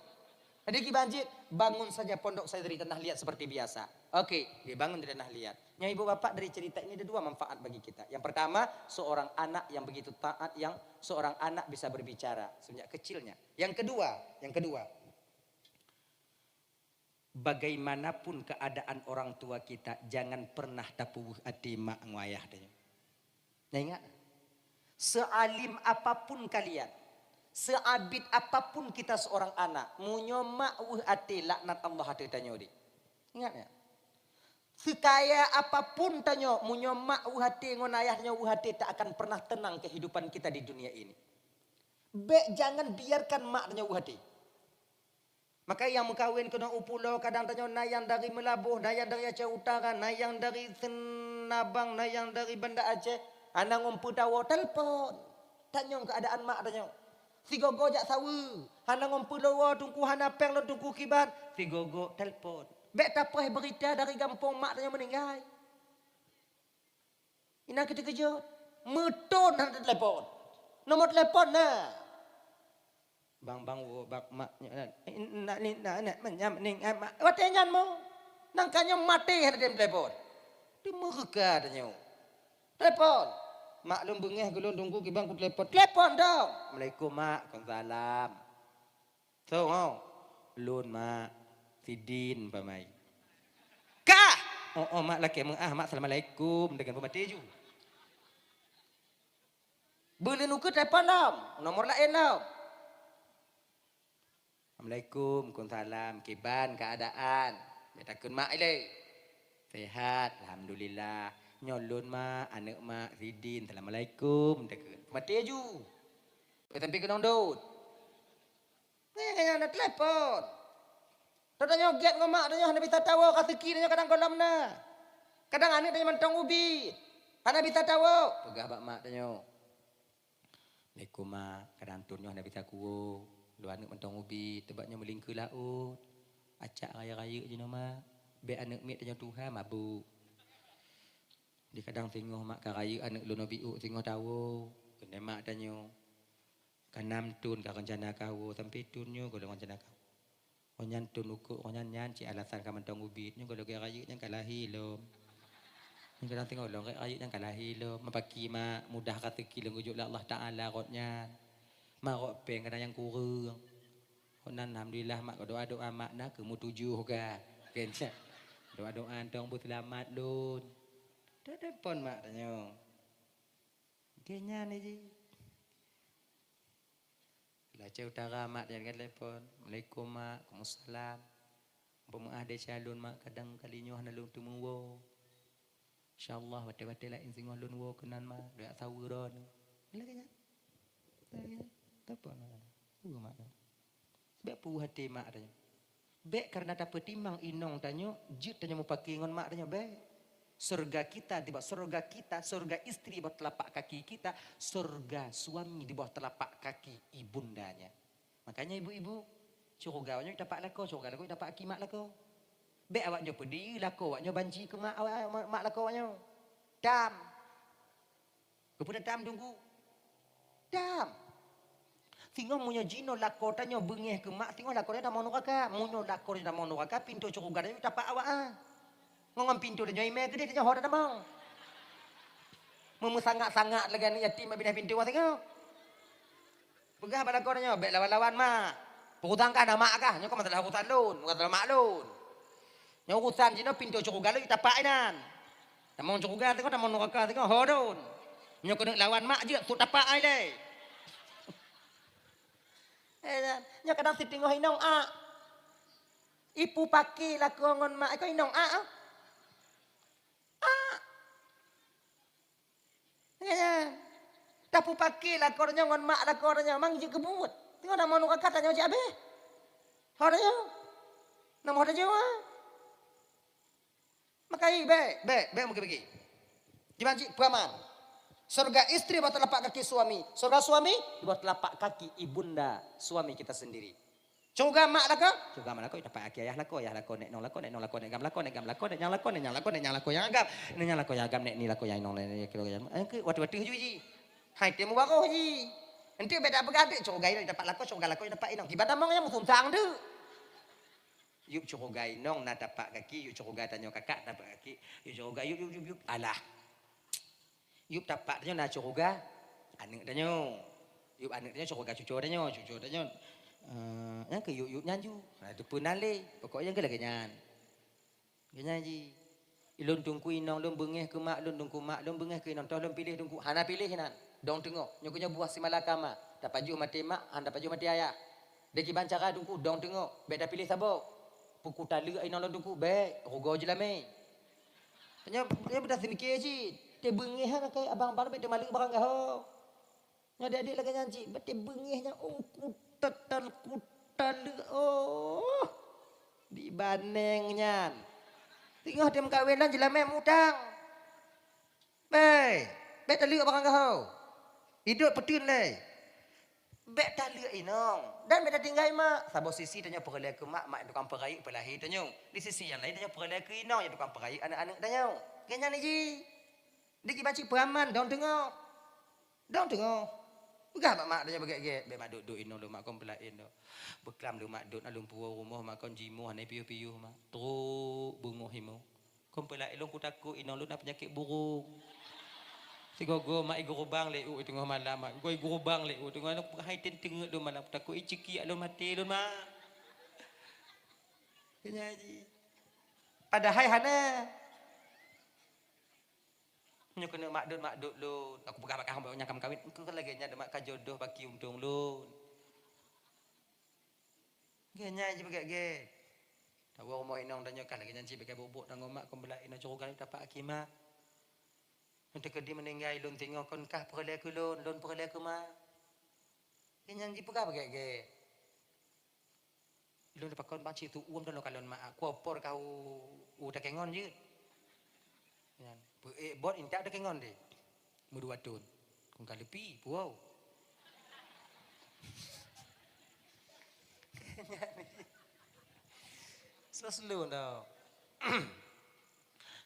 Jadi kiban cit, bangun saja pondok saya dari tanah liat seperti biasa. Oke, dibangun dari tanah liat. Nyoe ibu bapak, dari cerita ini ada dua manfaat bagi kita. Yang pertama, seorang anak yang begitu taat, yang seorang anak bisa berbicara semenjak kecilnya. Yang kedua, yang kedua, bagaimanapun keadaan orang tua kita, jangan pernah tapeuweuh até mak ngon ayah tanyoe. Nah, ingat, sealim apapun kalian, seabit apapun kita seorang anak, meunyoe mak weuh até, laknat Allah ateueh tanyoe deh. Ingat ya? Sekaya apapun tanyoe, meunyoe mak weuh até ngon ayah tanyoe weuh até, tak akan pernah tenang kehidupan kita di dunia ini. Bék, jangan biarkan mak tanyoe weuh até. Maka nyang meukawen keunoe u pulo, kadang tanyoe na nyang dari Meulaboh, na nyang dari Aceh Utara, na nyang dari Seunabang, na nyang dari Banda Aceh, hana ngon peue tawoe, telepon. Tanyong keuadaan mak tanyoe. Sigogo jak saweue, hana ngon peue lôn woe Teungku, hana péng lôn Teungku, kiban, sigogo telepon. Bék tapreh beurita dari gampông mak tanyoe meuninggai. Inan keuteukeujeut, meuthon hana telepon. Nomor telepon na. Bang, bang, woe bak mak nyoe na. Inna lillahi wa inna ilaihi raji'un. Watée nyan mo, nangka nyoe maté hana tem telepon. Teumeureuka tanyoe. Telepon. Mak lôn beungéh keu lôn Teungku, kiban kutelepon. Telepon dong. Assalamualaikum mak. Waalaikumsalam. Soe nyoe? Lôn mak. Sidin umpama. Kah? Oh, oh mak, lakée meu'ah mak, assalamualaikum. Deungon peumaté ju. Beuleuen ukeue telepon lom, nomor laén lom. Assalamualaikum, waalaikumsalam. Kiban keuadaan? Bék takheun mak ilée. Sehat, alhamdulillah. Nyoe lôn mak, aneuk mak Sidin. Assalamualaikum takheun. Maté ju. Bék sampai keunong dot. Nyan, nyan, nyan, na telepon. Tanyoe gét ngon mak tanyoe, hana bisa tawoe, raseuki tanyoe kadang gohlom na. Kadang aneuk tanyoe mantong ubit, hana bisa tawoe. Peugah bak mak tanyoe, "Assalamualaikum mak, kadang thon nyoe hana bisa kuwoe. Lôn aneuk mantong ubit, teuma nyoe meulingkeue laôt. Acak rayeuk-rayeuk jinoe mak. Bék aneuk miet tanyoe tuha mabök." Di kadang singoh mak ka rayeuk aneuk lôn biôk singoh tawoe, keuneuk mak tanyoe. Ka nam thon ka rencana kawoe, sampai thon nyoe gohlom rencana kawoe. Ngon nyan thon ukeue, ngon nyan, nyan cit alasan ka mantong ubit. Nyoe gohlom rayeuk nyan ka lahé lom. Nyoe kadang teungoh lom rayeuk nyan ka lahé lom. Mapaki mak, mudah raseuki lôn geujok lé Allah Taala rot nyan. Mak rot péng kadang nyang kureueng. Rot nan alhamdulillah mak, doa-doa mak na keu meutujoh ka. Doa-doa tong beuseulamat lôn. Telepon mak tanyoe. Gét nyan jih. Di Aceh Utara mak tanyoe ka telepon. "Assalamualaikum mak." "Waalaikumsalam." "Peumeu'ah desya lôn mak, kadang kali nyoe hana lôn teumeuwoe. Insya Allah watée-watée laén singoh lôn woe keunan mak, jak saweue droeneuh." Lagée nyan. Lagée nyan. Telepon mak. Saweue mak. Bék peuweuh até mak tanyoe. Bék kareuna tapeutimang inong tanyoe, jeuet tanyoe mupaki ngon mak tanyoe, bék. Syeuruga kita di bawah, syeuruga kita, syeuruga istri di bawah telapak kaki kita, syeuruga suami di bawah telapak kaki ibundanya. Makanya ibu-ibu, syeuruga nyoe tapak lakoe, syeuruga lakoe tapak aki mak lakoe. Bék awak nyoe peudiri lakoe awak nyoe banci keu mak awak, mak lakoe awak nyoe. Dam. Keupeue tam Teungku? Dam. Singoh meunyoe jinoe lakoe tanyoe beungéh keu mak, singoh lakoe tanyoe tamong nuraka. Meunyoe lakoe tanyoe tamong nuraka, pintoe syeuruga tanyoe tapak awak, ah. Ngon, ngon pintoe tanyoe imé keudeh, tanyoe ho tatamong. Meumeusangat-sangat lagée aneuk yatim bak binéh pintoe singoh. Peugah bak lakoe tanyoe, "Bék lawan-lawan mak. Peurusan kah na mak kah? Nyoe kan masalah urusan lôn, bukan masalah mak lôn." Nyoe urusan jinoe pintoe syeuruga lôn tapak inan. Tamong syeuruga singoh, tamong nuraka singoh, ho lôn. Nyoe keuneuk lawan mak jeuet, sôk tapak ai lé. Eh, nyoe kadang siteungoh inong ak. Ipupaki lakoe ngon mak, ikôt inong ak, ah. Ak. Nyan. Tapupaki lakoe tanyoe ngon mak lakoe tanyoe, mang jeuet keubuet. Teungoh na meunoe ka ka tanyoe jeuet abéh. Ho tanyoe. Na meuho tanyoe, ah. Maka i, bék, bék, bék meuki-meuki. Jiban cit peue aman. Surga istri di bawah telapak kaki suami. Surga suami di bawah telapak kaki ibunda suami kita sendiri. Syurga mak lakoe, syurga mak lakoe, tapak kaki ayah lakoe, ayah lakoe, nek nong lakoe, nek nong lakoe, nek gam lakoe, nek gam lakoe, nek nyang lakoe, nek nyang lakoe, nek nyang lakoe nyang agam, nek nyang lakoe nyang agam, nek ni lakoe nyang agam, nek ni lakoe nyang agam. Engke watèe-watèe ju jih. Hai, teuh mubaroh jih. Ente beda peugah dek, syurga nyoe tapak lakoe, syurga lakoe tapak inong. Kiban tamong nyang meusunsang tu. Yub syurga inong na tapak kaki, yub syurga tanyoe kakak tapak kaki, yub syurga yub, yub, yub, yub. Alah. Yub tapak tanyoe na syurga aneuk tanyoe. Yub aneuk tanyoe syurga cucoe tanyoe, cucoe tanyoe. Eh, nyang keu yub-yub nyan ju. Nah, itu peunan lé. Pokok nyang keu lagèe nyan. Lagèe nyan ji. Ilôn teungku inong lôn beungèh keu mak lôn, teungku mak lôn beungèh keu inong, toh lôn piléh teungku. Hana piléh nan. Dong teungoh. Nyoe keu nyoe buah si malakama. Tapajoh maté mak, han tapajoh maté ayah. Deh kiban cara teungku, dong teungoh. Bèk tapiléh saboh. Peue ku taleuek inong lôn teungku, bèk. Rugoe jeulamé. Tanyoe, tanyoe beudah seumiké cit. Teubeungèh han keu abang-abang bèk teumaleuek barang gaho. Nyoe adik-adik lagèe nyan cit, bèk teubeungèh nyan, oh, kutetal, kutetal, oh. Dibaneng nyan. Teungoh tém kawen nan jeulamé mutang. Bèk, bèk taleuek barang gaho. Idop peuteun lé. Bèk taleuek inong dan bèk tatinggai mak. Saboh sisi tanyoe peureulèe keu mak, mak nyang tukang peurayeuk peulahé tanyoe. Di sisi nyang laén tanyoe peureulèe keu inong nyang tukang peurayeuk aneuk-aneuk tanyoe. Lagèe nyan ji. Di kiban cit peuaman, dong teungoh. Dong teungoh. Peugah bak mak tanyoe beugèt-gèt, bèk mak dot-dot inong lôn mak kon peulaén dong. Beuklam lôn mak dot na lôn puwoe rumoh mak kon jimoh hana piôh-piôh mak. Trok beungoh imoe. Kon peulaén lôn kutakot inong lôn na peunyakét burung. Sigoe-goe mak igurubang lé u teungoh malam mak. Goe igurubang lé u teungoh malam, hai teuteungeut lôn malam kutakot icekiak lôn maté lôn mak. Keu nyan ji. Padahai hana. Nyoe keuneuk mak dot, mak dot lôn. Aku peugah bak kah nyang ka meukawen, engkau kan lagèe nyan mak ka jodoh baki untông lôn. Lagèe nyan ji beugèt-gèt. Tawoe rumoh inong tanyoe kah lagèe nyan cit bèk ka bubuk tanggong mak kon beulah inong curuga tapak aki mak. Nyoe teukeudi meuninggai lôn teungoh kon kah peureulèe keu lôn, lôn peureulèe keu mak. Lagèe nyan ji peugah beugèt-gèt. Lôn pakon bang cit tu uem tanoh kalon mak, kuopor kah u, u takengon jeuet. Nyan. Peuék bot intat takengon deh. Meudua thon. Kong ka leupi, puwoe. Slow-slow tau.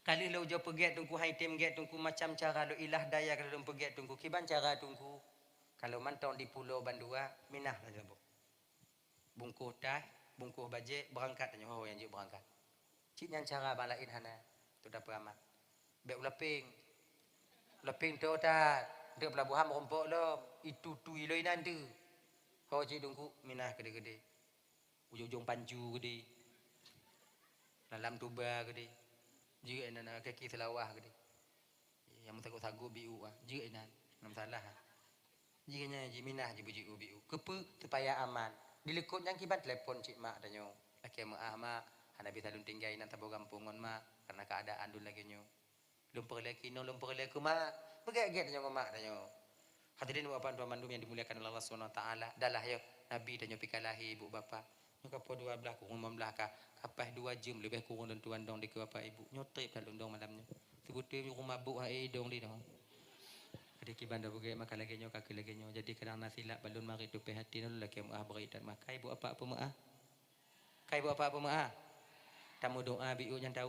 Ka lheueh lôn ujoe peugèt teungku, hai tém gèt teungku, macam cara lôn ilah daya ka lôn peugèt teungku. Kiban cara teungku? Kalau mantong di pulo bandua, minah saja boh. Bungkôh taih, bungkôh bajèe, beurangkat tanyoe ho nyang jeuet beurangkat. Cit nyan cara bak laén hana, tu tapeuramat. Bèk u lapéng. Lapéng tô that, deuek peulabohan meurumpok lom, itu tui lom inan teuh. Ho cit teungku, minah keudéh-keudéh. Ujong-ujong Panju keudéh. Lam Tuba keudéh. Jeuet inan kaki Seulawah keudéh. Nyang meusagoe-sagoe biu ah, jeuet inan. Hana masalah ah. Jih nyan jiminah jibeujeuet u biu. Keupeue? Supaya aman. Di likot nyan kiban telepon cit mak tanyoe. Lakèe meu'ah mak, hana bisa lôn tinggai inan saboh gampông ngon mak, karena keadaan lôn lagèe nyoe. Lôn peureulèe keu inong, lôn peureulèe keu mak. Beugèt-gèt tanyoe ngon mak tanyoe. Hadirin wa bapak tuan mandum yang dimuliakan oleh Allah Subhanahu wa taala, dalah yoh Nabi tanyoe pih ka lahé ibu bapak. Nyoe ka poh dua blaih kureueng limong blaih ka, ka paih dua jeuem leubeh kureueng lôn tuan dong dikeue bapak ibu. Nyoe trép that lôn dong malam nyoe. Sibeutôi nyoe rumoh bôk hai idong di noh. Jadi kiban dah beugèt maka lagèe nyoe ka keu lagèe nyoe. Jadi kadang na silap bak lôn marit tupèh até lôn lakèe meu'ah bri that mah. Ka ibu bapak peumeu'ah. Ka ibu bapak peumeu'ah. Tameudoa biu nyang tahu.